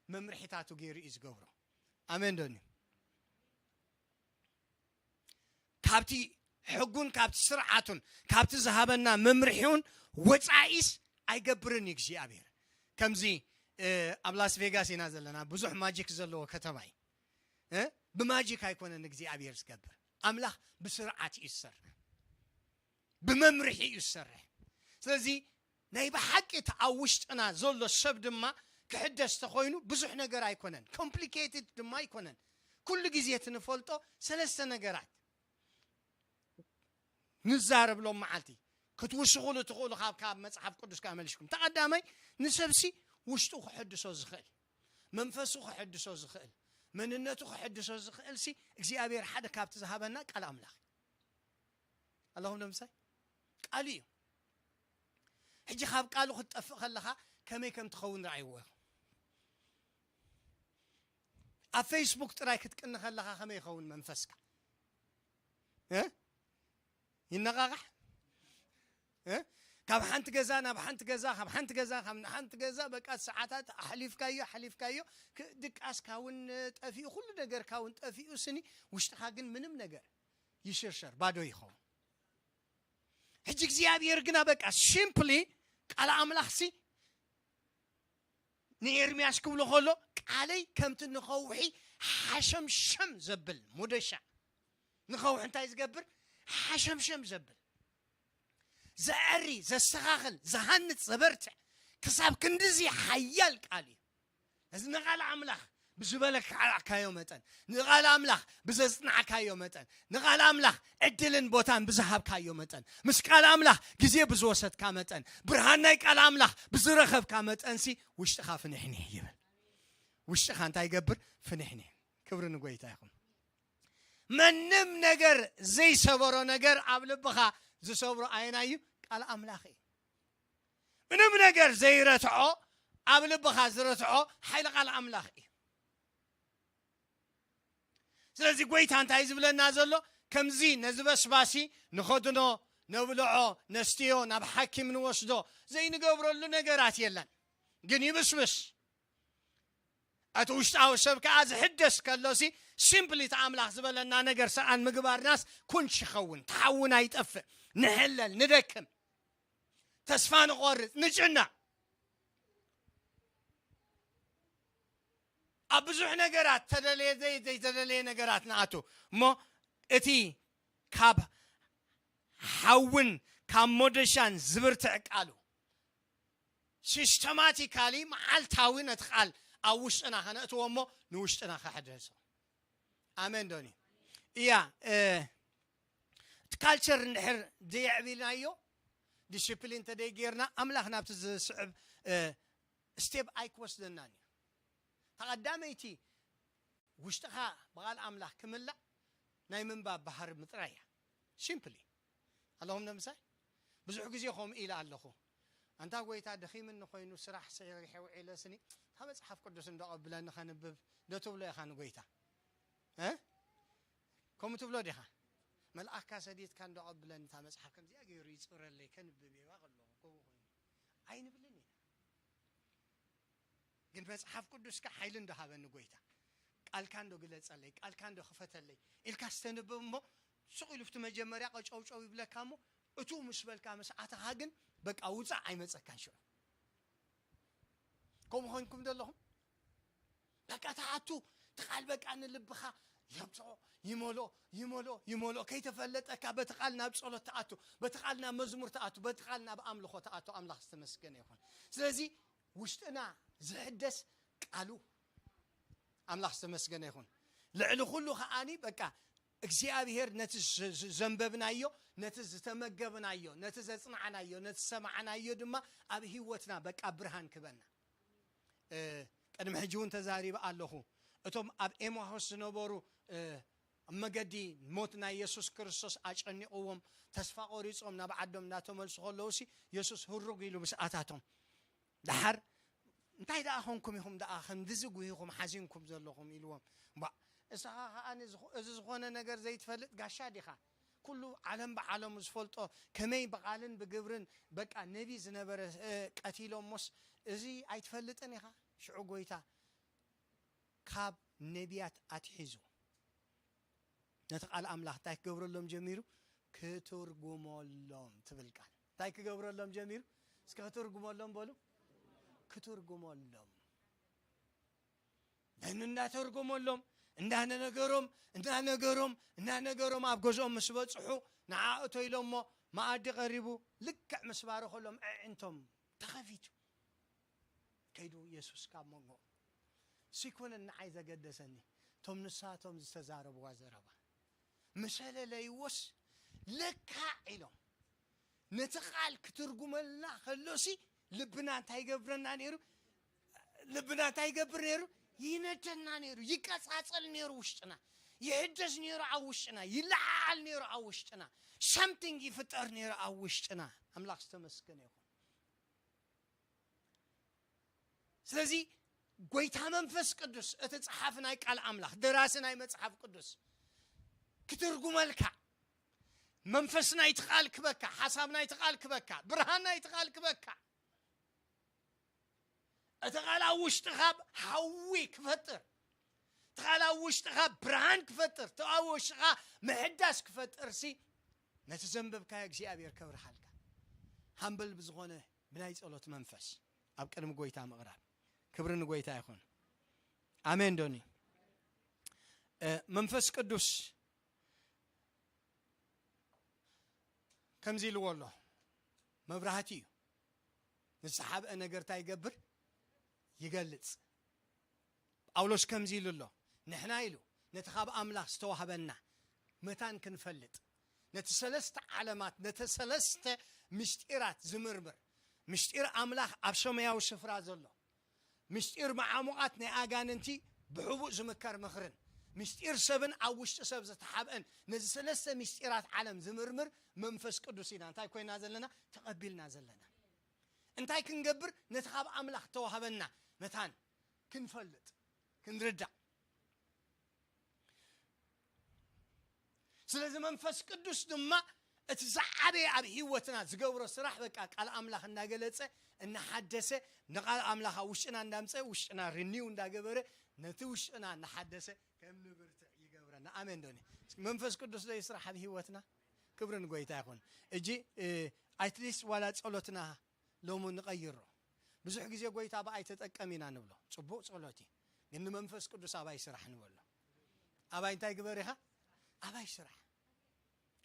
መምርሒታቱ ገይሩ እዩ ዝገብሮ ኣሜን ዶኒ ካብቲ ሕጉን ካብቲ ስርዓቱን ካብቲ ዝሃበና መምርሒውን ወፃኢስ ኣይገብርን እዩ እግዚኣብሔር ከምዚ ኣብ ላስ ቬጋስ ኢና ዘለና ብዙሕ ማጂክ ዘለዎ ከተማ እዩ ብማጂክ ኣይኮነን እግዚኣብሔር ዝገብር ኣምላኽ ብስርዓት እዩ ዝሰርሕ ብመምርሒ እዩ ዝሰርሕ ስለዚ ናይ ብሓቂ እቲ ኣብ ውሽጥና ዘሎ ሰብ ድማ ክሕደስ ተኮይኑ ብዙሕ ነገር ኣይኮነን ኮምፕሊኬትድ ድማ ኣይኮነን ኩሉ ግዜ እቲ ንፈልጦ ሰለስተ ነገራት ንዛረብ ሎም መዓልቲ ክትውስኹሉ ትኽእሉ ካብ ካብ መጽሓፍ ቅዱስ ከኣ መሊስኩም። ተቐዳማይ ንሰብሲ ውሽጡ ክሕድሶ ዝኽእል፣ መንፈሱ ክሕድሶ ዝኽእል፣ መንነቱ ክሕድሶ ዝኽእል ሲ እግዚኣብሔር ሓደ ካብቲ ዝሃበና ቃል ኣምላኽ እዩ። ኣለኹም ዶ ምሳይ? ቃሉ እዩ። ሕጂ ካብ ቃሉ ክትጠፍእ ከለኻ ከመይ ከም ትኸውን ረኣይዎ ኢኹም። ኣብ ፌስቡክ ጥራይ ክትቅኒ ከለኻ ከመይ ይኸውን መንፈስካ? እ? ይነቓቓሕ? እ? ካብ ሓንቲ ገዛ ናብ ሓንቲ ገዛ፣ ካብ ሓንቲ ገዛ ካብ ሓንቲ ገዛ፣ በቃ ሰዓታት ኣሕሊፍካዮ፣ ኣሕሊፍካዮ፣ ክ-፣ ድቃስካ እውን ጠፊኡ፣ ኩሉ ነገርካ እውን ጠፊኡ፣ ስኒ ውሽጥኻ ግን ምንም ነገር ይሽርሸር፣ ባዶ ይኸውን። ሕጂ እግዚኣብሔር ግና በቃ ሲምፕሊ ቃል ኣምላኽሲ ንኤርምያስ ክብሎ ከሎ፣ ቃለይ ከምቲ ንኸውሒ ሓሸምሸም ዘብል ሞደሻ፣ ንኸውሒ እንታይ ዝገብር? ሓሸምሸም ዘብል፣ ዘዐሪ፣ ዘስተኻኽል፣ ዝሃንጽ፣ ዘበርትዕ፣ ክሳብ ክንድዚ ሓያል ቃል እዩ። እዚ ንቓል ኣምላኽ ብዝበለካዓካዮ መጠን፣ ንቓል ኣምላኽ ብዘጽናዕካዮ መጠን፣ ንቓል ኣምላኽ ዕድልን ቦታን ብዝሃብካዮ መጠን፣ ምስ ቃል ኣምላኽ ግዜ ብዝወሰድካ መጠን፣ ብርሃን ናይ ቃል ኣምላኽ ብዝረኸብካ መጠንሲ ውሽጥኻ ፍንሕንሕ ይብል። ውሽጥኻ እንታይ ይገብር? ፍንሕንሕ። ክብሪ ንጎይታ ይኹን። ምንም ነገር ዘይሰበሮ ነገር ኣብ ልብኻ ዝሰብሮ ኣየናይ እዩ? ቃል ኣምላኽ እዩ። ምንም ነገር ዘይረትዖ ኣብ ልብኻ ዝረትዖ ሓይሊ ቃል ኣምላኽ እዩ። ስለዚ ጎይታ እንታይ ዝብለና ዘሎ? ከምዚ ነዚ በስባሲ ንኸድኖ፣ ነብልዖ፣ ነስትዮ፣ ናብ ሓኪም ንወስዶ ዘይንገብረሉ ነገራት የለን። ግን ይብስብስ። እቲ ውሽጣዊ ሰብ ከኣ ዝሕደስ ከሎሲ፣ ሲምፕሊ እቲ ኣምላኽ ዝበለና ነገር ሰኣን ምግባርናስ ኩንሽ ይኸውን። ተሓውን ኣይጠፍእ። ንሕለል፣ ንደክም፣ ተስፋ ንቖርጽ፣ ንጭነቕ። ኣብ ብዙሕ ነገራት፣ ተደለየ ዘይ-፣ ዘይተደለየ ነገራት ንኣቱ። እሞ እቲ ካብ ሓውን ካብ ሞደሻን ዝብርትዕ ቃሉ፣ ሲስተማቲካሊ፣ መዓልታዊ ነቲ ቃል ኣብ ውሽጥና ከነእትዎ እሞ ንውሽጥና ከሕደሶ። ኣሜን ዶኒ? እያ፣ እ፣ እቲ ካልቸር እንድሕር ዘየዕቢልናዮ፣ ዲስፕሊን እንተደይ ጌርና፣ ኣምላኽ ናብቲ ዝስዕብ፣ እ፣ ስቴፕ ኣይክወስደናን እዩ። ተቐዳመይቲ ውሽጥኻ ብቓል ኣምላኽ ክምላእ ናይ ምንባብ ባህሪ ምጥራይ እያ። ሲምፕሊ። ኣለኹም ነምሳይ? ብዙሕ ግዜ ከምኡ ኢለ ኣለኹ። ኣንታ ጎይታ ደኺምኒ ኮይኑ ስራሕ ሰሪሐ ውዒለ ስኒ፣ እታ መጽሓፍ ቅዱስ እንዶ ቀብለኒ ከንብብ ዶ ትብሎ ኢኻ ንጎይታ? እ? ከምኡ ትብሎ ዲኻ? መልኣካ ሰዲድካ እንዶ ቀብለኒ እታ መጽሓፍ ከምዚኣ ገይሩ ይጽረለይ ከንብብ እየ ከለኹ ከምኡ ኮይኑ ኣይንብልን ኢና። ግን መጽሓፍ ቅዱስካ ሓይሊ እንዶ ሃበኒ ጎይታ፣ ቃልካ እንዶ ግለጸለይ፣ ቃልካ እንዶ ክፈተለይ ኢልካ ዝተንብብ እሞ፣ ሱቕ ኢሉ ብቲ መጀመርያ ቀጨውጨው ይብለካ እሞ፣ እቱ ምስ በልካ ምስ ኣተኻ ግን በቃ ውጻእ ኣይመጸካን ሽዑ። ከምኡ ኮይንኩም ዘለኹም? በቃ ትኣቱ፣ እቲ ቃል በቃ ንልብኻ የምጽኦ፣ ይመልኦ፣ ይመልኦ፣ ይመልኦ። ከይተፈለጠካ በቲ ቃል ናብ ጸሎት ትኣቱ፣ በቲ ቃል ናብ መዝሙር ትኣቱ፣ በቲ ቃል ናብ ኣምልኾ ትኣቱ። ኣምላኽ ዝተመስገነ ይኹን። ስለዚ ውሽጥና ዝሕደስ ቃሉ። ኣምላኽ ዝተመስገነ ይኹን። ልዕሊ ኩሉ ከኣኒ በቃ እግዚኣብሔር ነቲ ዘ-፣ ዘ-፣ ዘንበብናዮ፣ ነቲ ዝተመገብናዮ፣ ነቲ ዘጽናዕናዮ፣ ነቲ ዝሰማዕናዮ ድማ ኣብ ህይወትና በቃ ብርሃን ክበና። እ፣ ቅድሚ ሕጂ እውን ተዛሪበ ኣለኹ። እቶም ኣብ ኤማሁስ ዝነበሩ፣ እ፣ ኣብ መገዲ ሞት ናይ የሱስ ክርስቶስ ኣጨኒቕዎም፣ ተስፋ ቆሪጾም ናብ ዓዶም እናተመልሱ ከለዉሲ፣ የሱስ ህሩግ ኢሉ ምስኣታቶም። ደሓር፣ "እንታይ ደኣ ኾንኩም ኢኹም ደኣ ከምዚ ጉሂኹም ሓዚንኩም ዘለኹም?" ኢልዎም። እምባ፣ እስኻ ኸኣ እዚ ዝኾ-፣ እዚ ዝኾነ ነገር ዘይትፈልጥ ጋሻ ዲኻ? ኩሉ ዓለም ብዓለሙ ዝፈልጦ፣ ከመይ ብቓልን ብግብርን በቃ ነቢ ዝነበረ፣ እ፣ ቀቲሎሞስ፣ እዚ ኣይትፈልጥን ኢኻ? ሽዑ ጎይታ ካብ ነቢያት ኣትሒዙ ነቲ ቃል ኣምላኽ እንታይ ክገብረሎም ጀሚሩ? ክትርጉመሎም ትብል ቃል። እንታይ ክገብረሎም ጀሚሩ? እስከ ክትርጉመሎም በሉ። ክትርጉመሎም። ነን እንዳተርጎመሎም፣ እንዳነገሮም፣ እንዳነገሮም፣ እንዳነገሮም ኣብ ገዝኦም ምስ በጽሑ፣ ንዓ እቶ ኢሎሞ፣ መኣዲ ቀሪቡ፣ ልክዕ ምስ ባረኸሎም ኣዒንቶም ተኸፊቱ። ከይዱ የሱስ ካብ መንጎ። ስይኮነን ንዓይ ዘገደሰኒ፣ እቶም ንሳቶም ዝተዛረብዋ ዘረባ። ምሰለለይዎስ ለካ ኢሎም። ነቲ ቃል ክትርጉመልና ከሎሲ ልብና እንታይ ይገብረና ነይሩ? ልብና እንታይ ይገብር ነይሩ? ይነደና ነይሩ፣ ይቀጻጸል ነይሩ ውሽጥና፣ ይሕደስ ነይሩ ኣብ ውሽጥና፣ ይለዓል ነይሩ ኣብ ውሽጥና፣ something ይፍጠር ነይሩ ኣብ ውሽጥና። ኣምላኽ ዝተመስገነ ይኹን። ስለዚ ጎይታ መንፈስ ቅዱስ፣ እቲ ጸሓፊ ናይ ቃል ኣምላኽ፣ ደራሲ ናይ መጽሓፍ ቅዱስ ክትርጉመልካ፣ መንፈስ ናይቲ ቃል ክበካ፣ ሓሳብ ናይቲ ቃል ክበካ፣ ብርሃን ናይቲ ቃል ክበካ፣ እቲ ቃል ኣብ ውሽጥኻ ሓዊ ክፈጥር፣ እቲ ቃል ኣብ ውሽጥኻ ብርሃን ክፈጥር፣ እቲ ኣብ ውሽጥኻ ምሕዳስ ክፈጥርሲ፣ ነቲ ዘንበብካዮ እግዚኣብሔር ከብርሃልካ። ሃምብል ብዝኾነ ብናይ ጸሎት መንፈስ ኣብ ቅድሚ ጎይታ ምቕራብ ክብሪ ንጎይታ ይኹን። ኣሜን ዶኒ? መንፈስ ቅዱስ ከምዚ ኢልዎ ኣሎ፣ መብራህቲ እዩ። ንዝተሓብአ ነገር እንታይ ይገብር? ይገልጽ። ጳውሎስ ከምዚ ኢሉ ኣሎ፣ ንሕና ኢሉ ነቲ ካብ ኣምላኽ ዝተዋህበና መታን ክንፈልጥ፣ ነቲ ሰለስተ ዓለማት፣ ነቲ ሰለስተ ምስጢራት ዝምርምር፣ ምስጢር ኣምላኽ ኣብ ሰማያዊ ስፍራ ዘሎ፣ ምስጢር መዓሙቓት ናይ ኣጋንንቲ ብሕቡእ ዝምከር ምኽርን፣ ምስጢር ሰብን ኣብ ውሽጢ ሰብ ዝተሓብአን፣ ነዚ ሰለስተ ምስጢራት ዓለም ዝምርምር መንፈስ ቅዱስ ኢና እንታይ ኮይና ዘለና? ተቐቢልና ዘለና። እንታይ ክንገብር? ነቲ ካብ ኣምላኽ ተዋህበና መታን ክንፈልጥ፣ ክንርዳእ። ስለዚ መንፈስ ቅዱስ ድማ እቲ ዝዓበየ ኣብ ህይወትና ዝገብሮ ስራሕ፣ በቃ ቃል ኣምላኽ እናገለጸ፣ እናሓደሰ፣ ንቃል ኣምላኽ ኣብ ውሽጥና እንዳምጸ፣ ውሽጥና ሪኒው እንዳገበረ፣ ነቲ ውሽጥና እናሓደሰ ከም ንብርትዕ ይገብረና። ኣሜን ዶኒ? መንፈስ ቅዱስ ዶ ይስራሕ ኣብ ህይወትና? ክብሪ ንጎይታ ይኹን። እጂ ኣትሊስት ዋላ ጸሎትና ሎሚ ንቐይሮ። ብዙሕ ግዜ ጎይታ ብኣይ ተጠቀም ኢና ንብሎ፣ ጽቡቕ ጸሎት እዩ፣ ግን ንመንፈስ ቅዱስ ኣባይ ስራሕ ንበሎ። ኣባይ እንታይ ግበር ኢኻ? ኣባይ ስራሕ፣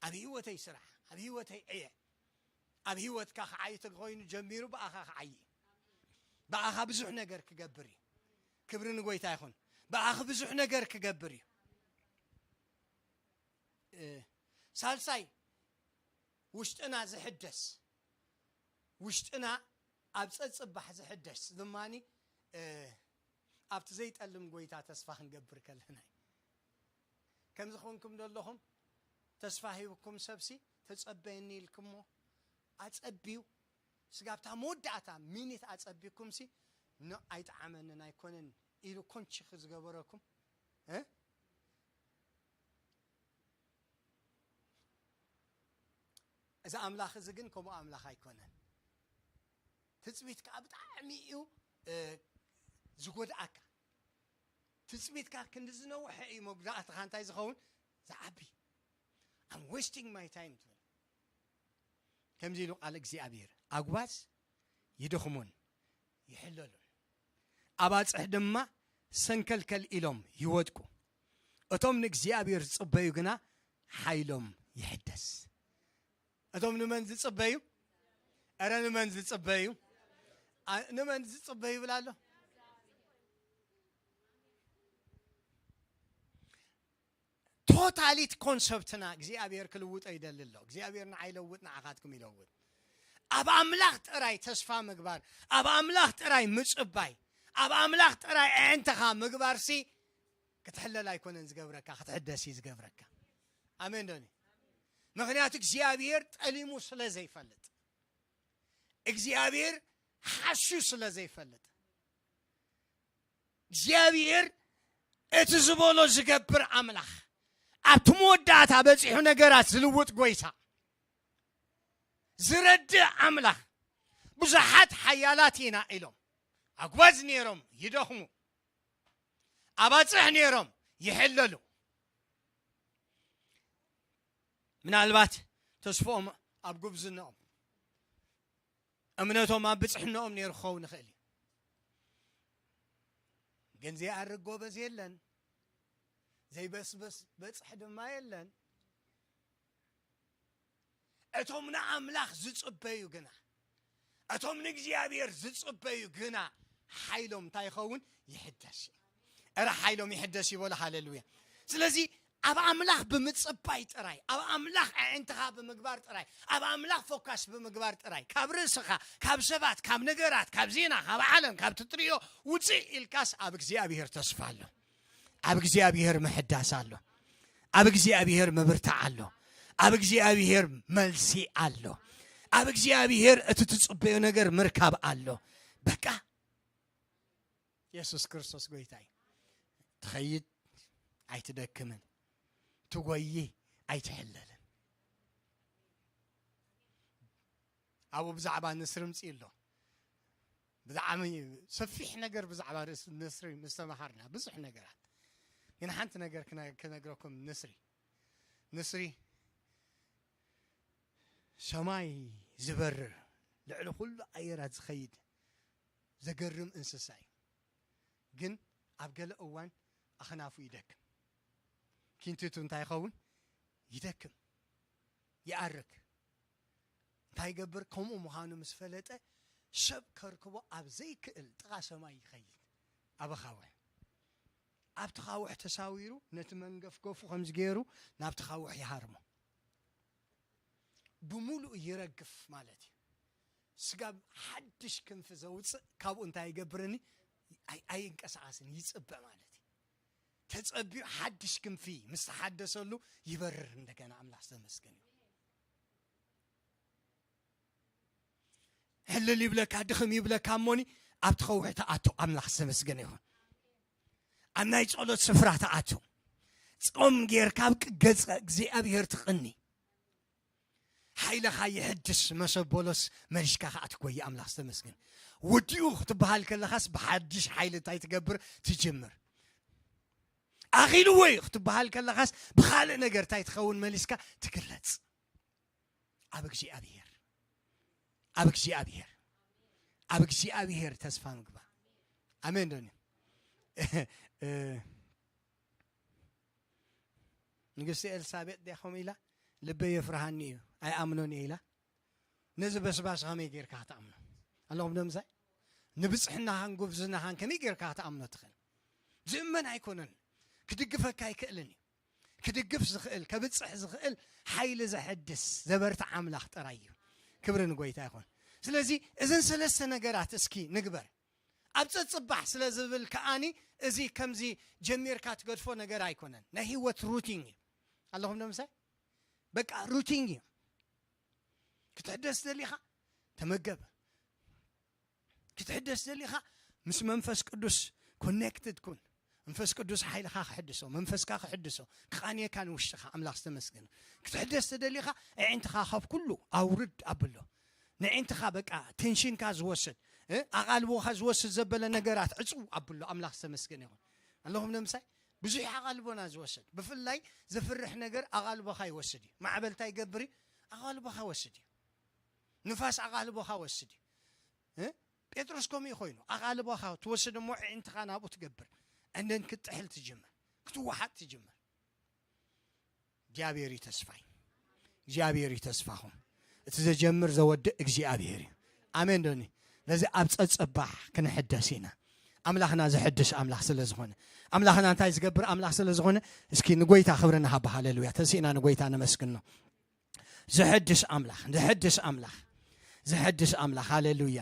ኣብ ህይወተይ ስራሕ፣ ኣብ ህይወተይ ዕየ። ኣብ ህይወትካ ክዓይ ተኮይኑ ጀሚሩ ብኣኻ ክዓይ እዩ። ብኣኻ ብዙሕ ነገር ክገብር እዩ። ክብሪ ንጎይታ ይኹን። ብኣኺ ብዙሕ ነገር ክገብር እዩ። እ፣ ሳልሳይ፣ ውሽጥና ዝሕደስ፣ ውሽጥና ኣብ ጸጽባሕ ዝሕደስ ድማኒ፣ እ፣ ኣብቲ ዘይጠልም ጎይታ ተስፋ ክንገብር ከለና እዩ። ከምዚ ኮንኩም ዘለኹም ተስፋ ሂብኩም ሰብሲ ተጸበየኒ ኢልኩሞ ኣጸብዩ፣ ስጋብታ መወዳእታ ሚኒት ኣጸቢኩምሲ፣ ኖ፣ ኣይጠዓመንን ኣይኮነን ኢሉ ኮንቺ ዝገበረኩም፣ እ? እዚ ኣምላኽ እዚ ግን ከምኡ ኣምላኽ ኣይኮነን። ትጽቢት ከኣ ብጣዕሚ እዩ፣ እ፣ ዝጎድኣካ። ትጽቢትካ ክንዲ ዝነውሐ እዩ መጉዳእትኻ እንታይ ዝኸውን? ዝዓቢ። I'm wasting my time ትብል። ከምዚ ኢሉ ቃል እግዚኣብሔር፣ ኣጉባዝ ይደኽሙን ይሕለሉን፣ ኣባጽሕ ድማ ሰንከልከል ኢሎም ይወድቁ። እቶም ንእግዚኣብሔር ዝጽበዩ ግና ሓይሎም ይሕደስ። እቶም ንመን ዝጽበዩ? እረ ንመን ዝጽበዩ? ኣ-፣ ንመን ዝጽበዩ ይብል ኣሎ? ቶታሊት ኮንሰፕትና እግዚኣብሔር ክልውጦ ይደሊ ኣሎ። እግዚኣብሔር ንዓይ ይለውጥ፣ ንዓኻትኩም ይለውጥ። ኣብ ኣምላኽ ጥራይ ተስፋ ምግባር፣ ኣብ ኣምላኽ ጥራይ ምጽባይ፣ ኣብ ኣምላኽ ጥራይ ኣዕንትኻ ምግባርሲ ክትሕለል ኣይኮነን ዝገብረካ፣ ክትሕደስ እዩ ዝገብረካ። ኣሜን ዶኒ? ምኽንያቱ እግዚኣብሔር ጠሊሙ ስለ ዘይፈልጥ፣ እግዚኣብሔር ሓሱ ስለ ዘይፈልጥ፣ እግዚኣብሔር እቲ ዝበሎ ዝገብር ኣምላኽ፣ ኣብቲ መወዳእታ በጺሑ ነገራት ዝልውጥ ጎይታ፣ ዝረድእ ኣምላኽ። ብዙሓት ሓያላት ኢና ኢሎም ኣጉባዝ ነይሮም ይደኽሙ፣ ኣባጽሕ ነይሮም ይሕለሉ። ምናልባት ተስፍኦም ኣብ ጉብዝንኦም፣ እምነቶም ኣብ ብጽሕንኦም ነይሩ ክኸውን ይኽእል እዩ። ግን ዘይኣርግ ጎበዝ የለን፣ ዘይበስበስ በጽሒ ድማ የለን። እቶም ንኣምላኽ ዝጽበዩ ግና፣ እቶም ንእግዚኣብሔር ዝጽበዩ ግና ሓይሎም እንታይ ይኸውን? ይሕደስ እዩ። እረ ሓይሎም ይሕደስ ይበሉ። ሃሌሉያ። ስለዚ ኣብ ኣምላኽ ብምጽባይ ጥራይ፣ ኣብ ኣምላኽ ኣዒንትኻ ብምግባር ጥራይ፣ ኣብ ኣምላኽ ፎካስ ብምግባር ጥራይ፣ ካብ ርእስኻ፣ ካብ ሰባት፣ ካብ ነገራት፣ ካብ ዜና፣ ካብ ዓለም፣ ካብ ትጥርዮ ውጽእ ኢልካስ፣ ኣብ እግዚኣብሔር ተስፋ ኣሎ። ኣብ እግዚኣብሔር ምሕዳስ ኣሎ። ኣብ እግዚኣብሔር ምብርታዕ ኣሎ። ኣብ እግዚኣብሔር መልሲ ኣሎ። ኣብ እግዚኣብሔር እቲ ትጽበዮ ነገር ምርካብ ኣሎ። በቃ፣ የሱስ ክርስቶስ ጎይታ እዩ። ትኸይድ፣ ኣይትደክምን። ትጎዪ፣ ኣይትሕለልን። ኣብኡ ብዛዕባ ንስሪ ምጽእ ኣሎ። ብጣዕሚ ሰፊሕ ነገር ብዛዕባ ርእስ-፣ ንስሪ ምስ ተማሃርና፣ ብዙሕ ነገራት። ግን ሓንቲ ነገር ክነ-፣ ክነግረኩም፣ ንስሪ። ንስሪ ሰማይ ዝበርር፣ ልዕሊ ኩሉ ኣየራት ዝኸይድ ዘገርም እንስሳ እዩ። ግን ኣብ ገለ እዋን ኣኽናፉ ይደክም። ኪንቲቱ እንታይ ይኸውን? ይደክም፣ ይኣርግ። እንታይ ይገብር? ከምኡ ምዃኑ ምስ ፈለጠ፣ ሰብ ከርክቦ ኣብ ዘይክእል ጥቓ ሰማይ ይኸይድ። ኣብ ኣኻውሕ፣ ኣብቲ ኻውሕ ተሳዊሩ፣ ነቲ መንገፍገፉ ከምዚ ገይሩ ናብቲ ኻውሕ ይሃርሞ። ብምሉኡ ይረግፍ ማለት እዩ። ስጋብ ሓድሽ ክንፊ ዘውፅእ ካብኡ እንታይ ይገብርኒ? ኣይ-፣ ኣይንቀሳቐስን፣ ይፅበ ማለት እዩ። ተፀቢዩ ሓድሽ ክንፊ ምስ ተሓደሰሉ ይበርር እንደገና። ኣምላኽ ዝተመስገን ይሁን። ሕልል ይብለካ፣ ድኽም ይብለካ፣ እሞኒ ኣብቲ ኸውሒ ተኣቱ። ኣምላኽ ዝተመስገን ይኹን። ኣብ ናይ ጸሎት ስፍራ ተኣቱ። ጾም ጌርካ ኣብ ገጸ እግዚኣብሔር ትቕኒ። ሓይልኻ ይሕድስ፣ መሰብ ቦሎስ መሊስካ ኸኣ ትጎይ። ኣምላኽ ዝተመስገን። ወዲኡ ክትበሃል ከለኻስ ብሓድሽ ሓይሊ እንታይ ትገብር? ትጅምር። ኣኺልዎ እዩ ክትበሃል ከለኻስ ብኻልእ ነገር እንታይ ትኸውን? መሊስካ ትግለጽ። ኣብ እግዚኣብሔር፣ ኣብ እግዚኣብሔር፣ ኣብ እግዚኣብሔር ተስፋ ምግባር። ኣሜን ዶኒ? እ፣ ንግስቲ ኤልሳቤጥ ዲያ ከምኡ ኢላ? "ልበይ የፍርሃኒ እዩ፣ ኣይኣምኖን እየ" ኢላ። ነዚ በስባስ ከመይ ጌርካ ክትኣምኖ? ኣለኹም ዶ ምሳይ? ንብጽሕናኻን ጉብዝናኻን ከመይ ጌርካ ክትኣምኖ ትኽእል? ዝእመን ኣይኮነን። ክድግፈካ ኣይክእልን እዩ። ክድግፍ ዝኽእል፣ ከብጽሕ ዝኽእል፣ ሓይሊ ዘሐድስ፣ ዘበርትዕ ኣምላኽ ጥራይ እዩ። ክብሪ ንጎይታ ይኹን። ስለዚ እዘን ሰለስተ ነገራት እስኪ ንግበር። ኣብ ጸጽባሕ ስለ ዝብል ከኣኒ፣ እዚ ከምዚ ጀሚርካ ትገድፎ ነገር ኣይኮነን። ናይ ህይወት ሩቲን እዩ። ኣለኹም ዶ ምሳይ? በቃ ሩቲን እዩ። ክትሕደስ ደሊኻ ተመገብ። ክትሕደስ ደሊኻ ምስ መንፈስ ቅዱስ ኮኔክትድ ኩን። መንፈስ ቅዱስ ሓይልኻ ክሕድሶ፣ መንፈስካ ክሕድሶ፣ ክቓንየካ ንውሽጥኻ። ኣምላኽ ዝተመስገነ። ክትሕደስ ተደሊኻ ኣዒንትኻ ካብ ኩሉ ኣውርድ ኣብሎ። ንዕንትኻ በቃ ቴንሽንካ ዝወስድ፣ እ፣ ኣቓልቦኻ ዝወስድ ዘበለ ነገራት ዕጽው ኣብሎ። ኣምላኽ ዝተመስገነ ይኹን። ኣለኹም ንምሳይ? ብዙሕ ኣቓልቦና ዝወስድ፣ ብፍላይ ዘፍርሕ ነገር ኣቓልቦኻ ይወስድ እዩ። ማዕበል እንታይ ይገብር እዩ? ኣቓልቦኻ ይወስድ እዩ። ንፋስ ኣቓልቦኻ ወስድ እዩ። እ? ጴጥሮስ ከምኡ እዩ ኮይኑ። ኣቓልቦኻ ትወስድ እሞ ኣዒንትኻ ናብኡ ትገብር። And then ክትጥሕል ትጅምር። ክትወሓጥ ትጅምር። እግዚኣብሔር እዩ ተስፋይ። እግዚኣብሔር እዩ ተስፋኹም። እቲ ዘጀምር ዘወድእ እግዚኣብሔር እዩ። ኣሜን ዶኒ? ነዚ ኣብ ጸጸባሕ ክንሕደስ ኢና። ኣምላኽና ዘሕድስ ኣምላኽ ስለ ዝኾነ፣ ኣምላኽና እንታይ ዝገብር ኣምላኽ ስለ ዝኾነ፣ እስኪ ንጎይታ ክብሪ ንሃባ። ሃሌሉያ። ተሲእና ንጎይታ ነመስግኖ። ዘሕድስ ኣምላኽ፣ ዘሕድስ ኣምላኽ፣ ዘሕድስ ኣምላኽ። ሃሌሉያ።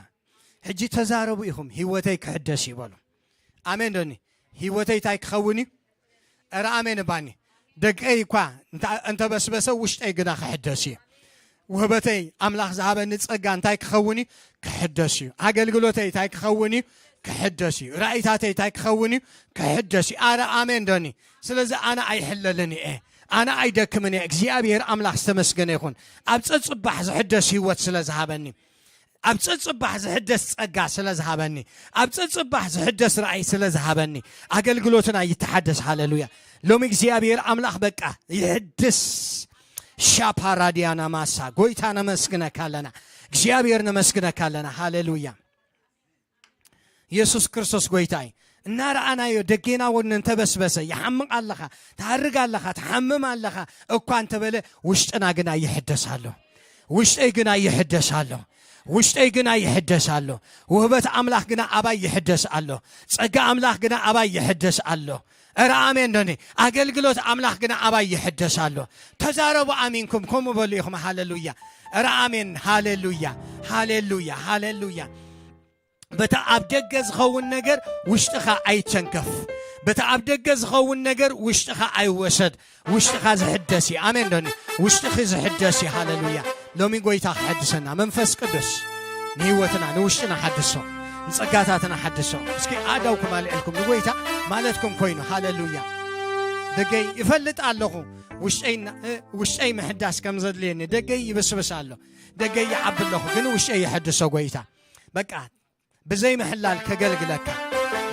ሕጂ ተዛረቡ ኢኹም፣ "ህይወተይ ክሕደስ እዩ" በሉ። ኣሜን ዶኒ? ህይወተይ እንታይ ክኸውን እዩ? ኧረ ኣሜን እባኒ። ደቀይ እኳ እንተ-፣ እንተበስበሰ፣ ውሽጠይ ግና ክሕደስ እዩ። ውህበተይ፣ ኣምላኽ ዝሃበኒ ጸጋ እንታይ ክኸውን እዩ? ክሕደስ እዩ። ኣገልግሎተይ እንታይ ክኸውን እዩ? ክሕደስ እዩ። ራእይታተይ እንታይ ክኸውን እዩ? ክሕደስ እዩ። ኣረ ኣሜን ዶኒ? ስለዚ ኣነ ኣይሕለልን እየ። ኣነ ኣይደክምን እየ። እግዚኣብሔር ኣምላኽ ዝተመስገነ ይኹን። ኣብ ጸጽባሕ ዝሕደስ ህይወት ስለ ዝሃበኒ፣ ኣብ ጸጽባሕ ዝሕደስ ጸጋ ስለ ዝሃበኒ፣ ኣብ ጸጽባሕ ዝሕደስ ራእይ ስለ ዝሃበኒ፣ ኣገልግሎትና ይተሓደስ። ሃሌሉያ። ሎሚ እግዚኣብሔር ኣምላኽ በቃ ይሕድስ። ሻፓራዲያና ማሳ፣ ጎይታ ነመስግነካ ኣለና። እግዚኣብሔር ነመስግነካ ኣለና። ሃሌሉያ። የሱስ ክርስቶስ ጎይታ እዩ። እናረኣናዮ ደጌና ወኒ እንተበስበሰ፣ "ይሓምቕ ኣለኻ፣ ትሃርግ ኣለኻ፣ ትሓምም ኣለኻ" እኳ እንተበለ፣ ውሽጥና ግና ይሕደስ ኣሎ። ውሽጠይ ግና ይሕደስ ኣሎ። ውሽጠይ ግና ይሕደስ ኣሎ። ውህበት ኣምላኽ ግና ኣባይ ይሕደስ ኣሎ። ጸጋ ኣምላኽ ግና ኣባይ ይሕደስ ኣሎ። እረ ኣሜን ዶኒ። ኣገልግሎት ኣምላኽ ግና ኣባይ ይሕደስ ኣሎ። ተዛረቡ ኣሚንኩም ከምኡ በሉ ኢኹም። ሃሌሉያ። እረ ኣሜን። ሃሌሉያ፣ ሃሌሉያ፣ ሃሌሉያ። በታ ኣብ ደገ ዝኸውን ነገር ውሽጥኻ ኣይቸንከፍ። በታ ኣብ ደገ ዝኸውን ነገር ውሽጥኻ ኣይወሰድ። ውሽጥኻ ዝሕደስ እዩ። ኣሜን ዶኒ። ውሽጥኺ ዝሕደስ እዩ። ሃሌሉያ። ሎሚ ጎይታ ክሕድሰና መንፈስ ቅዱስ ንህይወትና ንውሽጥና ሓድሶ፣ ንጸጋታትና ሓድሶ። እስኪ ኣእዳውኩም ኣልዒልኩም ንጎይታ ማለትኩም ኮይኑ። ሃሌሉያ። ደገይ ይፈልጥ ኣለኹ። ውሽጠይ ና- እ፣ ውሽጠይ ምሕዳስ ከም ዘድልየኒ። ደገይ ይብስብስ ኣሎ። ደገይ ይዓቢ ኣለኹ፣ ግን ውሽጠይ ይሕድሶ ጎይታ። በቃ ብዘይ ምሕላል ከገልግለካ፣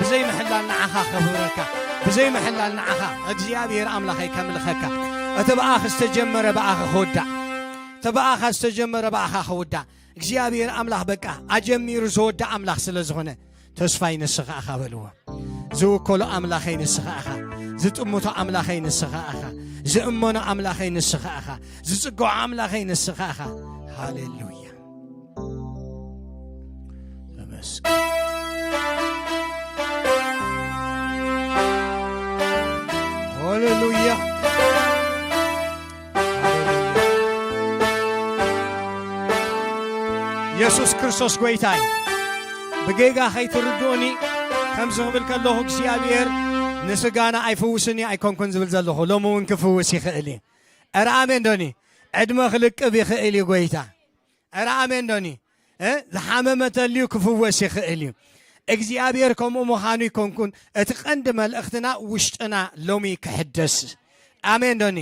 ብዘይ ምሕላል ንዓኻ ከኽብረካ፣ ብዘይ ምሕላል ንዓኻ እግዚኣብሔር ኣምላኸይ ከምልኸካ። እቲ ብኣኻ ዝተጀመረ ብኣኻ ክውዳእ፣ እቲ ብኣኻ ዝተጀመረ ብኣኻ ክውዳእ። እግዚኣብሔር ኣምላኽ በቃ ኣጀሚሩ ዝወዳእ ኣምላኽ ስለ ዝኾነ፣ ተስፋይ ንስኻ ኢኻ በልዎ። ዝውከሎ ኣምላኸይ ንስኻ ኢኻ፣ ዝጥምቶ ኣምላኸይ ንስኻ ኢኻ፣ ዝእመኖ ኣምላኸይ ንስኻ ኢኻ፣ ዝጽግዖ ኣምላኸይ ንስኻ ኢኻ። ሃሌሉያ። ተመስገን። ሃሌሉያ። የሱስ ክርስቶስ ጎይታ እዩ። ብጌጋ ከይትርድኡኒ፣ ከምዚ ክብል ከለኹ እግዚኣብሔር ንስጋና ኣይፍውስን እዩ ኣይኮንኩን ዝብል ዘለኹ፣ ሎሚ እውን ክፍውስ ይኽእል እዩ። ኧረ ኣሜን ዶኒ? ዕድመ ክልቅብ ይኽእል እዩ ጎይታ። ኧረ ኣሜን ዶኒ? እ? ዝሓመመ ተልዩ ክፍወስ ይኽእል እዩ። እግዚኣብሔር ከምኡ ምዃኑ ይኮንኩን፣ እቲ ቀንዲ መልእኽትና ውሽጥና ሎሚ ክሕደስ። ኣሜን ዶኒ?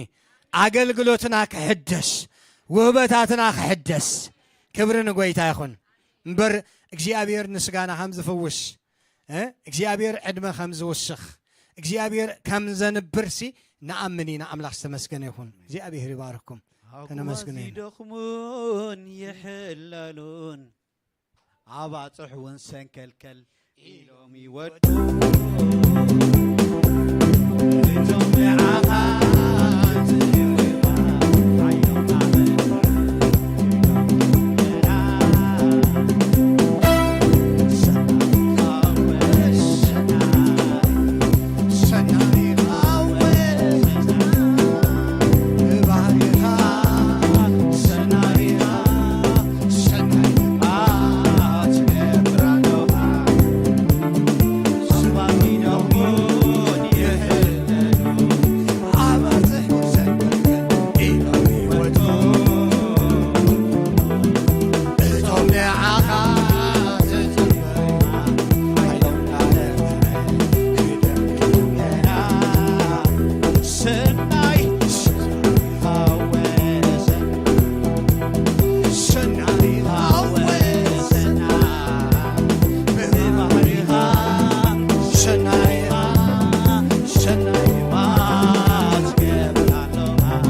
ኣገልግሎትና ክሕደስ፣ ውህበታትና ክሕደስ። ክብሪ ንጎይታ ይኹን። እምበር እግዚኣብሔር ንስጋና ከም ዝፍውስ፣ እ? እግዚኣብሔር ዕድመ ከም ዝውስኽ፣ እግዚኣብሔር ከም ዘንብርሲ ንኣምን ኢና። ኣምላኽ ዝተመስገነ ይኹን። እግዚኣብሔር ይባርኩም። ኣጉማዝ ተነመስግነ ኢና። ይደኽሙን ይሕለሉን፣ ኣባጽሕ እውን ሰንከልከል ኢሎም ይወዱ። እቶም ንዓኻ ዝህባ ሓይሎም ኣመልክዑ።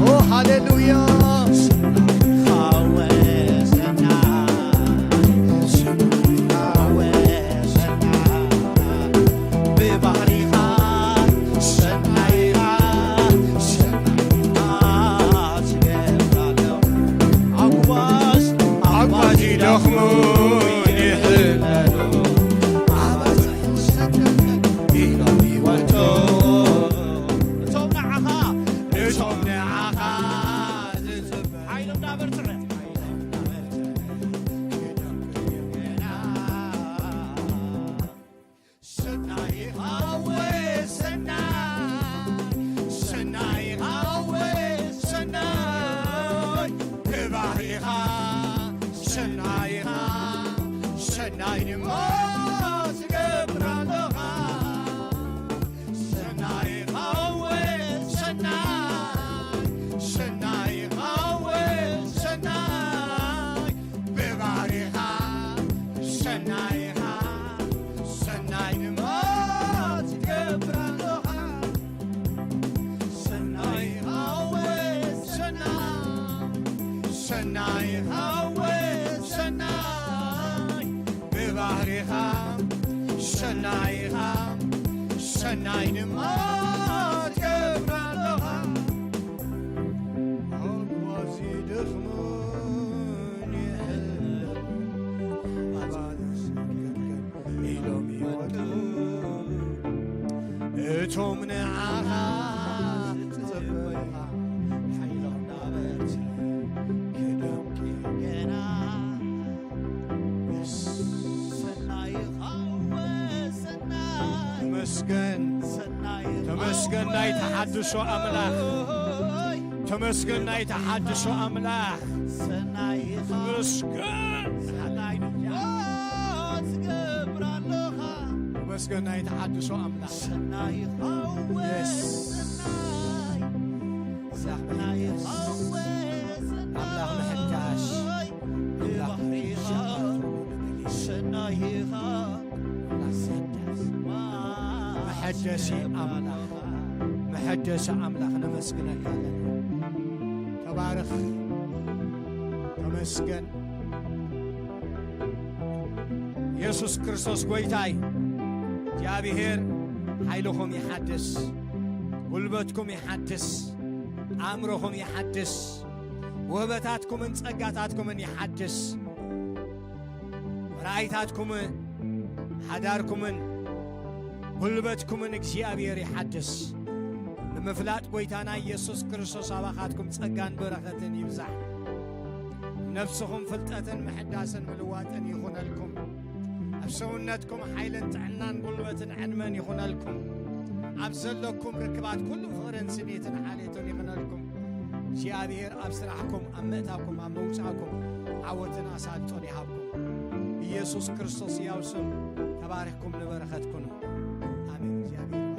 ኦ፣ ሃሌሉያ። ኣጓዝ ይደኽሙ ይሕለሉ፣ ኣባጽሕ ኢሎም ይወጡ። እቶም ንዓኻ፣ እቶም ንዓኻ ዝጽበዩ፣ ሓይሎም እናበርትዐ፣ ሰናይ ሃወ ሰናይ፣ ሰናይ ሃወ ሰናይ፣ ብባህሪኻ ሰናይ ኢኻ፣ ሰናይ ድማ ትገብር ኣለኻ። ሰናይ ሃወ ሰናይ፣ ሰናይ ሃወ ሰናይ፣ ብባህሪኻ ሰናይ ኢኻ፣ ሰናይ ድማ ትገብር ኣለኻ። ሰናይ ሃወ ሰናይ፣ ሰናይ ሃወ ሰናይ፣ ብባህሪኻ ሰናይ ኢኻ፣ ሰናይ ድማ ትገብር ኣለኻ። ኣጓዝ ይደኽሙን ይሕለሉን፣ እቶም ንዓኻ ዝጽበዩኻ ሓይሎም ናበርት ክደምቂ ገና። ሰናይኻ እወ ሰናይ። ተመስገን። ሰናይኻ ተመስገን እወ ናይቲ ሓድሾ ኣምላኽ። ሰናይ። ተመስገን ናይቲ ሓድሾ ኣምላኽ። ሰናይኻ ተመስገን። ሰናይ ትገብር ኣለኻ። ተመስገን ናይቲ ሓድሾ ኣምላኽ። ሰናይኻ እወ የስ። ሰናይ። ኣምላኽ ሰናይኻ ምሕዳስ። እወ ሰናይ። ኣምላኽ ምሕዳስ። ብባህሪኻ ኣምላኽ ምሕዳስ። ሰናይኻ። ኣምላኽ ምሕዳስ። መሐደሲ ኣምላኽ። መሐደሲ ኣምላኽ ነመስግነካ ኣለና። ተባረኽ። ተመስገን። የሱስ ክርስቶስ ጐይታ እዩ። እግዚኣብሔር ሓይልኹም ይሓድስ፣ ጒልበትኩም ይሓድስ፣ ኣእምሮኹም ይሓድስ፣ ውህበታትኩምን ጸጋታትኩምን ይሓድስ። ራእይታትኩምን ሓዳርኩምን ጒልበትኩምን እግዚኣብሔር ይሓድስ። ንምፍላጥ ጐይታና ኢየሱስ ክርስቶስ ኣባኻትኩም ጸጋን በረኸትን ይብዛሕ። ነፍስኹም ፍልጠትን ምሕዳስን ምልዋጥን ይኹነልኩም። ኣብ ሰውነትኩም ሓይልን ጥዕናን ጒልበትን ዕድመን ይኹነልኩም። ኣብ ዘለኩም ርክባት ኩሉ ፍቕርን ስኒትን ሓልዮትን ይኹነልኩም። እግዚኣብሔር ኣብ ስራሕኩም፣ ኣብ ምእታውኩም፣ ኣብ ምውጻእኩም ዓወትን ኣሳልጦን ይሃብኩም። ብኢየሱስ ክርስቶስ ሕያው ስም ተባሪኽኩም ንበረኸት ኩኑ። ኣሜን። እግዚኣብሔር